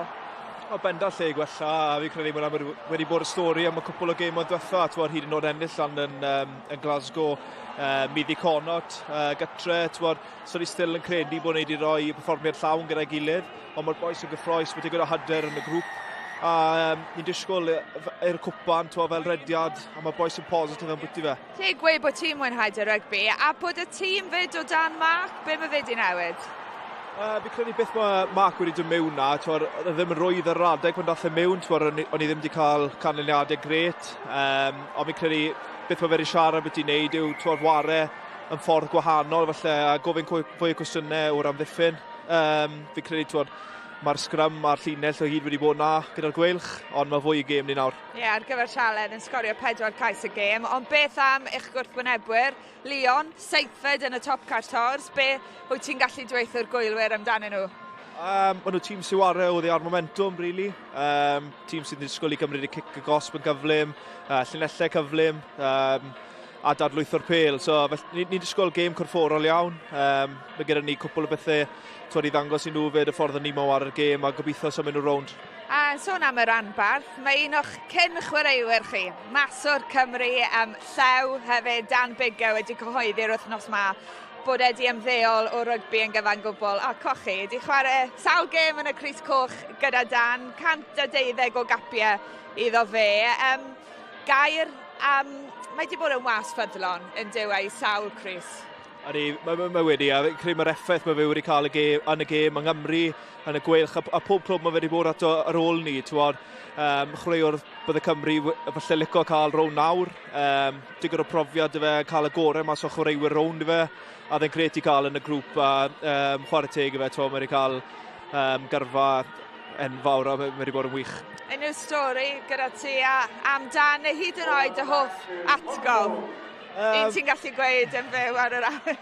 O, bendant lle i gwella, a fi'n credu bod wedi bod y stori am y cwpl o gêmoedd diwetha, twod, hyd yn oed ennill lan yn Glasgow, maeddu Connacht, gytre, twod, so ni still yn credu bod ni wedi rhoi perfformiad llawn gyda'i gilydd, ond mae'r bois yn gyffrous, mae digon o hyder yn y grŵp, a ni'n disgwyl i'r cwpan, twod, fel rediad, a mae'r bois yn positif yn bwyty fe. Ti'n gweud bod ti'n mwynhau dy rygbi, a bod y tîm fyd o dan Mark, be mae fe di newid? Fi credu beth mae Mark wedi dod mewn na, twod, ddim yn rwydd ar yr adeg pan dath e mewn, twod, o'n i ddim wedi cael canlyniadau grêt, ond fi'n credu beth mae fe wedi siarad beth i wneud yw, twod, ware yn ffordd gwahanol, falle, a gofyn fwy o cwestiynau o'r amddiffyn. Fi'n credu, twod, mae'r sgrym a'r llinell o hyd wedi bod na gyda'r Gweilch, ond mae fwy i gêm ni nawr. Ie, yeah, ar gyfer Sialen yn sgorio 4 cais y gêm, ond beth am eich gwrthwynebwyr? Lyon, seithfed yn y top 14, be wyt ti'n gallu dweud wrth gwylwyr amdanyn nhw? Maen nhw tîm sy'n ware oddi ar momentum, really. Tîm sy'n disgwyl i gymryd y cic y gosb yn gyflym, llinellau cyflym, a dadlwytho'r pêl. So, ni'n disgwyl gêm corfforol iawn. Mae gyda ni cwpl o bethau, twod, i ddangos i nhw fyd y ffordd yn ni mewn ar y gêm a gobeithio symud nhw rownd. A sôn am y ranbarth, mae un o'ch cyn chwaraewyr chi, maswr Cymru, Llew hefyd, Dan Biggar, wedi cyhoeddi'r wythnos ma bod e 'di ymddeol o rygbi yn gyfan gwbl. A cochi, di chwarae sawl gêm yn y crys coch gyda Dan, 112 o gapiau iddo fe. Gair, mae di bod yn was ffyddlon yn dyw e i sawl crys. Ydy, mae wedi, a fi'n credu mae'r effaith mae fe wedi cael y gêm, yn y gêm yng Nghymru, yn y Gweilch, a pob clwb mae fe wedi bod ato ar ôl ni, ti'n, chwaraewr bydde Cymru falle licio cael rownd nawr, digon o profiad i fe, cael y gorau mas o chwaraewyr rownd i fe, a dde'n grêt i cael yn y grŵp, a chwarae teg i fe, ti'n, mae wedi cael gyrfa enfawr a mae wedi bod yn wych. Unrhyw stori gyda ti amdan neu hyd yn oed dy hoff atgof? Un ti'n gallu gweud yn fyw ar yr awyr?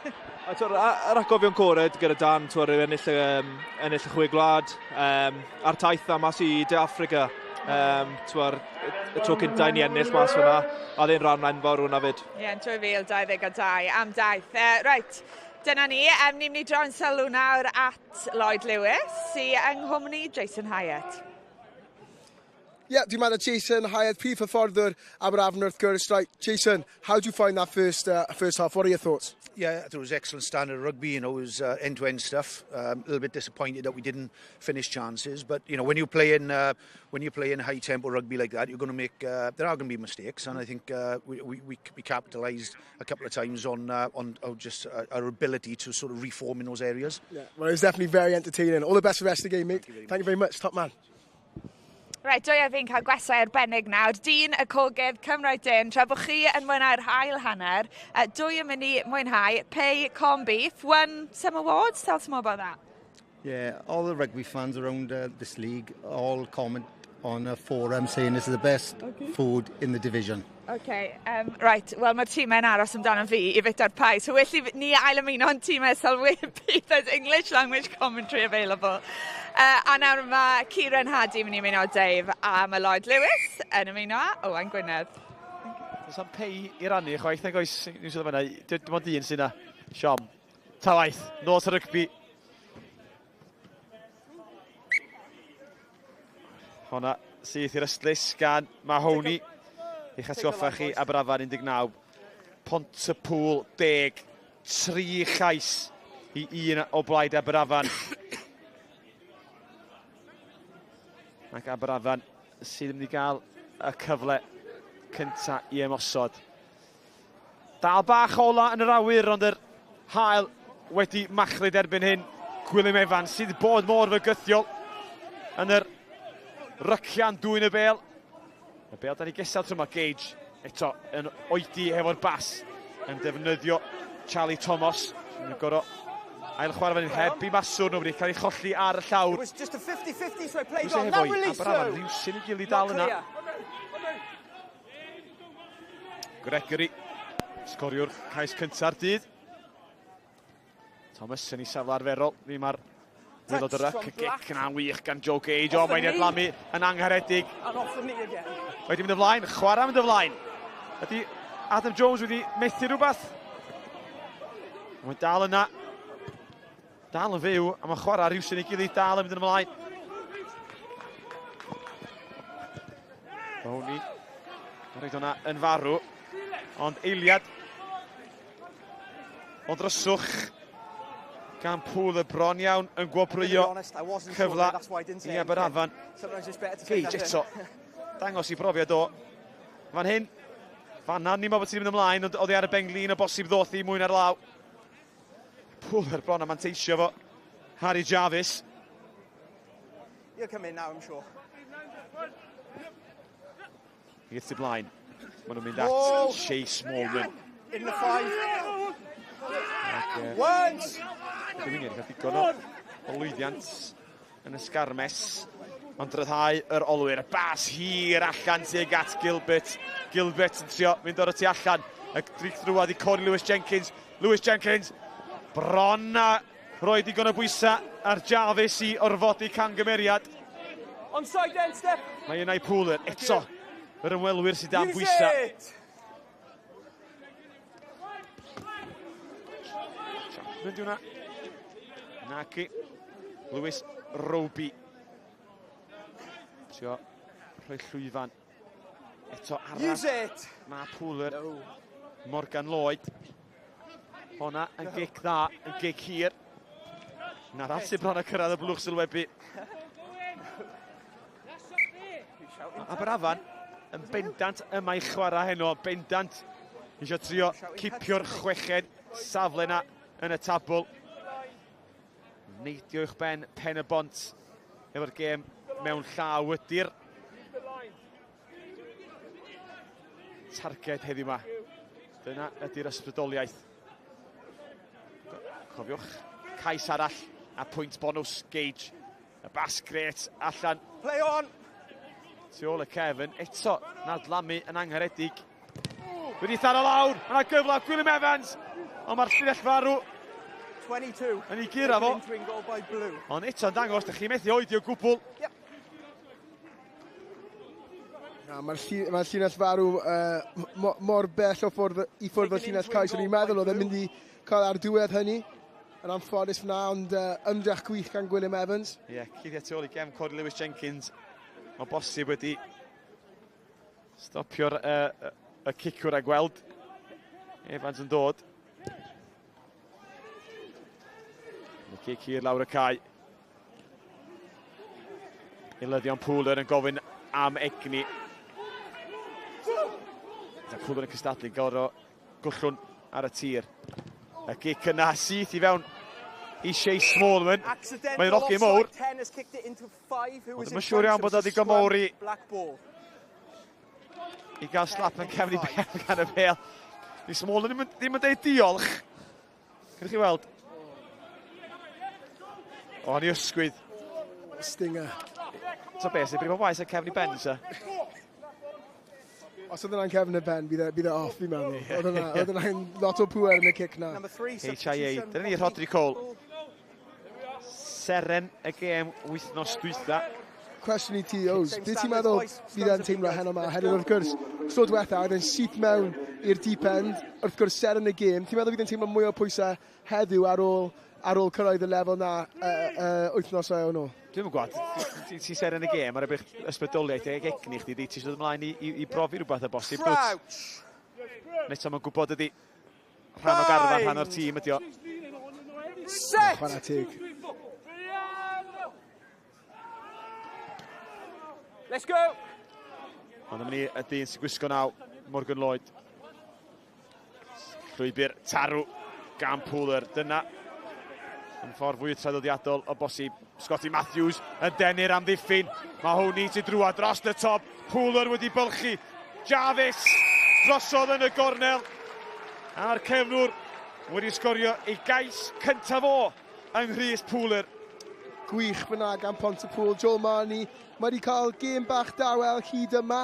A twod, yr atgofion gorau gyda Dan, twod, ennill y Chwe Gwlad, a'r taith na mas i De Affrica, twod, y tro cynta i ni ennill mas fyna, a dde'n rhan enfawr hwnna fyd. Ie, yn 2022, am daith. Reit, dyna ni. Ni'n mynd i droi'n sylw nawr at Lloyd Lewis, sy yng nghwmni Jason Hyatt. Yeah, dwi'n meddwl Jason Hyatt, prif hyfforddwr Aberafan wrth gwrs. Right, Jason, how do you find that first half? What are your thoughts? Yeah, I thought it was excellent standard rugby. It was end-to-end stuff. A little bit disappointed that we didn't finish chances, but you know, when you play in high tempo rugby like that, you're going to make there are going to be mistakes, and I think we capitalised a couple of times on just our ability to sort of reform in those areas. Yeah, well, it was definitely very entertaining. All the best for the rest of the game, mate. Thank you very much, top man. Reit, dwi a fi'n cael gwestai arbennig nawr. Dyn y cogydd, come right in. Tra bod chi yn mwynhau'r hail hanner, dwi yn mynd i mwynhau pei corned beef. Won some awards. Tell us more about that. Yeah, all the rugby fans around this league all comment on a forum saying this is the best food in the division. Okay, right, wel mae'r tîmau'n aros amdano fi i fita'r pie, so well i ni ail ymuno yn tîmau sylwebu, there's English language commentary available. A nawr mae Kieran Hardy yn mynd i ymuno â Dave, a mae Lloyd Lewis yn ymuno â Owain Gwynedd. Does am pei i rannu chwaith nag oes, ni'n sôn fan'na, dim ond un sy'n na. Siom. Ta waith, nos rygbi. Honna syth i'r ystlys gan Mahoney. I'ch atgoffa chi, Aberafan 19, Pontypŵl 10, 3 chais i 1 o blaid Aberafan. Ac Aberafan sydd yn mynd i gael y cyfle cyntaf i ymosod. Dal bach ola yn yr awyr, ond yr hael wedi machlud erbyn hyn. Gwilym Evans sydd bod mor fygythiol yn yr rycian dwyn y bel. Y bel dan i gesel tro yma, Gage eto yn oedi hefo'r bas yn defnyddio Charlie Thomas. Yn gorau ail chwarae fan hyn heb i maswr nhw wedi cael ei cholli ar y llawr. It was just a 50-50, so I played on. Now release Aberafan rhywsyn i gilydd dal yna. Gregory, sgoriwr cais cynta'r dydd. Thomas yn ei safle arferol, ddim ar waelod y ryc, y gic yna'n wych gan Joe Gage. O, mae'n adlamu yn angharedig. Wedi mynd ymlaen, chwarae mynd ymlaen. Ydy Adam Jones wedi methu rhywbeth? Mae'n dal yna. Dal yn fyw, a mae'n chwarae rhywsyn ei gilydd dal yn mynd ymlaen. Mahoney, roedd hwnna yn farw, ond eiliad o dryswch gan Pŵl y bron iawn yn gwobrwyo cyfle i Aberafan. Gage eto, dangos i brofiad o fan hyn. Fanna, ni'n meddwl bod ti'n mynd ymlaen, ond oedd hi ar y benglin o bosib ddoth i mwyn ar law. Pŵl yr bron a manteisio fo Harry Jarvis. He'll come in now, I'm sure. I'r tu blaen. Maen nhw'n mynd at Shea Smallman. In the five. Once! Dwi'n mynd i cael digon o lwyddiant yn y sgarmes. Ond ryddhau yr olwyr. Y bas hir allan tuag at Gilbert. Gilbert yn trio mynd o'r tu allan. Y dric drwad i Corey Lewis Jenkins. Lewis Jenkins bron a rhoi digon o bwysau ar Jarvis i orfodi camgymeriad. Onside then, step. Mae yna i Pooler eto. Yr ymwelwyr sydd dan bwysau. Chapman di hwnna. Naci. Lewis Roby. Trio rhoi llwyfan. Eto arall. Use it! Mae Pooler. No. Morgan Lloyd. Honna yn gic dda, yn gic hir. Na'r sy'n bron a cyrraedd y blwch sylwebu. Aberafan yn bendant yma i chwarae heno, bendant eisiau trio cipio'r chweched safle na yn y tabl. Neidio uwch ben Pen y Bont efo'r gêm mewn llaw ydy'r targed heddiw yma. Dyna ydy'r ysbrydoliaeth. Cofiwch, cais arall a pwynt bonws Gage. Y bas gret allan. Play on! Tu ôl y cefn, eto nadlamu yn angharedig. Wedi tharo lawr, mae yna gyfle Gwilym Evans, ond mae'r llinell farw 22. yn ei gura fo. Ond eto'n dangos, dych chi'n methu oedi o gwbl. Yep. Na, mae'r ma llinell farw mor bell o ffwrdd i ffwrdd o'r llinell cais. O'n i'n meddwl oedd e'n mynd i cael ar diwedd hynny. Yn anffodus fyna, ond ymdrech gwych gan Gwilym Evans. Ie, yeah, cuddiad tu ôl i gefn Corey Lewis Jenkins. Mae'n bosib wedi stopio'r y cicwr a gweld Evans yn dod. Y cic hir lawr y cae. Eilyddion Pooler yn gofyn am egni. Pooler yn cystadlu, gorfod gollwng ar y tir. Y gic yna syth i fewn i Shea Smallman. Mae'n ogyn mowr. Ond ddim yn siŵr iawn bod o ddigon mowr i i gael slap yn cefn i ben gan y bêl. Di Smallman ddim, ddim yn deud diolch. Gewch chi weld. O, ni ysgwydd. Stinger. So beth, sy'n brifo waith y cefn i ben, sa? Os oedd yna'n cefn y ben, bydd e, bydd e off, fi'n meddwl. Oedd yna'n lot o pŵer yn y cic na. HIA. Dyna ni Rodri Cole. Seren y gêm wythnos dwytha. Cwestiwn i ti, Ows. Beth ti'n meddwl bydd e'n teimlo heno yma? Hefyd wrth gwrs, tro diwetha, oedd e'n syth mewn i'r deep end, wrth gwrs seren y gêm. Ti'n meddwl bydd e'n teimlo mwy o pwysau heddiw ar ôl, ar ôl cyrraedd y lefel na wythnos o ôl? Dwi'm yn gwybod, ti'n seren y gêm ar eich ysbrydoliaeth ag egni chdi, di, ti'n dod ymlaen i, i, i brofi rhywbeth o bosib. Crouch! Neu mae'n gwybod ydi rhan o garfan, rhan o'r tîm ydi o. Set! Chwarae teg. Let's go! Ond dyma ni y dyn sy'n gwisgo naw, Morgan Lloyd. Llwybr tarw gan Pooler. Dyna yn ffordd fwy traddodiadol o bosib. Scotty Matthews yn denu'r amddiffyn. Mae hwn i ti drwa dros y top. Pooler wedi bylchu. Jarvis drosodd yn y gornel. A'r cefnwr wedi sgorio ei gais cyntaf o yng nghrys Pooler. Gwych fyna gan Pontypool. Joel Marney, mae wedi cael gêm bach dawel hyd yma,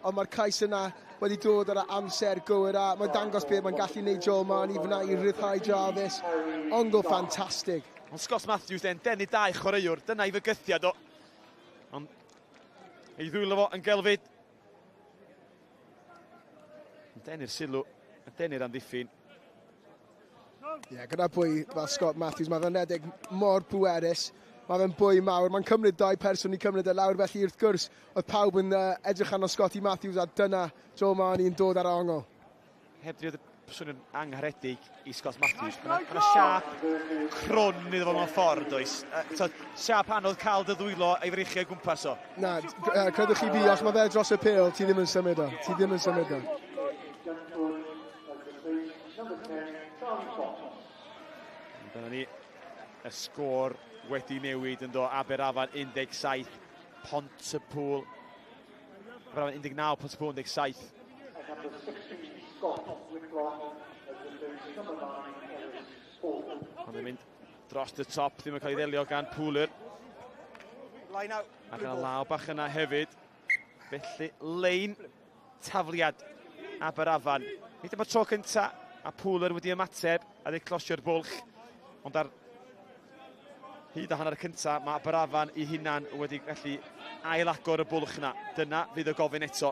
ond mae'r cais yna wedi dod ar y amser gywir a mae'n dangos beth mae'n gallu gwneud Joel Marney fyna i ryddhau Jarvis. Ongl ffantastig. Ond Scott Matthews den, denu dau chwaraewr, dyna i fygythiad o. Ond ei ddwylo fo yn gelfyd. Yn denu'r sylw, yn denu'r amddiffyn. Ie, yeah, gyda bwy fel Scott Matthews, mae fe'n redeg mor bwerus. Mae fe'n bwy mawr, mae'n cymryd dau person i cymryd e lawr, felly wrth gwrs oedd pawb yn edrych arno Scotty Matthews a dyna Joe Marney yn dod ar ongl. Heb drio swnio'n angharedig i Scott Matthews. Mae yna siap crwn iddo fo mewn ffordd, does? So, siap anodd cael dy ddwylo a'i freichiau gwmpas o. Na, credwch chi fi, os mae fe dros y pêl, ti ddim yn symud o. Ti ddim yn symud o. Dyna ni, y sgôr wedi newid yn do. Aberafan 17, Pontypool. Aberafan 19, Pontypool 17. Ond yn mynd dros y top, ddim yn cael ei ddelio gan Pooler. Ac yna law bach yna hefyd. Felly, lein tafliad Aberafan. Nid yma'r tro cynta, a Pooler wedi ymateb a wedi closio'r bwlch. Ond ar hyd a hanner cynta, mae Aberafan i hunan wedi gallu ail-agor y bwlch yna. Dyna fydd y gofyn eto.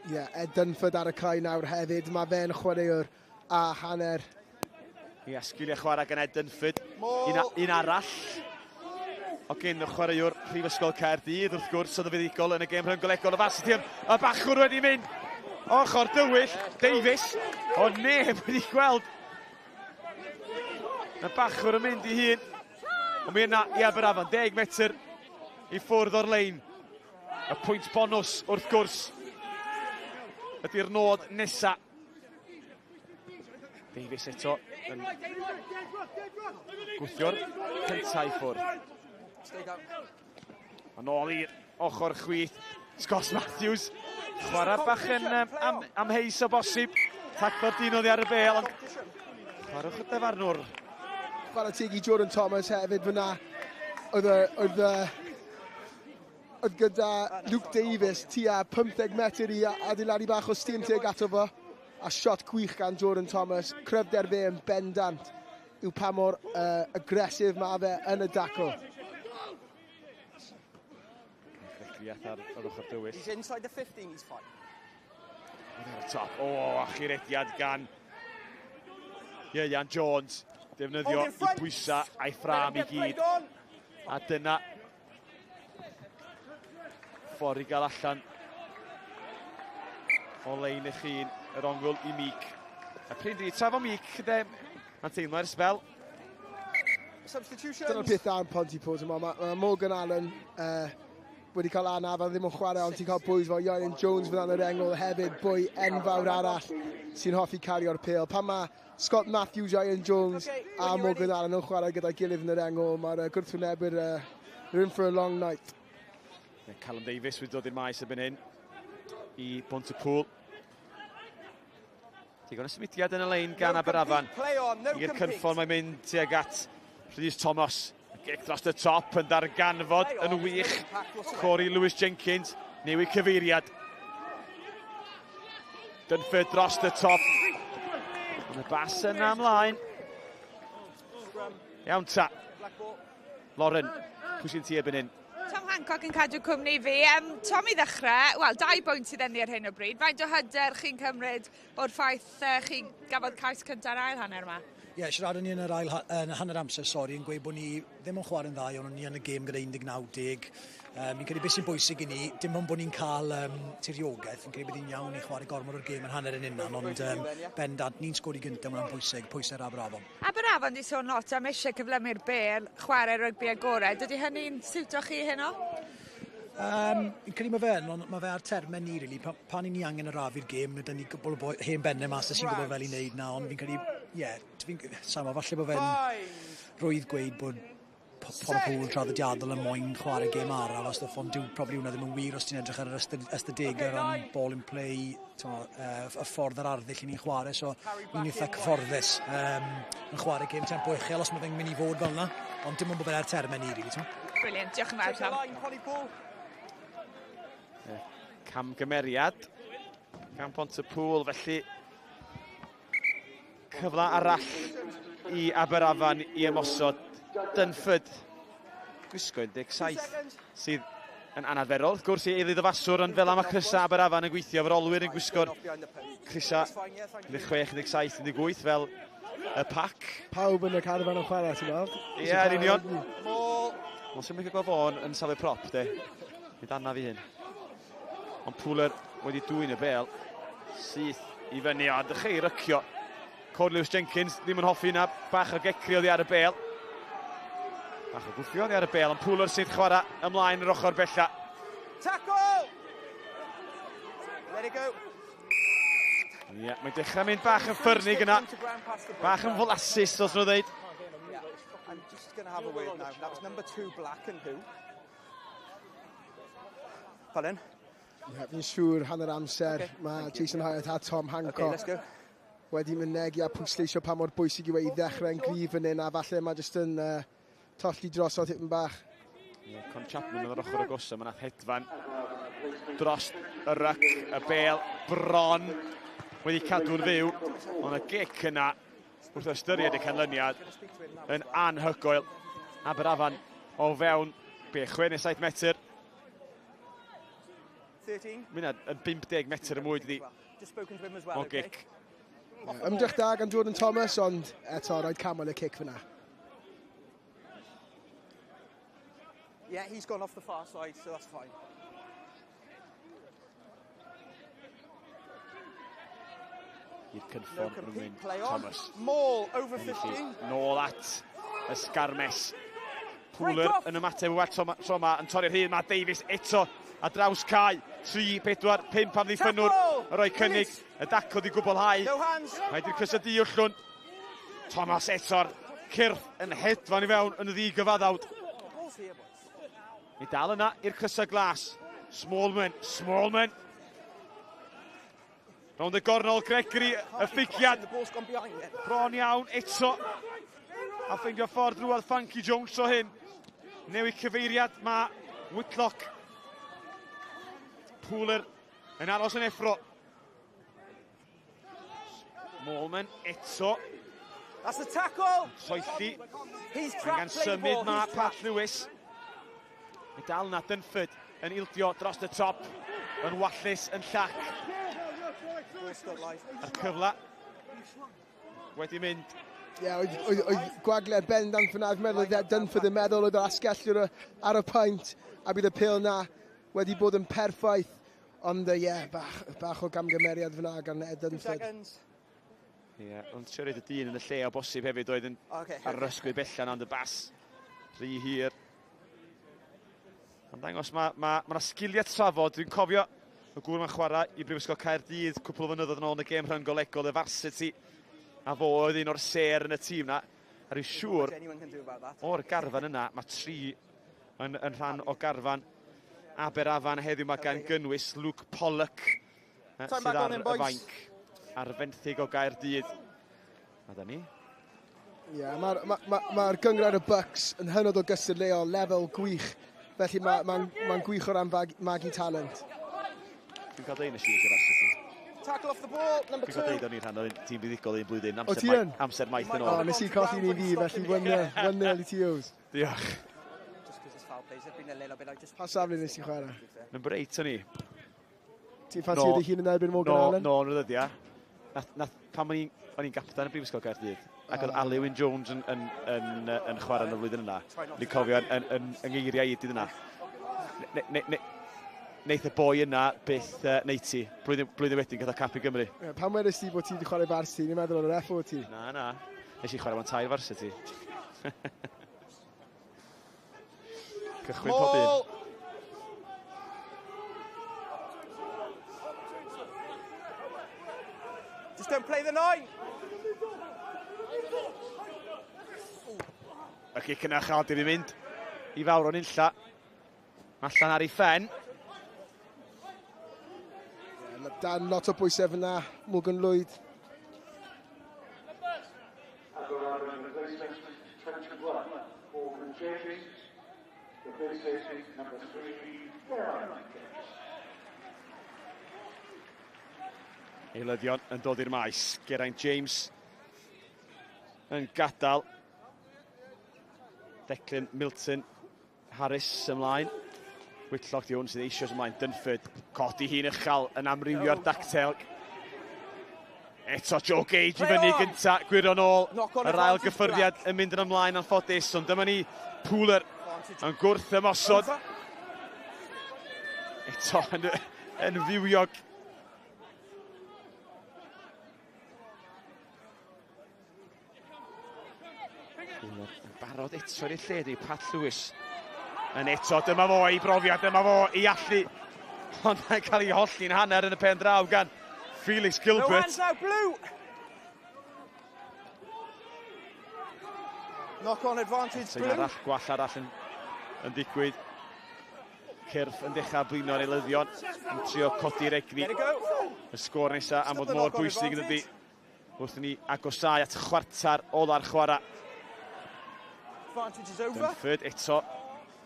Ie, yeah, Ed Dunford ar y cae nawr hefyd. Mae fe'n chwaraewr a hanner. Ie, yeah, sgiliau chwarae gan Ed Dunford. Un, un arall. O gyn y chwaraewr Prifysgol Caerdydd, wrth gwrs, oedd y fuddugol yn y gêm rhynggolegol y Varsity. Y bachwr wedi mynd ochr dywyll, Davies. O neb wedi gweld. Y bachwr yn mynd i hun. Ond mi yna i Aberafan, 10 metr i ffwrdd o'r lein. Y pwynt bonws, wrth gwrs, ydy'r nod nesa. Davies eto yn gwthio'r cyntaf i ffwrdd. Yn ôl i'r ochr chwith, Scott Matthews. Chwarae bach yn am, amheus o bosib. Taclo'r dyn oddi ar y bêl, ond chwaraewch y dyfarnwr. Chwarae teg i Jordan Thomas hefyd fyna. Oedd, oedd, oedd gyda Luke Davies tua 15 metr i adeiladu bach o steam teg ato fo. A shot gwych gan Jordan Thomas. Cryfder fe yn bendant yw pa mor aggressive mae fe yn y dacl. Rhediad ar yr ochr dywyll. He's inside the 15, he's fine. Ar y top. O, oh, achurediad gan Ieuan Jones. Defnyddio i bwysa a'i ffram i gyd. A dyna ffordd i gael allan o lein eich hun, yr ongl i Mic. A pryd di, trafod Mic, de, mae'n teimlo ers sbel. Substitutions. Dyna'r peth da yn Pontypool yma. Mae ma Morgan Allen wedi cael anaf a ddim yn chwarae, ond ti'n cael boys fel Ieuan Jones fydd yr engol hefyd, bwy enfawr arall sy'n hoffi cario'r pêl. Pan mae Scott Matthews, Ieuan Jones a Morgan Allen yn chwarae gyda'i gilydd yn yr engol, mae'r gwrthwynebwyr in for a long night. Callum Davies wedi dod i'r maes erbyn hyn i Bontypool. Digon o symudiad yn y lein gan Aberafan. I'r cynffon mae'n mynd tuag at Rhys Thomas. Gic dros y top yn darganfod yn wych. Corey Lewis Jenkins, newid cyfeiriad. Dunford dros y top. Ond y bas yna ymlaen. Iawn ta. Lauren, pwy sy'n ti erbyn hyn? Tom Hancock yn cadw cwmni fi. Tom, i ddechrau, wel, 2 bwynt sydd enni ar hyn o bryd. Faint o hyder chi'n cymryd o'r ffaith chi gafodd cais cyntaf ail hanner yma? Ie, yeah, siaradon ni yn yr ail, yn hanner amser, sori, yn gweud bod ni ddim yn chwarae'n dda, ond ni yn y gêm gyda 19-10. Fi'n credu beth sy'n bwysig i ni, dim ond bod ni'n cael tiriogaeth, fi'n credu bod ni'n iawn i chwarae gormod o'r gêm yn hanner yn unan, ond bendant, ni'n sgori gyntaf, mae'n bwysig, pwysau'r Aberafon. Aberafon di sôn lot am eisiau cyflymu'r bêl, chwarae rygbi agored. Ydy hynny'n siwto chi heno? Fi'n credu mae fe yn, ond mae fe ar termau ni, really. Pan i ni angen arafu'r gêm, ydyn ni gwbl o hen bennau mas sy'n gwybod fel i wneud na, ond fi'n credu, ie, yeah, sama, falle bod fe'n rwydd gweud bod Pontypool traddodiadol yn moyn chwarae gêm araf a stwff, ond dyw probably hwnna ddim yn wir os ti'n edrych ar yr ystadegau ran ball in play, y ffordd yr arddull i ni'n chwarae, so ni'n eitha cyfforddus yn chwarae gêm tempo uchel os mae fe'n mynd i fod fel yna, ond dim ond bod fe ar termau ni, really, ti'n Brilliant, diolch yn fawr, Tom. Camgymeriad gan Pontypool, felly cyfle arall i Aberafan i ymosod. Dunford, gwisgo 17 sydd yn anarferol. Wrth gwrs i eilydd y faswr, ond fel am y crysa Aberafan yn gweithio, efo'r olwyr yn gwisgo'r crysa 16, 17, 18 fel y pac. Pawb yn y carfan yn chwarae, ti'n gweld? Ie, yn union. Ond sy'n mynd gweld fo'n yn safle prop, de. Nid anaf i hyn. Ond Pooler wedi dwyn y bel. Syth i fyny a dechrau rycio. Corey Lewis Jenkins ddim yn hoffi yna. Bach o gecri oddi ar y bel. Bach o gwffio oddi ar y bel. Ond Pooler sydd chwarae ymlaen yr ochr bella. Tackle! Let it go. Ie, yeah, mae'n dechrau mynd bach yn ffyrnig yna. Bach yn flasus, os nhw ddeud. I'm just going to have a word now. That was number 2 black and who? Pardon? Yeah, fi'n siŵr hanner amser okay, mae Jason Hyatt a Tom Hancock okay, wedi mynegi a pwysleisio pa mor bwysig yw e i ddechrau'n gryf yn hyn, a falle mae jyst yn tolli drosodd tipyn bach. Yeah, Con Chapman yn yr ochr agosa, mae'n hedfan dros y ryc, y bel bron wedi cadw'n fyw, ond y gic yna wrth ystyried y canlyniad yn anhygoel. Aberafan o fewn be, 6 neu 7 metr. Mae'n yn 50 metr y mwy dydi o gic. Ymdrech da gan Jordan Thomas, ond eto rhaid camol y cic fyna. Yeah, he's gone off the far side, so that's fine. I'r cynffon yn mynd Thomas. Maul over 15. Nôl at y sgarmes. Pooler yn ymateb i well tro yma yn torri'r hyn. Mae Davies eto a draws cae. 3, 4, 5 am ddiffynwr. Yn rhoi cynnig. Y dacl di gwblhau. Rhaid i'r cysau di wllwn. Thomas eto'r cyrff yn hedfan i fewn yn ddigyfaddawd. Ni dal yna i'r crysau glas. Smallman, Smallman. Rownd y gornol, Gregory, y ffigiad. Bron iawn eto. A ffeindio ffordd drwodd Frankie Jones o hyn. Newid cyfeiriad mae Whitlock. Pooler yn aros yn effro. Smallman eto. That's the tackle! Troelli. Gan symud mae Pat Lewis. Mae dal yna Dunford yn ildio dros y top. Yn wallus, yn llac. A'r cyfle wedi mynd. Ie, yeah, oedd gwagle bendant fyna. Fi'n meddwl oedd Dunford yn meddwl oedd yr asgellwr ar y pwynt a bydd y pêl na wedi bod yn perffaith. Ond ie, yeah, bach o gamgymeriad fyna gan Ed Dunford. Ie, yeah, ond trio roed y dyn yn y lle o bosib hefyd oedd yn ar yr ysgwydd bellan ond y bas rhy hir. Mae'n dangos mae ma, ma sgiliau trafod. Dwi'n cofio y gŵr mae'n chwarae i Brifysgol Caerdydd cwpl o flynyddoedd yn ôl yn y gêm rhynggolegol y Varsity. A fo oedd un o'r sêr yn y tîm na. A rwy'n siŵr o'r garfan yna, mae tri yn, yn rhan o garfan Aberafan heddiw mae gan gynnwys Luke Pollock sydd ar y fainc ar fenthyg o Gaerdydd. A da ni. Ie, yeah, mae'r ma, ma, ma gynghrair y Bucks yn hynod o gystadleuol, lefel gwych. Felly mae'n ma, ma gwych o ran magu talent. Dwi'n cael deud nes i i'r varsity. Tackle off the ball, number 2. Dwi'n cael deud o'n i'n rhan o'r tîm buddugol un blwyddyn, amser, ma amser maith yn ôl. O, nes i colli un i fi, felly 1-0, 1-0 i ti Ows. Diolch. Pa safle nes i chwarae? Number 8 o'n i. Ti'n ffansi dy hun yn erbyn Morgan Allen? No, no, ddyddiau. Nath, nath, pan o'n i'n gapten y Brifysgol Gaerdydd, ac oedd Alun Jones yn, yn, yn, yn, chwarae yn y flwyddyn yna. Ni'n cofio yn, yn, yn, yng ngeiriau i dydd yna. Ne, ne, ne, neith y boi yna byth neud ti. Blwyddyn, blwyddyn wedyn gyda cap i Gymru. Yeah, pan wedys ti bod ti wedi chwarae varsity, ni'n meddwl o'r F o ti? Na, na. Nes i chwarae mewn tair varsity. Cychwyn pob un. Just don't play the nine. Y cic yna chael di mynd i fawr o'n unlla. Allan ar ei phen. Yeah, dan lot o bwysau fyna, Morgan Lloyd. Eilyddion yn dod i'r maes. Geraint James yn gadael. Declan Milton Harris ymlaen. Whitlock di hwn sydd eisoes ymlaen. Dunford codi hi'n uchel yn amrywio'r dactel. Eto Joe Gage i fyny gynta, gwyro nôl. Yr ail gyffyrddiad yn mynd yn ymlaen anffodus, ond dyma ni Pooler yn gwrth ymosod. Eto yn, yn fywiog. Yn barod eto i'r lle di Pat Lewis. Yn eto, dyma fo ei brofiad, dyma fo ei allu. Ond mae'n cael ei holli'n hanner yn y pen draw gan Felix Gilbert. No hands now, blue! Knock on advantage, blue. Arall, gwall arall yn, yn digwydd. Cyrff yn dechrau blino'r eilyddion, yn trio codi'r egni. Y sgôr nesaf am fod mor bwysig yn dydi. Wrth ni agosau at chwarter ola'r chwarae. Advantage is over. Dunford eto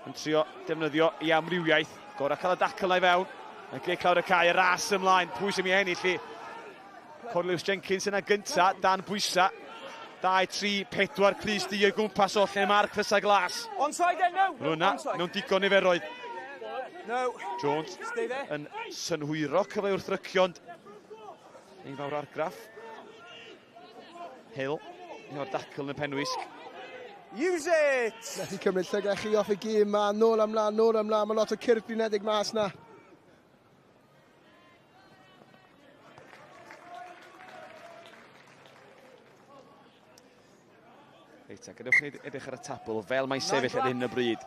yn trio defnyddio i amrywiaeth. Gorau cael y dacl i fewn. Yn gic lawr y cae, y ras ymlaen. Pwy sy'n mynd i ennill i? Cornelius Jenkins yna gynta, dan bwysa. 2, 3, 4 Cris di o gwmpas o lle mae'r crysau glas. Onside then, no! Rwna, mewn digon niferoedd. No. Jones yn synhwyro cyfle wrth rycio, ond ein fawr argraff. Hill, un o'r dacl yn y penwisg. Use it! Methu cymryd llygau chi off y gêm ma, nôl ymlaen, nôl ymlaen, mae lot o cyrff blinedig mas na. Reit, a gadewch ni edrych ar y tabl fel mae'n sefyll ar hyn o bryd.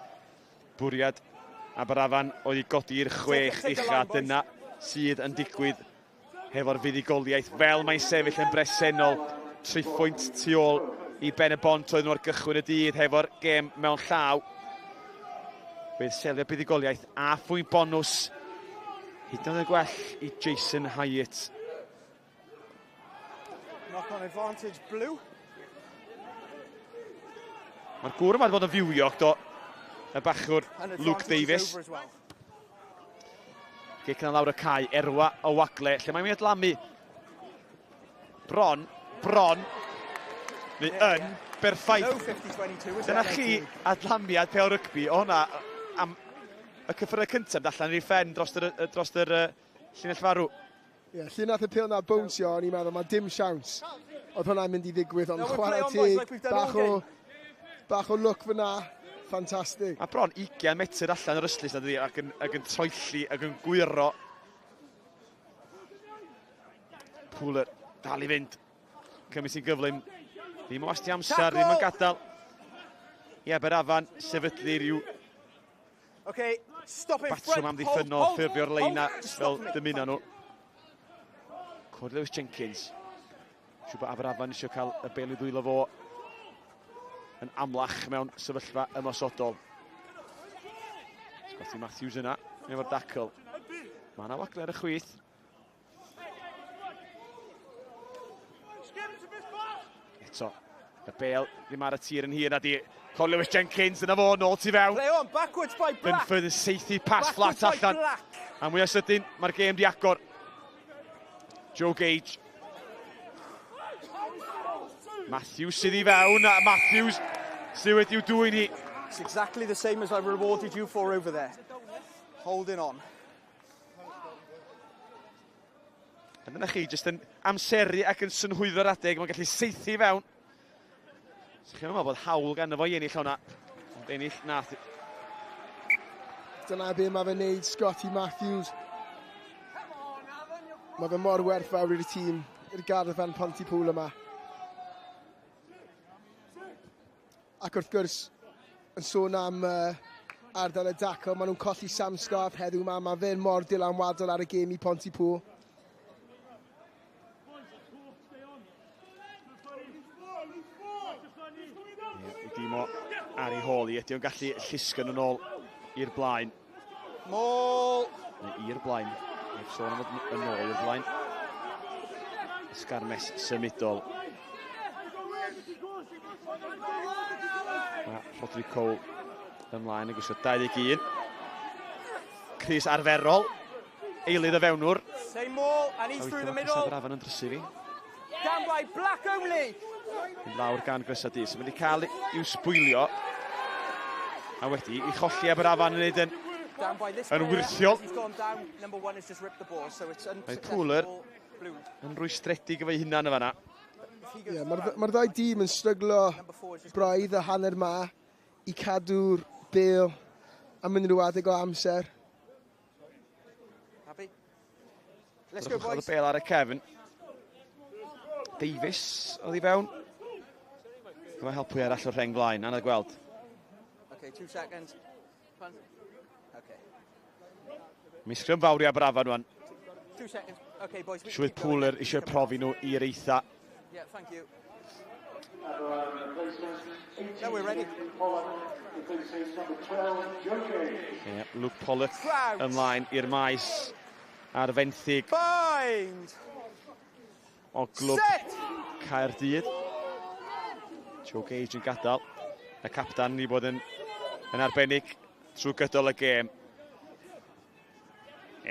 Bwriad Aberafan oedd i godi'r 6 ucha, dyna sydd yn digwydd hefo'r fuddugoliaeth fel mae'n sefyll yn bresennol. 3 phwynt tu ôl i Ben y Bont oedd nhw ar gychwyn y dydd hefo'r gêm mewn llaw. Bydd selio buddugoliaeth a phwynt bonws hyd yn oed yn gwell i Jason Hyatt. Knock on advantage blue. Mae'r gŵr yma wedi bod yn fywiog do, y bachwr Luke Davies. Well. Gic yna lawr y cae, erwa o wagle, lle mae'n mynd adlamu. Bron, bron, neu yn berffaith. Dyna chi adlamiad pêl rygbi, o hwnna am y cyffyrddau cyntaf allan i'r ffen dros yr, dros yr llinell farw. Ie, yeah, lle nath y pêl na bownsio, o'n i'n meddwl, mae dim siawns. Oedd hwnna'n mynd i ddigwydd, ond chwarae teg, bach o, bach o lwc fyna, ffantastig. A bron 20 metr allan o'r ystlys na dydi, ac yn, ac yn troelli, ac yn gwyro. Pooler dal i fynd. Cymryd sy'n gyflym. Ddim yn wasti amser, ddim yn gadael. I Aberafan sefydlu rhyw Okay. Batrwm amddiffynnol ffurfio'r leina fel dymuna nhw. Cody Lewis Jenkins. Siw bod Aberafan eisiau cael y bel i ddwylo fo yn amlach mewn sefyllfa ymosodol. Scotty Matthews yna, efo'r dacl. Mae yna wagle ar y chwith. Eto, y bel ddim ar y tir yn hir na di. Con Lewis Jenkins, yna fo, nôl tu fewn. Play on, backwards by Black. Dunford yn seithi pas fflat allan. A mwyaf sydyn, mae'r gêm di agor. Joe Gage. Matthews sydd i fewn, a Matthews sydd wedi'w dwy'n hi. It's exactly the same as I rewarded you for over there. Holding on. A dyna chi, jyst yn amseru ac yn synhwyddo'r adeg, mae'n gallu seithi fewn. So chi'n meddwl bod hawl gan fo i ennill hwnna. Ond ennill nath. Dyna be mae fe'n neud, Scotty Matthews. Mae fe mor werthfawr i'r tîm, i'r garfan Pontypool yma. Ac wrth gwrs, yn sôn am ardal y dacl, maen nhw'n colli Sam Scarf heddiw yma. Mae fe'n mor dylanwadol ar y gêm i Pontypool. Ie, dîm o ar ei hôl i. Ydy o'n gallu llusgo nhw'n ôl i'r blaen? Môl! Neu i'r blaen. Heb sôn am fod yn ôl i'r blaen. Ysgarmes symudol. Mae Rodri Cole ymlaen yn gwisgo 21. Cris arferol. Eilydd y fewnwr. Same maul, and he's through the middle. Aberafan yn drysu fi. Down by Black only. Yn lawr gan Gresa Dys. Mae'n wedi cael i'w sbwylio. A wedi i cholli Aberafan yn neud yn yn wyrthiol. Mae Pooler yn rwystredig efo'i hunan yn fanna. Ie, mae'r ddau dîm yn stryglo braidd y hanner ma i cadw'r bêl am unrhyw adeg o amser. Happy? Let's go, boys. Y bêl ar y cefn. Davies oedd i fewn. Gyda helpu arall o'r rheng flaen, anodd gweld. Okay, 2 seconds. Okay. Mi sgrym fawr i Aberafan rwan. 2 seconds. Okay, boys. Siwydd Pooler eisiau profi nhw i'r eitha. Yeah, thank you. Now we're ready. Yeah, Luke Pollock ymlaen i'r maes ar fenthyg. Bind. O glwb Caerdydd. Joe Gage yn gadael. Y captan ni bod yn arbennig trwy gydol y gêm.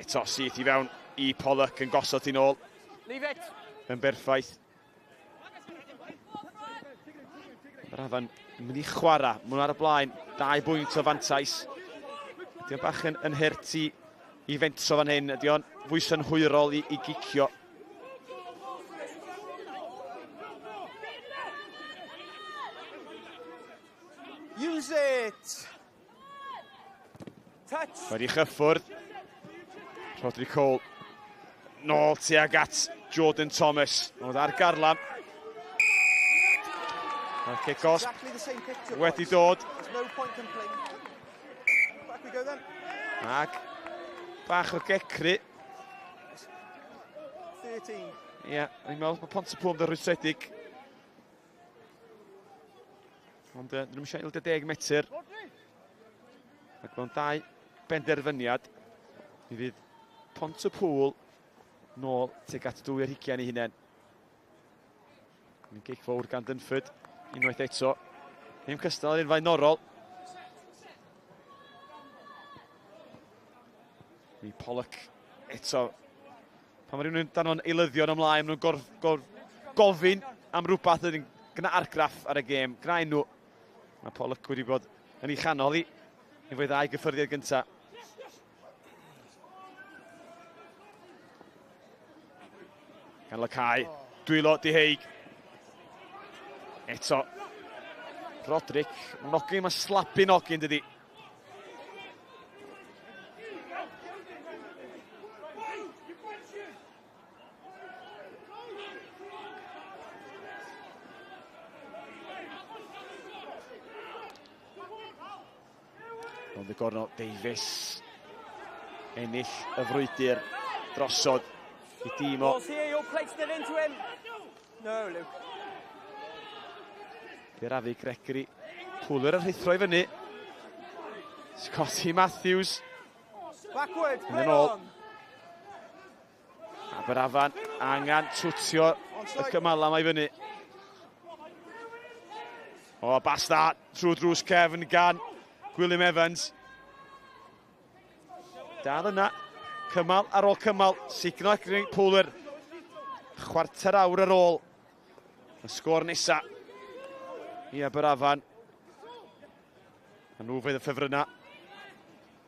Eto syth i fewn i Pollock yn gosod i'n ôl. Leave it. Yn berffaith. Aberafan yn mynd i chwarae. Maen nhw ar y blaen. 2 bwynt o fantais. Ydy o'n bach yn hurt i fentro fan hyn. Ydy o'n fwy synhwyrol i gicio. Use it! Touch! Wedi chyffwrdd. Rodri Cole. Nôl tuag at Jordan Thomas. Oedd ar garlam. Mae'r cic os wedi dod. Ac bach o gecru. Ie, ni'n meddwl bod Pontypool yn rwystredig. Ond dyn nhw'n eisiau ildio 10 metr. Ac mewn 2 benderfyniad, mi fydd Pontypool nôl tuag at 2 ar 20 ei hunain. Mae'n gic fawr gan Dunford unwaith eto. Ddim cystal yr un flaenorol. Mi Pollock eto. Pan mae rhywun yn danfon eilyddion ymlaen, maen nhw'n gofyn am rhywbeth yn gyda argraff ar y gêm. Gwna nhw. Mae Pollock wedi bod yn ei chanol i efo'i ddau gyffyrddiad gyntaf. Gan y cae, dwylo diheig. Eto, Roderick, nogyn, mae slapu nogyn dydi. Rownd y gornel, Davies. Ennill y frwydr drosodd i dîm o. No, Luke. Berafu Gregory. Pwler yn rhuthro i fyny. Scotty Matthews. Backward, Yn ôl. Aberafan angen twtio y cymala yma i fyny. O, basta trwy drws cefn gan Gwilym Evans. Dal yna. Cymal ar ôl cymal. Signo ac Pwler. Chwarter awr ar ôl. Y sgôr nesa i Aberafan. A nhw fydd y ffefrynnau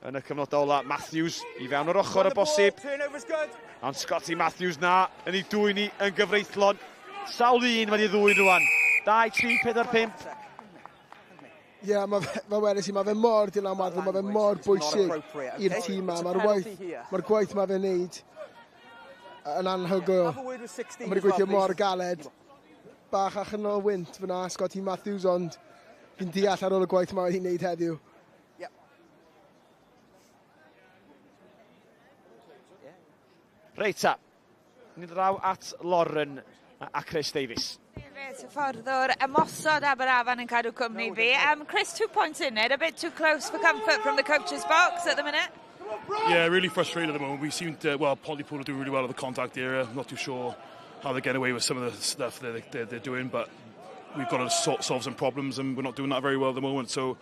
yn y cyfnodau ola. Matthews i fewn o'r ochr y bosib. Ond Scotty Matthews na yn ei dwyn i yn gyfreithlon. Sawl un wedi ddwyn rwan. 2, 3, 4, 5. Ie, yeah, mae weles i, mae fe mor dylanwadol, mae fe mor bwysig i'r tîm yma. Mae'r waith, mae'r gwaith mae fe'n neud yn anhygoel. Mae wedi gweithio mor galed. Bach allan o wynt fyna, Scotty Matthews, ond fi'n deall ar ôl y gwaith mae wedi'i wneud heddiw. Reit ta, ni'n draw at Lauren a Chris Davies. Davies, hyfforddwr ymosod Aberafan yn cadw cwmni fi. Chris, 2 points in it, a bit too close for comfort from the coach's box at the minute. Yeah, really frustrated at the moment. We seem to, well, Pontypool are doing really well at the contact area. I'm not too sure how they get away with some of the stuff that they're doing, but we've got to solve some problems, and we're not doing that very well at the moment. So,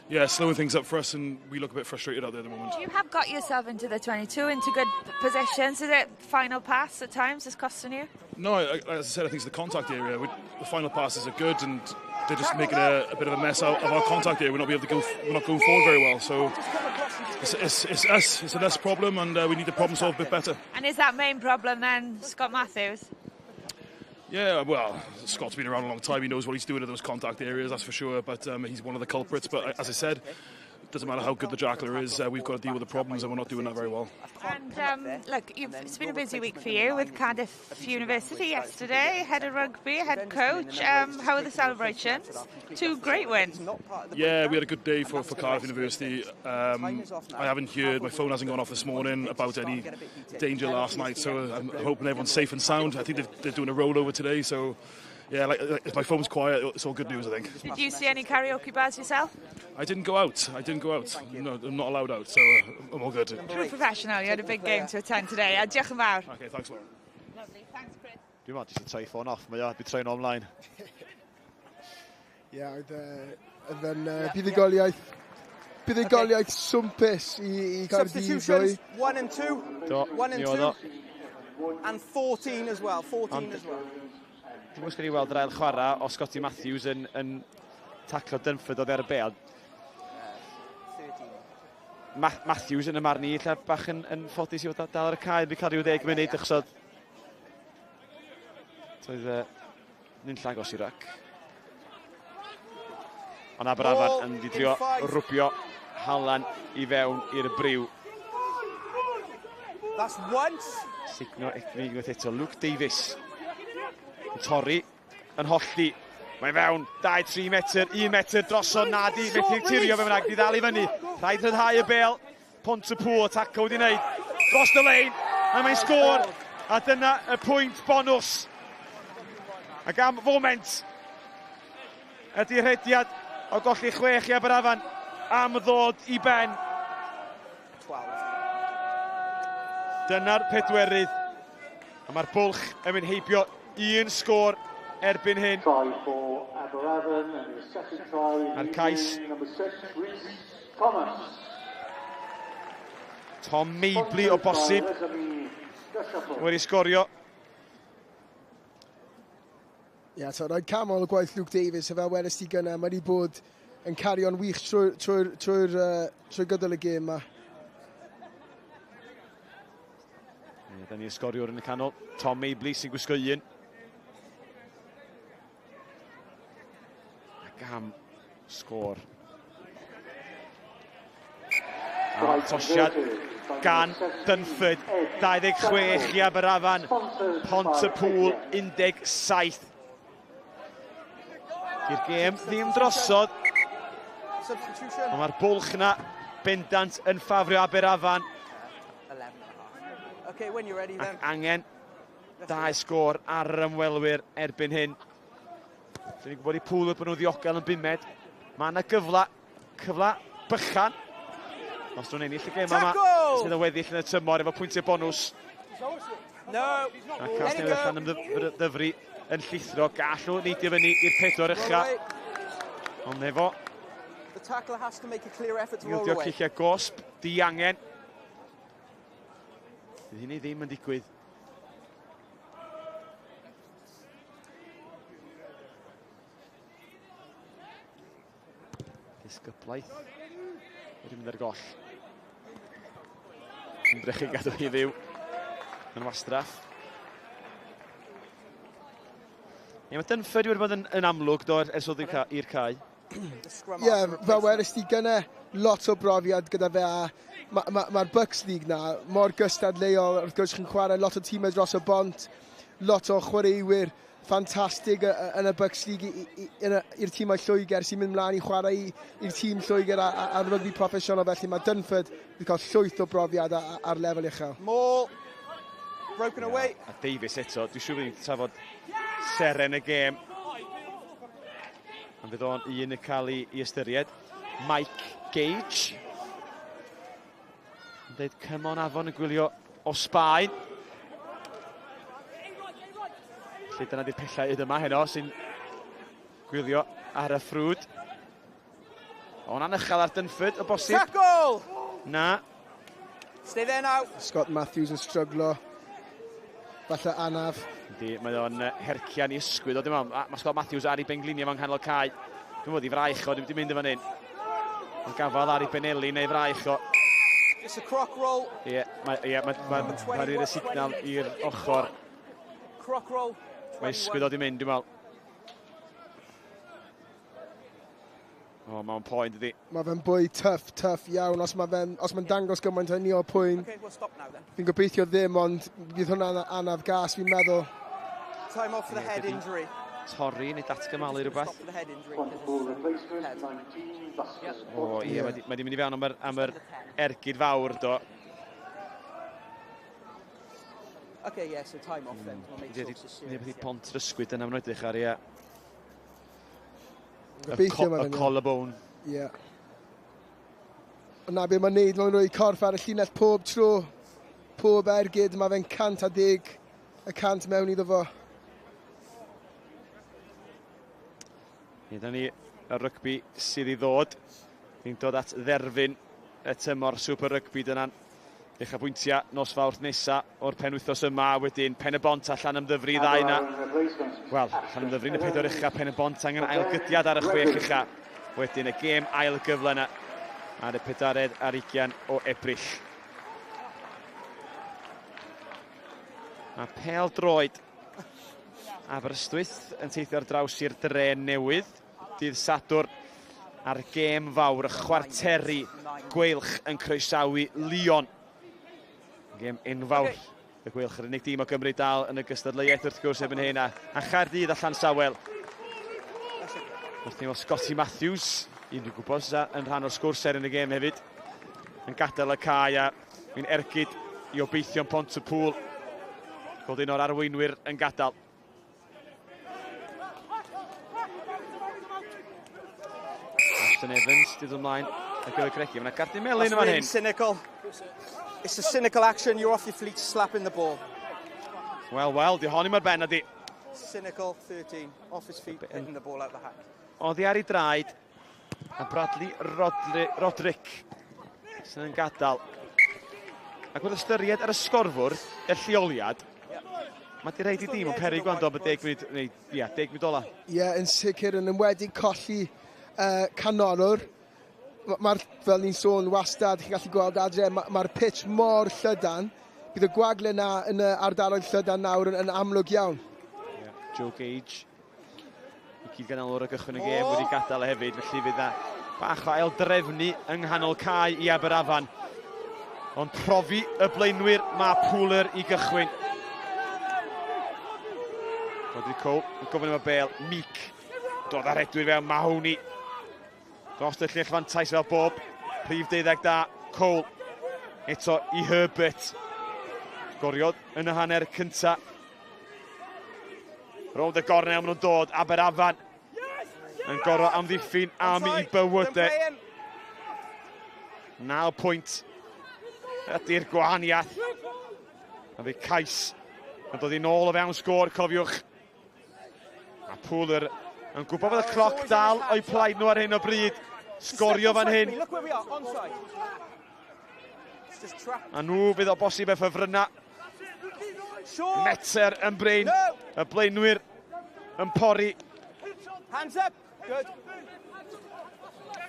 yeah, slowing things up for us, and we look a bit frustrated out there at the moment. You have got yourself into the 22, into good positions. Is it final pass at times is costing you? No, as I said, I think it's the contact area. The final passes are good, and they're just making a bit of a mess out of our contact area. We're not be able to go. We're not going forward very well. So it's us. It's an us problem, and we need to problem solve a bit better. And is that main problem then, Scott Matthews? Yeah, well, Scott's been around a long time. He knows what he's doing in those contact areas, that's for sure. But he's one of the culprits. But as I said, it doesn't matter how good the jackler is, we've got to deal with the problems, and we're not doing that very well. And look, it's been a busy week for you with Cardiff University yesterday, head of rugby, head coach. How are the celebrations? 2 great wins. Yeah, we had a good day for Cardiff University. I haven't heard, my phone hasn't gone off this morning about any danger last night, so I'm hoping everyone's safe and sound. I think they're doing a rollover today, so yeah, like if my phone's quiet, it's all good news, I think. Did you see any karaoke bars yourself? I didn't go out. No, I'm not allowed out, so I'm all good. True professional, you had a big game to attend today. A diolch yn fawr. Okay, thanks, Lauren. Lovely, thanks, Chris. Dwi'n meddwl jyst i troi ffôn off, mae o, dwi'n troi'n ymlaen. Ie, oedd yn buddugoliaeth swmpus i Caerdydd. Substitutions, 1 and 2. Do, 1 and 2. And 14 as well, 14 as well. Dwi'n mwys gen i weld yr ail chwarae o Scotty Matthews yn taclo Dunford oddi ar y bêl. Matthews yn y marn i, lle bach yn ffodus i fod dal ar y cae, wedi cael rhyw 10 munud, achos oedd nunlla agos i ryc. Ond Aberafan yn di drio rwbio Halan i fewn i'r briw. That's once. Signo egni unwaith eto, Luke Davies. Yn torri, yn hollti. Mae fewn, 2, 3 metr, 1 metr drosodd, nadi, methu'r tirio fe bynnag, di ddal i fyny. Rhaid rhyddhau y bêl, Pontypool, taco wedi wneud. Dros y lein, a mae'n sgôr. A dyna y pwynt bonws. Ac am foment, ydy'r rhediad o golli 6 i Aberafan am ddod i ben. Dyna'r pedwerydd. A mae'r bwlch yn mynd heibio un sgôr erbyn hyn. A'r cais. Tom Mabley o bosib wedi sgorio. Ie, yeah, so roedd canmol y gwaith Luke Davies, fel wedest ti gynna, mae wedi bod yn cario'n wych trwy gydol y gêm yma. Ie, da ni'r sgoriwr yn y canol, Tom Mabley sy'n gwisgo un. Ac am sgôr. A tosiad gan Dunford, 26 i Aberafan, Pontypool 17. Di'r gêm ddim drosodd. Ond mae'r bwlch yna bendant yn ffafrio Aberafan. Okay, when you're ready, then. Ac angen 2 sgôr ar yr ymwelwyr erbyn hyn. Dyn ni'n gwybod i Pŵl bod nhw'n ddiogel yn bumed. Mae yna gyfle, cyfle bychan. Os nhw'n ennill y gêm yma, sydd yn weddill yn y tymor efo pwyntiau bonws. No. A Casnewydd allan ymddyfru yn llithro. Gall nhw neidio fyny i'r 4 ucha. Ond efo The tackler has to make a clear effort to roll ildio away. ciciau gosb, diangen. Fydd hynny ddim yn digwydd. Disgyblaeth wedi mynd ar goll. Ymdrechu gadw hi fyw yn wastraff. Ie, mae Dunford wedi bod yn amlwg do ers oedd i'r cae. Ie, fel wedys ti gynne, lot o brofiad gyda fe a mae'r Bucks League na mor gystadleuol, wrth gwrs chi'n chwarae lot o tîmau dros y bont, lot o chwaraewyr ffantastig yn y Bucks League i'r tîmau Lloegr sy'n mynd mlaen i chwarae i'r tîm Lloegr a'r rygbi proffesiynol, felly mae Dunford wedi cael llwyth o brofiad ar lefel uchel. Maul, broken away. A Davies eto, dwi'n siŵr bod ni'n trafod seren y gêm. Ond fydd o'n un yn cael ei ystyried. Mike Gage. Yn dweud, come on Afon yn gwylio o Sbaen. Felly dyna di'r pellau hyd yma heno sy'n gwylio ar y ffrwd. O'n anochel ar Dunford o bosib. Tackle! Na. Stay there now. Scott Matthews yn stryglo. Falle anaf. Yndi, mae o'n hercian i ysgwydd o, dim ond. Mae Scott Matthews ar ei bengliniau fo'n nghanol cae. Dwi'n meddwl i fraich o, dwi'n mynd yn fan hyn. Mae'n gafael ar ei beneli neu fraich o. It's a croc roll. Ie, mae rhoi'r signal i'r ochr. Croc roll. Mae ysgwydd o di mynd, dwi'n meddwl. O, mae'n poen, dydi. Mae fe'n bwy tough iawn. Os mae'n dangos gymaint hynny o poen. Okay, we'll stop now then. Fi'n gobeithio ddim, ond bydd hwnna'n anaf gas, fi'n meddwl. Time off for the head injury. Torri neu datgymalu rhywbeth. Stop for the head injury. O, ie, mae di mynd i fewn am yr ergyd fawr, do. Okay, yeah, so time off then. We'll make sure it's serious. Neu beth i pont yr ysgwyd yna, ma'n edrych ar, ie. Gobeithio Y collarbone. Ie. Ond na be mae'n neud, mae'n rhoi corff ar y llinell pob tro, pob ergyd, mae fe'n 110% mewn iddo fo. Ie, da ni y rygbi sydd i ddod. Ni'n dod at dderfyn y tymor Super Rugby dyna'n uchafbwyntiau nos Fawrth nesa o'r penwythnos yma, wedyn Pen-y-bont a Llanymddyfri ddau yna. Wel, Llanymddyfri yn y 4 ucha, Pen-y-bont angen ailgydiad ar y 6 ucha. Wedyn y gêm ail gyfle yna ar y 24 o Ebrill. Mae pêl droed Aberystwyth yn teithio ar draws i'r dre newydd. Dydd Sadwrn ar gêm fawr, y chwarteri Gweilch yn croesawu Lyon. Gêm enfawr. Y Gweilch yr unig dîm o Gymru dal yn y gystadleuaeth wrth gwrs erbyn hyn, a Chaerdydd a Llansawel. Wrth ni weld Scotty Matthews, un dwi'n gwybod sydd yn rhan o'r sgwrs er yn y gêm hefyd, yn gadael y cae a mi'n ergyd i obeithio'n Pont-y-pŵl. Gweld un o'r arweinwyr yn gadael. Ashton Evans, dydd ymlaen ar gyfer Gregi. Mae yna gardyn melyn yn fan hyn. Cynical. It's a cynical action, you're off your feet slapping the ball. Wel, wel, di hon i'm ar ben, ydi. Cynical, 13, off his feet, hitting the ball out the hand. Oddi ar ei draed, a Bradley Roderick sydd yn gadael. Ac wrth ystyried ar y sgorfwrdd, y lleoliad, mae di reid i dîm yn peryg gwrando am y 10 munud, neu, ia, 10 munud ola. Ie, yn sicr, yn enwedig colli canolwr. Mae'r, fel ni'n sôn wastad, chi'n gallu gweld adre, mae'r pitch mor llydan. Bydd y gwagle na yn y ardaloedd llydan nawr yn amlwg iawn. Yeah, Joe Gage, i gyd ganolwr y gychwyn y gêm wedi gadael hefyd, felly fydd na bach o aildrefnu yng nghanol cae i Aberafan. Ond profi y blaenwyr, mae Pooler i gychwyn. Rodri Cole yn gofyn am y bêl, Meek, dod ar redwyr fewn, Mahoney. Dros y llinell fantais fel bob, prif deuddeg da, Cole, eto i Herbert. Sgoriodd yn y hanner cynta. Rownd y gornel maen nhw'n dod, Aberafan yn gorfod amddiffyn am ei bywydau. 9 pwynt ydy'r gwahaniaeth. A fydd cais yn dod i nôl o fewn sgôr, cofiwch. A Pooler yn gwybod bod y cloc dal o'i plaid nhw ar hyn o bryd. Sgorio fan hyn. A nhw fydd o bosib y ffefrynnau. Metr yn brin. Y blaenwyr yn pori. Hands up. Good.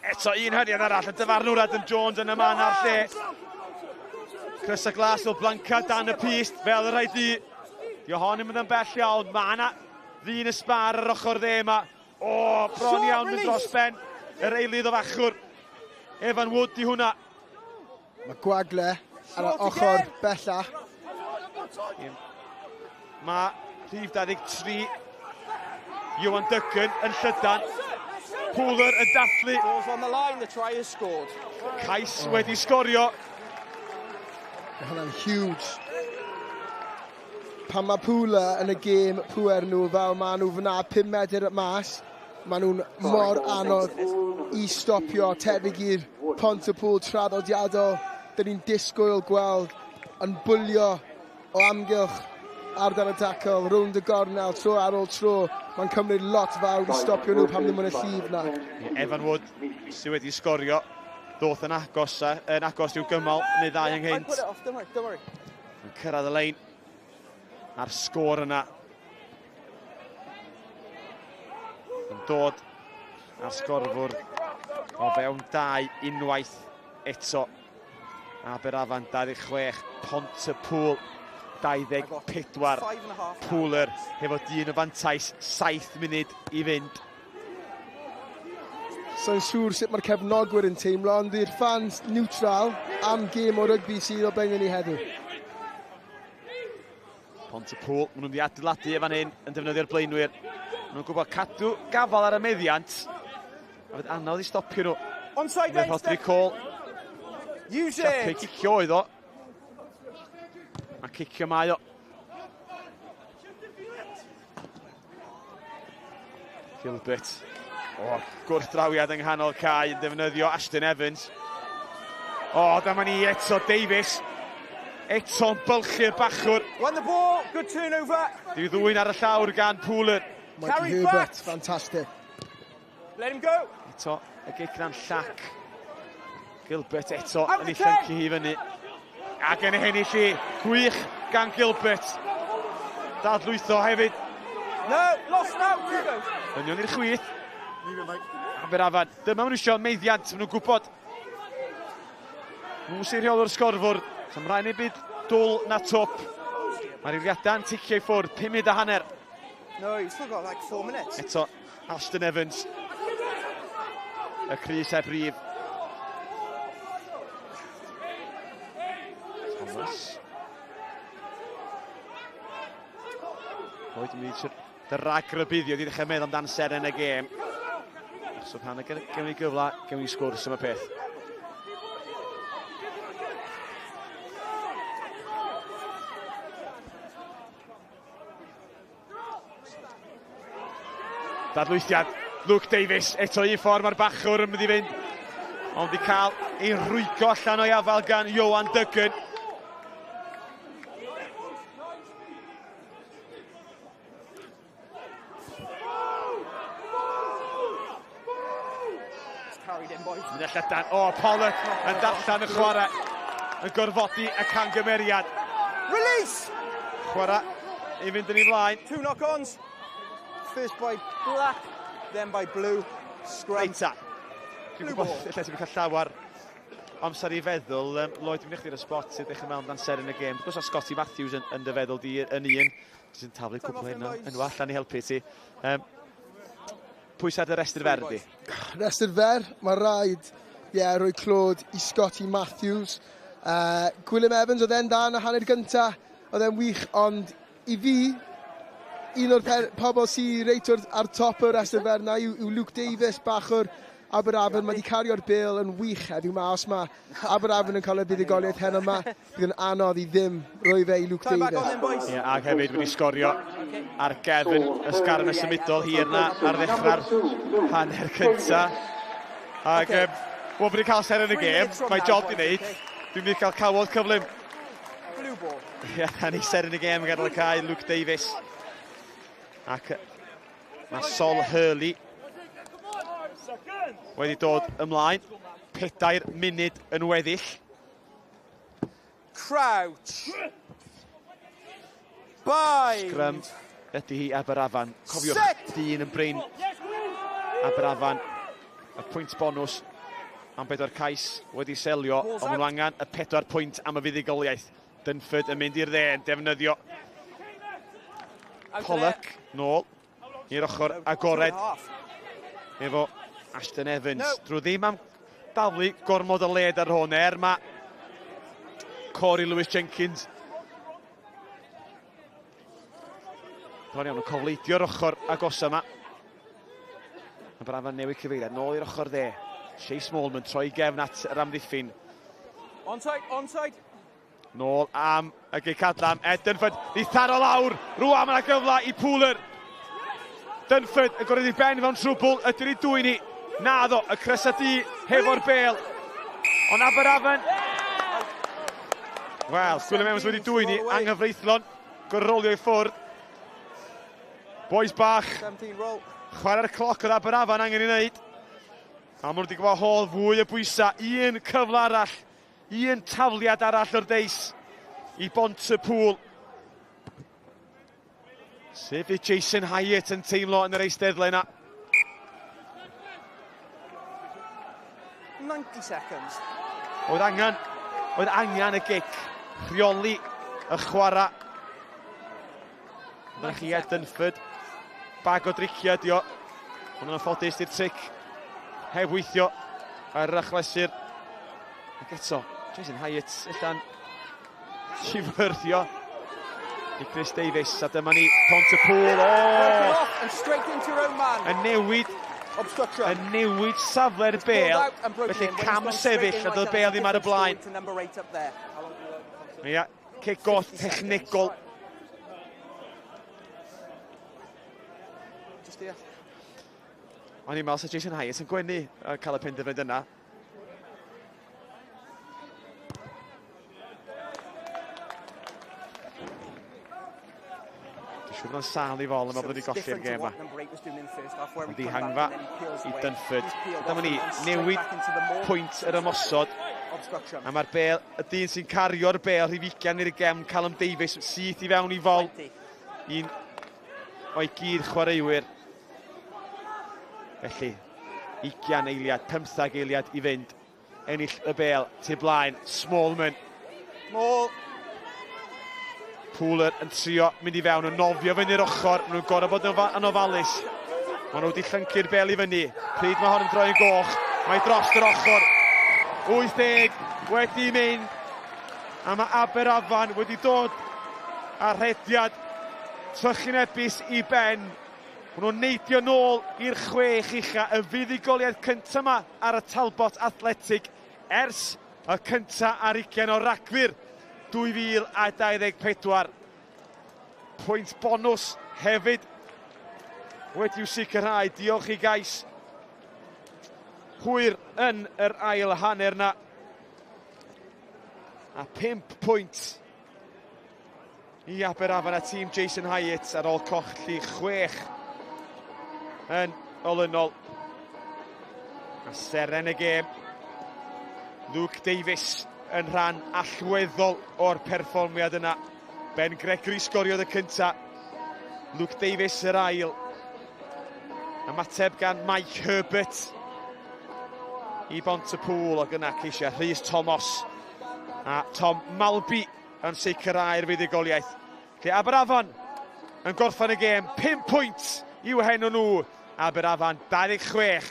Eto un hyniad arall, y dyfarnwr Adam Jones yn y man a'r lle. Crysau glas o Blanca dan y pist, fel y rhaid i. Di hon yn mynd yn bell iawn. Mae yna ddyn y sbar ar ochr dde yma. O, bron iawn yn dros ben. Yr eilydd o fachwr. Evan Wood di hwnna. Mae gwagle ar y ochr bella. Mae rhif 23 Iwan Duggan yn llydan. Pooler yn dathlu. Ball's on the line, the try is scored. Cais wedi sgorio. Mae hwnna'n huge. Pan mae Pooler yn y gêm pwer nhw fel maen nhw fyna 5 medr mas, maen nhw'n mor anodd i stopio, tebyg i'r Pontypool traddodiadol. Dyn ni'n disgwyl gweld yn bwlio o amgylch ardal y tackle, rownd y gornel, tro ar ôl tro. Mae'n cymryd lot fawr i stopio nhw pan ddim yn y llif na. Evan Wood sydd wedi sgorio. Ddoth yn agos, yn agos i'w gymal neu ddau ynghynt. I put it off, don't worry, don't worry. Yn cyrraedd y lein a'r sgôr yna. Yn dod ar sgorfwr o fewn 2 unwaith eto. Aberafan 26, Pontypool 24. Pooler hefo dyn o fantais, 7 munud i fynd. So'n siŵr sut mae'r cefnogwyr yn teimlo, ond i'r fans neutral am gêm o rygbi sydd o blaen ni heddiw. Pontypool, maen nhw'n di adeiladu fan hyn yn defnyddio'r blaenwyr. Maen nhw'n gwybod cadw gafal ar y meddiant. A fydd anodd i stopio nhw. Onside. Mae Rhodri Cole. Use Siapau it. cicio oedd o. A cicio mae o. Gilbert. O, gwrthdrawiad yng nghanol cae yn defnyddio Ashton Evans. O, dyma ni eto Davies. Eto'n bylchu'r bachwr. Won the ball, good turnover. Diw ddwyn ar y llawr gan Pooler. Michael Carry Herbert, back. fantastic. Let him go. Eto, y gic na'n llac. Gilbert eto Out yn ei the ten. llyncu hi fyny. Ac yn ennill hi, gwych gan Gilbert. Dadlwytho hefyd. No, lost now, two goes. Union i'r chwith. Aberafan. Dyma maen nhw eisiau meiddiant, maen nhw'n gwybod. Nhw sy'n rheolwr sgorfwr. Sa'n rhaid neu byd dwl na twp. Mae'r eiliadau'n ticio i ffwrdd, 5 munud a hanner. No, you've still got like 4 minutes. Eto, Ashton Evans. Y crys heb rif. Thomas. Lloyd yn mynd i ragrybuddio, di ddechrau meddwl amdan seren y gêm. Achos oedd pan gewn ni gyfle, gewn ni sgwrs am y peth. Dadlwythiad, Luke Davies, eto un ffordd mae'r bachwr yn mynd i fynd. Ond di cael ei rwygo allan o'i afal gan Ioan Duggan. It's carried in, boys. Mynd allan, o, Pollock yn darllen y chwarae. Yn gorfodi y cangymeriad. Release! Chwarae i fynd yn ei flaen. Two knock-ons. First by black, then by blue. Scrum. Reit ta. Dwi'n Blue gwybod ball. lle ti'n cael llawer amser i feddwl. Lloyd, dwi'n mynd i chdi'r spot sydd ddechrau mewn dan seren y gêm. Wrth gwrs, Scotty Matthews yn dy feddwl di yn un. Sy'n taflu Time cwpl off hyn then, boys. enw allan i helpu ti. Pwy sydd ar dy restr fer di? Restr fer, mae rhaid, ie, yeah, rhoi clod i Scotty Matthews. Gwilym Evans, oedd e'n da yn y hanner gynta, oedd e'n wych, ond i fi, un o'r pobl sydd reit ar top y restr fer na yw Luke Davies, bachwr Aberafan, mae wedi cario'r bêl yn wych heddiw ma. Os mae Aberafan yn cael y buddugoliaeth heno yma, bydd yn anodd i ddim roi fe i Luke Davies. Ie, yeah, ac hefyd wedi sgorio ar gefn ysgarn y symudol hir na ar ddechrau'r hanner cynta. Ac okay. Wel, fi wedi cael ser yn y gêm, mae job di wneud. Dwi'n mynd i cael cawod cyflym. Ie, yeah, a ni ser yn y gêm yn gadael y cae, Luke Davies. Ac mae Sol Hurley wedi dod ymlaen. 4 munud yn weddill. Crouch. Bind. Sgrym ydy hi Aberafan. Cofiwch, dyn yn brin. Aberafan, y pwynt bonws am 4 cais wedi selio, ond maen nhw angen y 4 pwynt am y fuddugoliaeth. Dunford yn mynd i'r dde, yn defnyddio Pollock nôl i'r ochr agored efo Ashton Evans. No. Drwy ddim am daflu gormod o led ar hwn, er mae Corey Lewis Jenkins bron iawn yn cofleidio'r ochr agosa yma. Mae Brafan newid cyfeiriad nôl i'r ochr dde. Shea Smallman troi gefn at yr amddiffyn. Onside, onside. Nôl am y gic adlam, Ed Dunford, ni tharo lawr, rwan mae yna gyfle i Pooler. Dunford yn gorfod i ben mewn trwbl, ydy'r ei dwy'n ni. Naddo, y crysa du hefo'r bel. Ond Aberafan... Wel, Gwilym Evans wedi dwy'n ni, anghyfreithlon, gorolio i ffwrdd. Boys bach, chwarae'r cloc oedd Aberafan angen i wneud. A maen nhw wedi gwahodd fwy o bwysau, un cyfle arall. Un tafliad arall o'r deis i Bont-y-pŵl. Sef fydd Jason Hyatt yn teimlo yn yr eisteddle yna. 90 seconds. Oedd angen, oedd angen y gic. Rheoli y chwarae. Dyna chi Ed Dunford. Bag o driciau ydi o. Ond yn anffodus di'r tric heb weithio ar yr achlysur. Ac eto, Jason Hyatt allan sifyrddio i Chris Davies. A dyma ni Pont-y-pŵl. O! Yn newid yn newid safle'r bel. Felly cam sefyll a doedd bel ddim ar y blaen. Ia, cic off technegol. O'n i'n meddwl sa Jason Hyatt yn gwenu cael y penderfyniad yna. Dwi'n siŵr bod o'n sâl i fol yma bod wedi golli'r gêm yma. Ond dihangfa i Dunford. Dyma ni, newid pwynt yr ymosod. A mae'r bel, y dyn sy'n cario'r bel rhif 20 i'r gefn, Callum Davies, syth i fewn i fol. Un o'i gyd chwaraewyr. Felly, 20 eiliad, 15 eiliad i fynd. Ennill y bel, tu blaen, Smallman. Small. Pooler yn trio mynd i fewn, yn nofio fyny'r ochr, maen nhw'n gorfod bod yn ofalus. Maen nhw wedi llyncu'r bel i fyny. Pryd mae hon yn droi yn goch, mae dros yr ochr. 80 wedi mynd, a mae Aberafan wedi dod â rhediad trychinebus i ben. Maen nhw'n neidio nôl i'r 6 ucha, y fuddugoliaeth cyntaf yma ar y Talbot Athletic ers y 21 o Ragfyr 2024. Pwynt bonws hefyd wedi'w sicrhau, diolch i gais hwyr yn yr ail hanner na. A 5 pwynt i Aberafan a tîm Jason Hyatt ar ôl colli 6 yn olynol. A seren y gêm, Luke Davies yn rhan allweddol o'r perfformiad yna. Ben Gregory sgoriodd y cynta, Luke Davies yr ail. Ymateb gan Mike Herbert i Bont-y-pŵl, ac yna ceisio Rhys Thomas a Tom Malby yn sicrhau'r fuddugoliaeth. Lle Aberafan yn gorffen y gêm, 5 pwynt i'w henw nhw. Aberafan 26,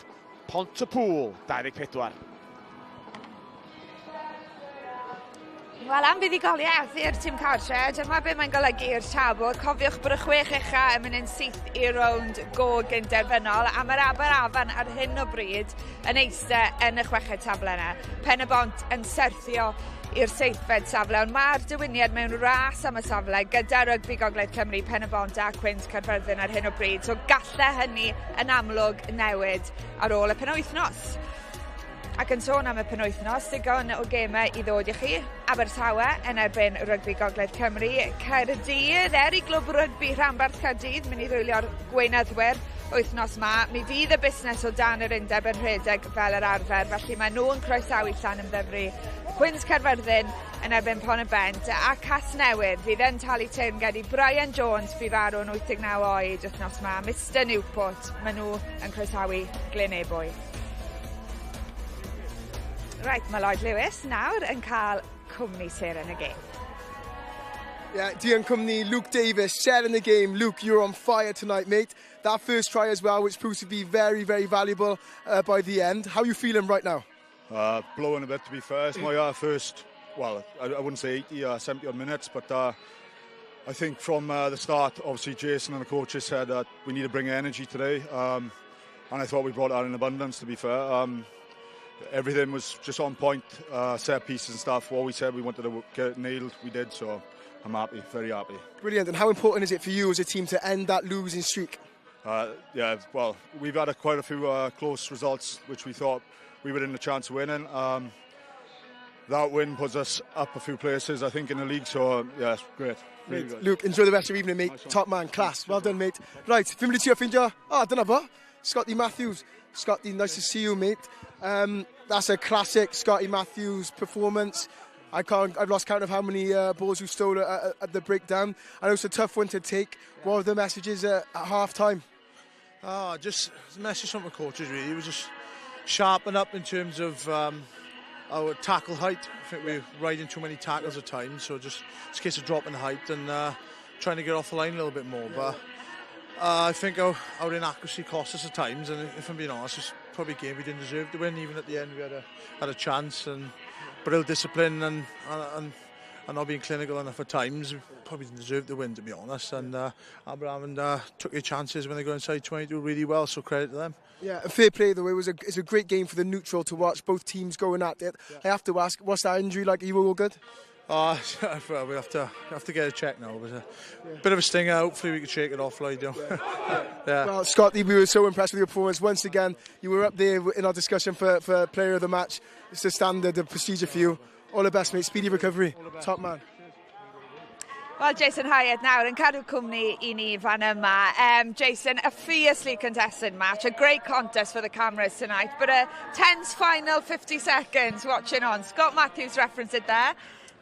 Pont-y-pŵl 24. Wel, am fuddugoliaeth i'r tîm cartre, dyma be mae'n golygu i'r tabl. Cofiwch bod y chwech ucha yn mynd yn syth i'r rownd go gynderfynol, a mae'r Aberafan ar hyn o bryd yn eistedd yn y chweched safle yna. Pen y Bont yn syrthio i'r seithfed safle, ond mae'r diwyniad mewn ras am y safle gyda Rygbi Gogledd Cymru, Pen y Bont a Cwins Caerfyrddin ar hyn o bryd, so galle hynny yn amlwg newid ar ôl y penwythnos. Ac yn sôn am y penwythnos, digon o gemau i ddod i chi. Abertawe yn erbyn Rygbi Gogledd Cymru, Caerdydd, er i glwb rygbi Rhanbarth Caerdydd mynd i ddwylio'r gweinyddwyr wythnos ma. Mi fydd y busnes o dan yr undeb yn rhedeg fel yr arfer, felly mae nhw'n croesawu Llanymddyfri. Cwins Caerfyrddin yn erbyn Pont-y-bont a Casnewydd fydd yn talu teyrnged i Brian Jones bu farw'n 89 oed wythnos ma. Mr Newport, maen nhw yn croesawu Glyn Ebwy. Right, mae Lloyd Lewis nawr yn cael cwmni seren y gêm. Yeah, Dion cwmni, Luke Davis, seren y gêm. Luke, you're on fire tonight, mate. That first try as well, which proves to be very, very valuable by the end. How are you feeling right now? Blowing a bit, to be fair. It's my first, well, I wouldn't say 80, 70 odd minutes, but I think from the start, obviously Jason and the coaches said that we need to bring energy today, and I thought we brought that in abundance, to be fair. Everything was just on point, set pieces and stuff. What we said we wanted to get nailed, we did, so I'm happy, very happy. Brilliant. And how important is it for you as a team to end that losing streak? Yeah, well, we've had quite a few close results, which we thought we were in the chance of winning. That win puts us up a few places, I think, in the league, so yeah, it's great. Really good. Luke, enjoy the rest of your evening, mate. Nice one. Top man, class. Well done, mate. Right, fi'n mynd i trio ffeindio. Ah, dyna fo. Scotty Matthews. Scotty, nice to see you, mate. That's a classic Scotty Matthews performance. I can't, I've lost count of how many balls you stole at the breakdown. I know it's a tough one to take. What were the messages at half time? Ah, just the message from the coaches really. It was just sharpen up in terms of our tackle height. I think we're riding too many tackles at times, so just it's a case of dropping the height and trying to get off the line a little bit more. But I think our inaccuracy cost us at times, and if I'm being honest, it's probably a game we didn't deserve to win. Even at the end, we had a chance, and but ill discipline and not being clinical enough at times, we probably didn't deserve to win, to be honest. And Aberafan took their chances when they got inside 22 really well, so credit to them. Yeah, and fair play though. It's a great game for the neutral to watch. Both teams going at it. Yeah. I have to ask, what's that injury like? Are you all good? Well, we have to get a check now. But a bit of a stinger. Hopefully we can shake it off, Lloyd. You know. Yeah. Well, Scotty, we were so impressed with your performance. Once again, you were up there in our discussion for player of the match. It's the standard, the procedure for you. All the best, mate. Speedy recovery. All the best. Top man. Wel, Jason Hyatt nawr yn cadw cwmni i ni fan yma. Jason, a fiercely contested match, a great contest for the cameras tonight, but a tense final 50 seconds watching on. Scott Matthews referenced it there.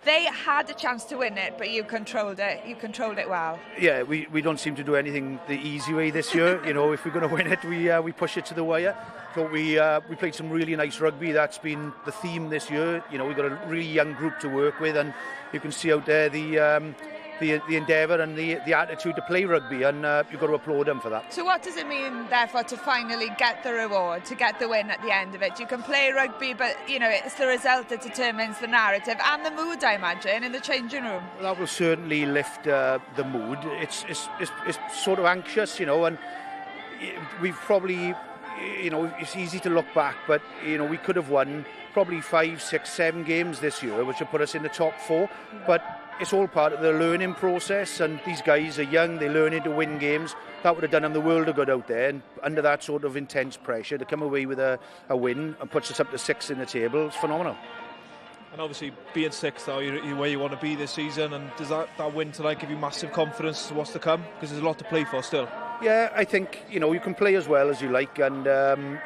They had a chance to win it, but you controlled it. You controlled it well. Yeah, we don't seem to do anything the easy way this year. If we're going to win it, we push it to the wire. Thought we played some really nice rugby. That's been the theme this year. We've got a really young group to work with, and you can see out there the endeavour and the attitude to play rugby, and you've got to applaud them for that. So what does it mean, therefore, to finally get the reward, to get the win at the end of it? You can play rugby, but, it's the result that determines the narrative and the mood, I imagine, in the changing room. Well, that will certainly lift the mood. It's sort of anxious, and we've probably, it's easy to look back, but, we could have won probably 5, 6, 7 games this year, which would put us in the top four. But it's all part of the learning process, and these guys are young, they're learning to win games. That would have done them the world of good out there, and under that sort of intense pressure, to come away with a win and puts us up to six in the table, it's phenomenal. And obviously being sixth now, you're where you want to be this season, and does that win tonight give you massive confidence to what's to come? Because there's a lot to play for still. Yeah, I think, you can play as well as you like, and,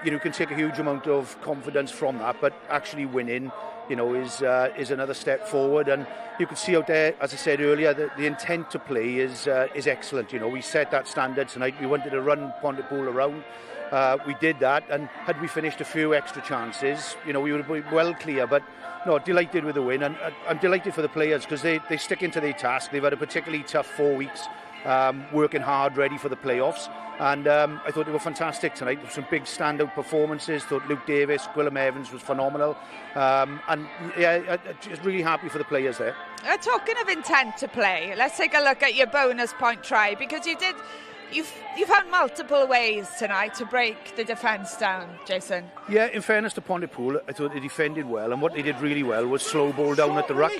you can take a huge amount of confidence from that, but actually winning, is another step forward. And you could see out there, as I said earlier, the intent to play is excellent. We set that standard tonight. We wanted to run Pontypool around. We did that, and had we finished a few extra chances, we would have been well clear. But no, delighted with the win, and I'm delighted for the players because they stick into their task. They've had a particularly tough 4 weeks. Working hard, ready for the playoffs. And I thought they were fantastic tonight. There were some big standout performances. Thought Luke Davis, Gwilym Evans was phenomenal. And yeah, just really happy for the players there. Talking of intent to play, let's take a look at your bonus point try, because you found multiple ways tonight to break the defence down, Jason. Yeah, in fairness to Pontypool, I thought they defended well, and what they did really well was slow ball down at the ruck,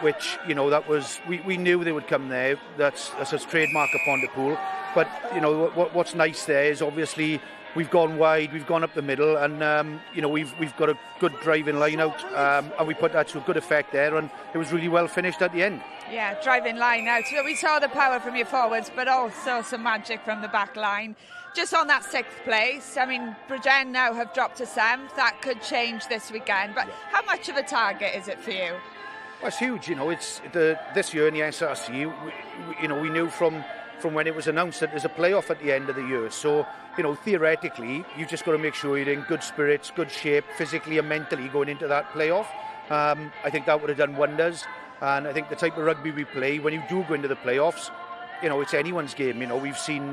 which, you know, that was, we knew they would come there. That's a trademark of Pontypool. But, you know, what's nice there is obviously we've gone wide, we've gone up the middle, and, you know, we've got a good driving line out, and we put that to a good effect there, and it was really well finished at the end. Yeah, driving line out. We saw the power from your forwards, but also some magic from the back line. Just on that sixth place, I mean, Bridgend now have dropped to seventh. That could change this weekend, but how much of a target is it for you? Well, it's huge, you know. It's this year in the SRC, you know, we knew from when it was announced that there's a playoff at the end of the year. So, you know, theoretically, you've just got to make sure you're in good spirits, good shape, physically and mentally going into that playoff. I think that would have done wonders. And I think the type of rugby we play, when you do go into the playoffs, you know, it's anyone's game. You know, we've seen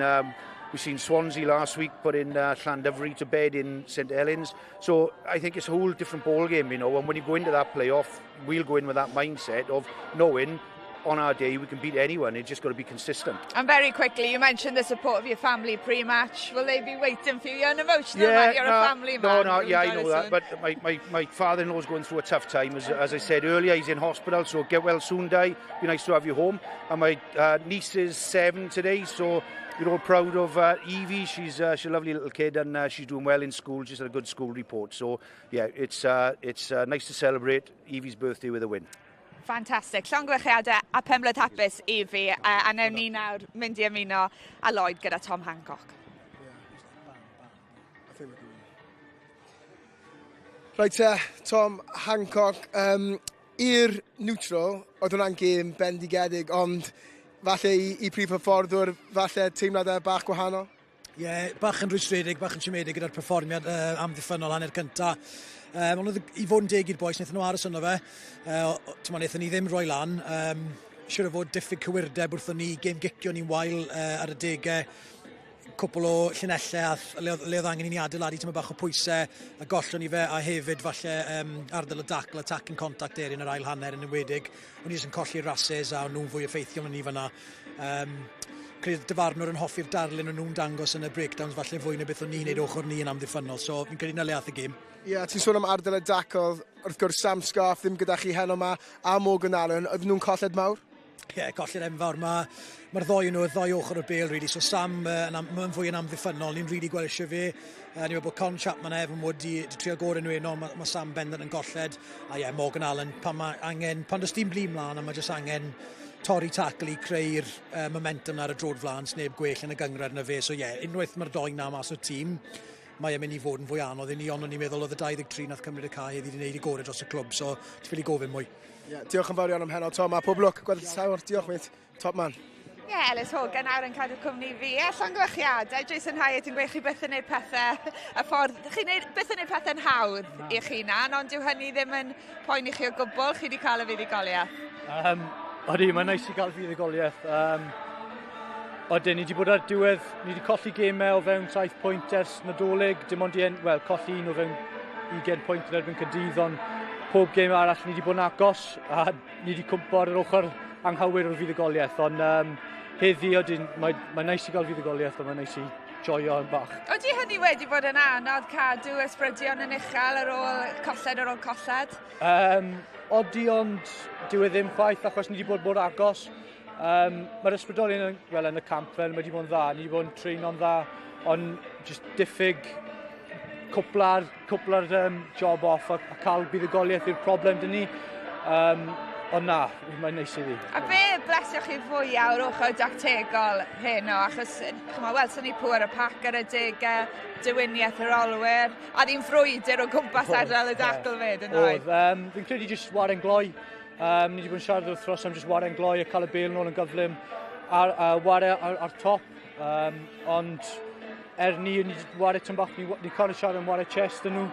Swansea last week put in Llandovery to bed in St Helens. So I think it's a whole different ball game, you know. And when you go into that playoff, we'll go in with that mindset of knowing on our day we can beat anyone. It's just got to be consistent. And very quickly, you mentioned the support of your family pre-match. Will they be waiting for you? You're an emotional man, you're a family man. No, yeah, I know that. But my father-in-law's going through a tough time. As I said earlier, he's in hospital, so get well soon, Di. Be nice to have you home. And my niece is 7 today, so we're all proud of Evie. She's a lovely little kid, and she's doing well in school. She's had a good school report. So, yeah, it's nice to celebrate Evie's birthday with a win. Fantastic. Llongyfarchiadau a penblwydd hapus i fi. A newn ni nawr mynd i ymuno â Lloyd gyda Tom Hancock. Right te, Tom Hancock, i'r neutral, oedd hwnna'n gêm bendigedig, ond falle i prif hyfforddwr, falle teimladau bach gwahanol? Ie, yeah, bach yn rwystredig, bach yn siomedig gyda'r perfformiad amddiffynnol hanner cynta. Ond oedd i fod yn deg i'r bois, wnaethon nhw aros yno fe. Wnaethon ni ddim roi lan. Siwr o fod diffyg cywirdeb wrthon ni, gêm gicio ni'n wael ar y degau. Cwpl o llinellau a le oedd angen i ni adeiladu tyma bach o pwysau a gollon ni fe, a hefyd falle ardal y dacl, attacking contact area yn yr ail hanner yn enwedig. O'n i jyst yn colli'r rases a o'n nhw'n fwy effeithiol na ni fan'na. Credu dyfarnwr yn hoffi'r darlun o'n nhw'n dangos yn y breakdowns falle fwy na beth o'n ni'n neud ochr ni yn amddiffynnol. So fi'n credu na le ath y gêm. Ie, yeah, ti'n sôn am ardal y dacl, wrth gwrs Sam Scarf ddim gyda chi heno yma, a Morgan Allen, oedd nhw'n colled mawr? Ie, yeah, colled enfawr. Mae'r ddoi nhw, y ddoi ochr o'r bêl, really. So Sam yn fwy yn amddiffynnol, ni'n really gweld eisiau fe. Ni'n meddwl bod Con Chapman a Evan Wood di trio gorau nhw heno, mae Sam bendant yn golled. A ie, yeah, Morgan Allen, pan mae angen, pan does dim blin mlaen, a mae jyst angen torri tackle i creu'r momentum ar y drod flaen, sneb gwell yn y gynghrair na fe. So ie, yeah, unwaith mae'r doi na mas o'r tîm, mae e'n mynd i fod yn fwy anodd i ni, ond o'n i'n meddwl oedd y 23 nath cymryd y cae heddi wedi gwneud i gorau dros y clwb, so ti ffili gofyn mwy. Yeah, diolch yn fawr iawn am heno, Tom, a pob lwc, gweddill sawr, diolch mate, top man. Ie, yeah, Ellis Hogan nawr yn cadw cwmni fi. A llongyfarchiadau, Jason Hyatt yn gweud chi byth yn gwneud pethau y ffordd, chi'n byth yn gwneud pethau'n hawdd i'ch hunan, ond dyw hynny ddim yn poeni chi o gwbl, chi wedi cael y fuddugoliaeth. Odi, mae'n neis i gael fuddugoliaeth. Odyn, ni wedi bod ar diwedd, ni wedi colli gemau o fewn 7 pwynt ers Nadolig, dim ond i, well, colli un o fewn 20 pwynt yn erbyn Caerdydd, ond pob gêm arall ni wedi bod yn agos, a ni wedi cwmpo ar yr ochr anghywir o'r fuddugoliaeth, ond heddi, odyn, mae neis i gael fuddugoliaeth, ond mae'n neis i joio yn bach. Oeddi hynny wedi bod yn anodd cadw ysbrydion yn uchel ar ôl colled ar ôl colled? Odi, ond dyw e ddim chwaith, achos ni wedi bod mor agos. Mae'r ysbrydolion yn y camp fel, mae wedi bod yn dda, ni wedi bod yn treino'n dda, ond just diffyg cwpla'r job off a cael buddugoliaeth yw'r problem dyn ni. Ond na, mae'n neis i fi. A be blesio chi fwyaf o'r ochr dactegol heno, achos chymod, welson ni pŵer y pac ar y degau, dewiniaeth yr olwyr, a ddim frwydr o gwmpas ardal y dacl fyd, yn oedd? Fi'n credu jyst waren gloi. Ni wedi bod yn siarad wrth am jyst waren gloi a cael y bêl nôl yn gyflym a ware ar top. Ond er ni wedi ware tyn bach, ni cael siarad am ware chest yn nhw.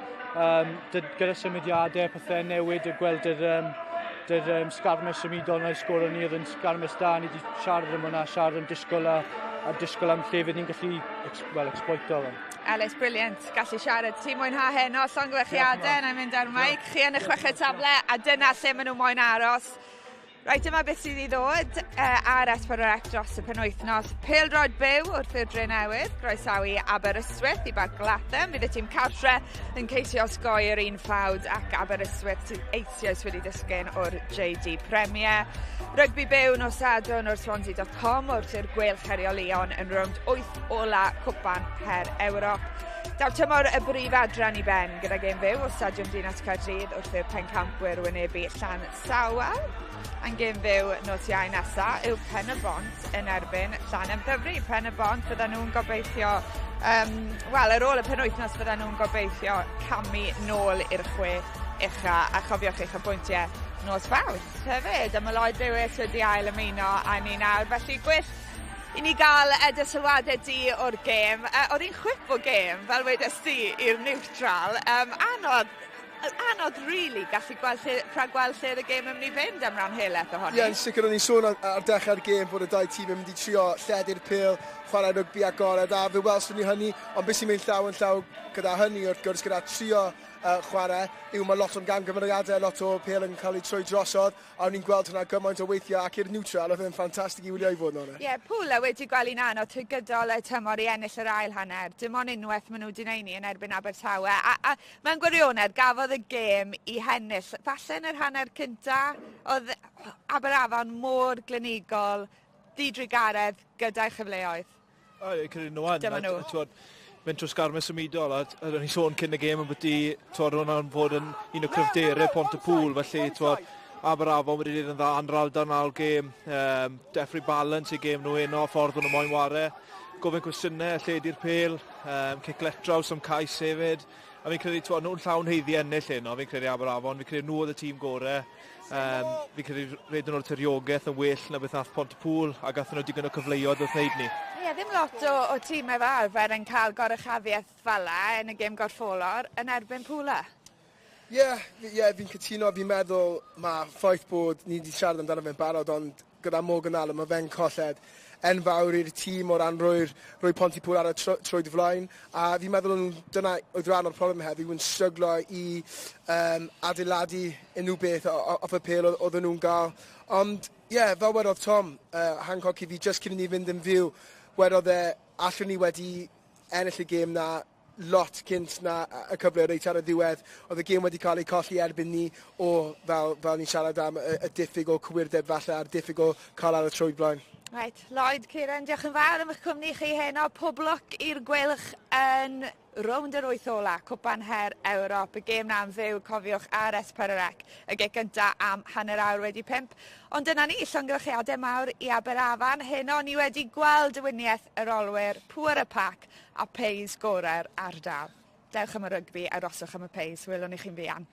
Gyda symudiadau, pethau newid a gweld yr Dy'r sgarmes symudol na i sgoro ni, oedd yn sgarmes da, ni wedi siarad am hwnna, siarad am disgwyl a disgwyl am lle fydd ni'n gallu well, exploito fe. Ellis, brilliant, gallu siarad. Ti'n mwynhau heno, llongyfarchiadau, na i mynd ar meic. Chi yn y chweched safle, a dyna lle maen nhw moyn aros. Reit, dyma beth sydd i ddod ar S4C dros y penwythnos. Pêl-droed byw wrth i'r Drenewydd, groesawu Aberystwyth i Barc Latham. Bydd y tîm cartre yn ceisio osgoi'r un ffawd ac Aberystwyth sydd eisoes wedi disgyn o'r JD Premier. Rygbi byw nos Sadwrn o'r Swansea.com wrth i'r Gweilch herio Lyon yn rownd 8 ola Cwpan Her Ewrop. Daw tymor y brif adran i ben gyda gêm fyw o Stadiwm Dinas Caerdydd wrth i'r pencampwyr wynebu Llansawel. A'n gêm fyw nos Iau nesa yw Pen y Bont yn erbyn Llanymddyfri. Pen y Bont fydden nhw'n gobeithio, wel, ar ôl y penwythnos fydden nhw'n gobeithio camu nôl i'r chwe ucha, a chofiwch eich bwyntiau nos Fawrth hefyd. A mae Lloyd Lewis wedi ail ymuno â ni nawr, felly Gwyll, i ni gael dy sylwadau di o'r gêm. Oedd hi'n chwip o gêm, fel wedes di, i'r neutral. Anodd, really, gallu gweld lle, rhagweld lle oedd y gêm yn mynd i fynd am ran helaeth ohoni. Ie, yeah, yn sicr o'n i'n sôn ar dechrau'r gêm bod y dau tîm yn mynd i trio lledu'r pêl, chwarae rygbi agored, a fe welson ni hynny, ond beth sy'n mynd llaw yn llaw gyda hynny, wrth gwrs, gyda trio chwarae, yw mae lot o'n gamgymeriadau, lot o pêl yn cael ei troi drosodd, a o'n i'n gweld hwnna gymaint o weithiau, ac i'r neutral, oedd e'n ffantastig i wylio i fod yn onest. Ie, yeah, Pwla wedi gweld un anodd trwy gydol y tymor i ennill yr ail hanner. Dim ond unwaith maen nhw wedi gwneud ni yn erbyn Abertawe. A mewn gwirionedd, gafodd y gêm i hennill. Falle yn yr hanner cynta, oedd Aberafan mor glinigol, didrugaredd gyda'i chyfleoedd. O, credu nhw yn. Dyma nhw. Mynd trwy sgarmes symudol, a o'n i'n sôn cyn y gêm yn bwyty, twod, hwnna'n fod yn un o cryfderau Pont-y-pŵl, felly, twod, Aberafon wedi gwneud yn dda, anral dan ail gêm, definitely balance i gêm nhw heno, ffordd nhw moyn ware, gofyn cwestiynau, lledu'r pêl, cic letraws am cais hefyd, a fi'n credu, twod, nhw'n llawn haeddu ennill heno, fi'n credu Aberafon, fi'n credu nhw oedd y tîm gore, fi'n credu redon nhw'r tiriogaeth yn well na beth nath Pont-y-pŵl, a gathon nhw digon o cyfleoedd wrth wneud ni. Ie, ddim lot o tîmau fel arfer yn cael goruchafiaeth fel 'na yn y gêm gorfforol yn erbyn Pwla. Ie, fi'n cytuno, fi'n meddwl mae ffaith bod ni wedi siarad amdano fe'n barod, ond gyda Morgan Allen, mae fe'n colled enfawr i'r tîm o ran rhoi Pontypool ar y troed flaen. A fi'n meddwl nhw, dyna oedd rhan o'r problem heddiw, yn stryglo i adeiladu unrhyw beth off y pêl oedden nhw'n gael. Ond, ie, yeah, fel wedodd Tom Hancock i fi just cyn i ni fynd yn fyw, wedodd e, allwn ni wedi ennill y gêm na lot cynt na y cyfle reit ar y ddiwedd. Oedd y gêm wedi cael ei colli erbyn ni o, fel ni'n siarad am, y diffyg o cywirdeb falle a'r diffyg o cael ar y troed blaen. Right, Lloyd, Kieran, diolch yn fawr am eich cwmni chi heno. Pob lwc i'r Gweilch yn rownd yr wyth ola, Cwpan Her Ewrop. Y gêm na'n fyw, cofiwch, ar S4C. Y gic gynta am 5:30. Ond dyna ni, llongyfarchiadau mawr i Aberafan. Heno ni wedi gweld dewiniaeth yr olwyr, pŵer y pac a peis gorau'r ardal. Dewch am y rygbi, aroswch am y peis. Welwn ni chi'n fuan.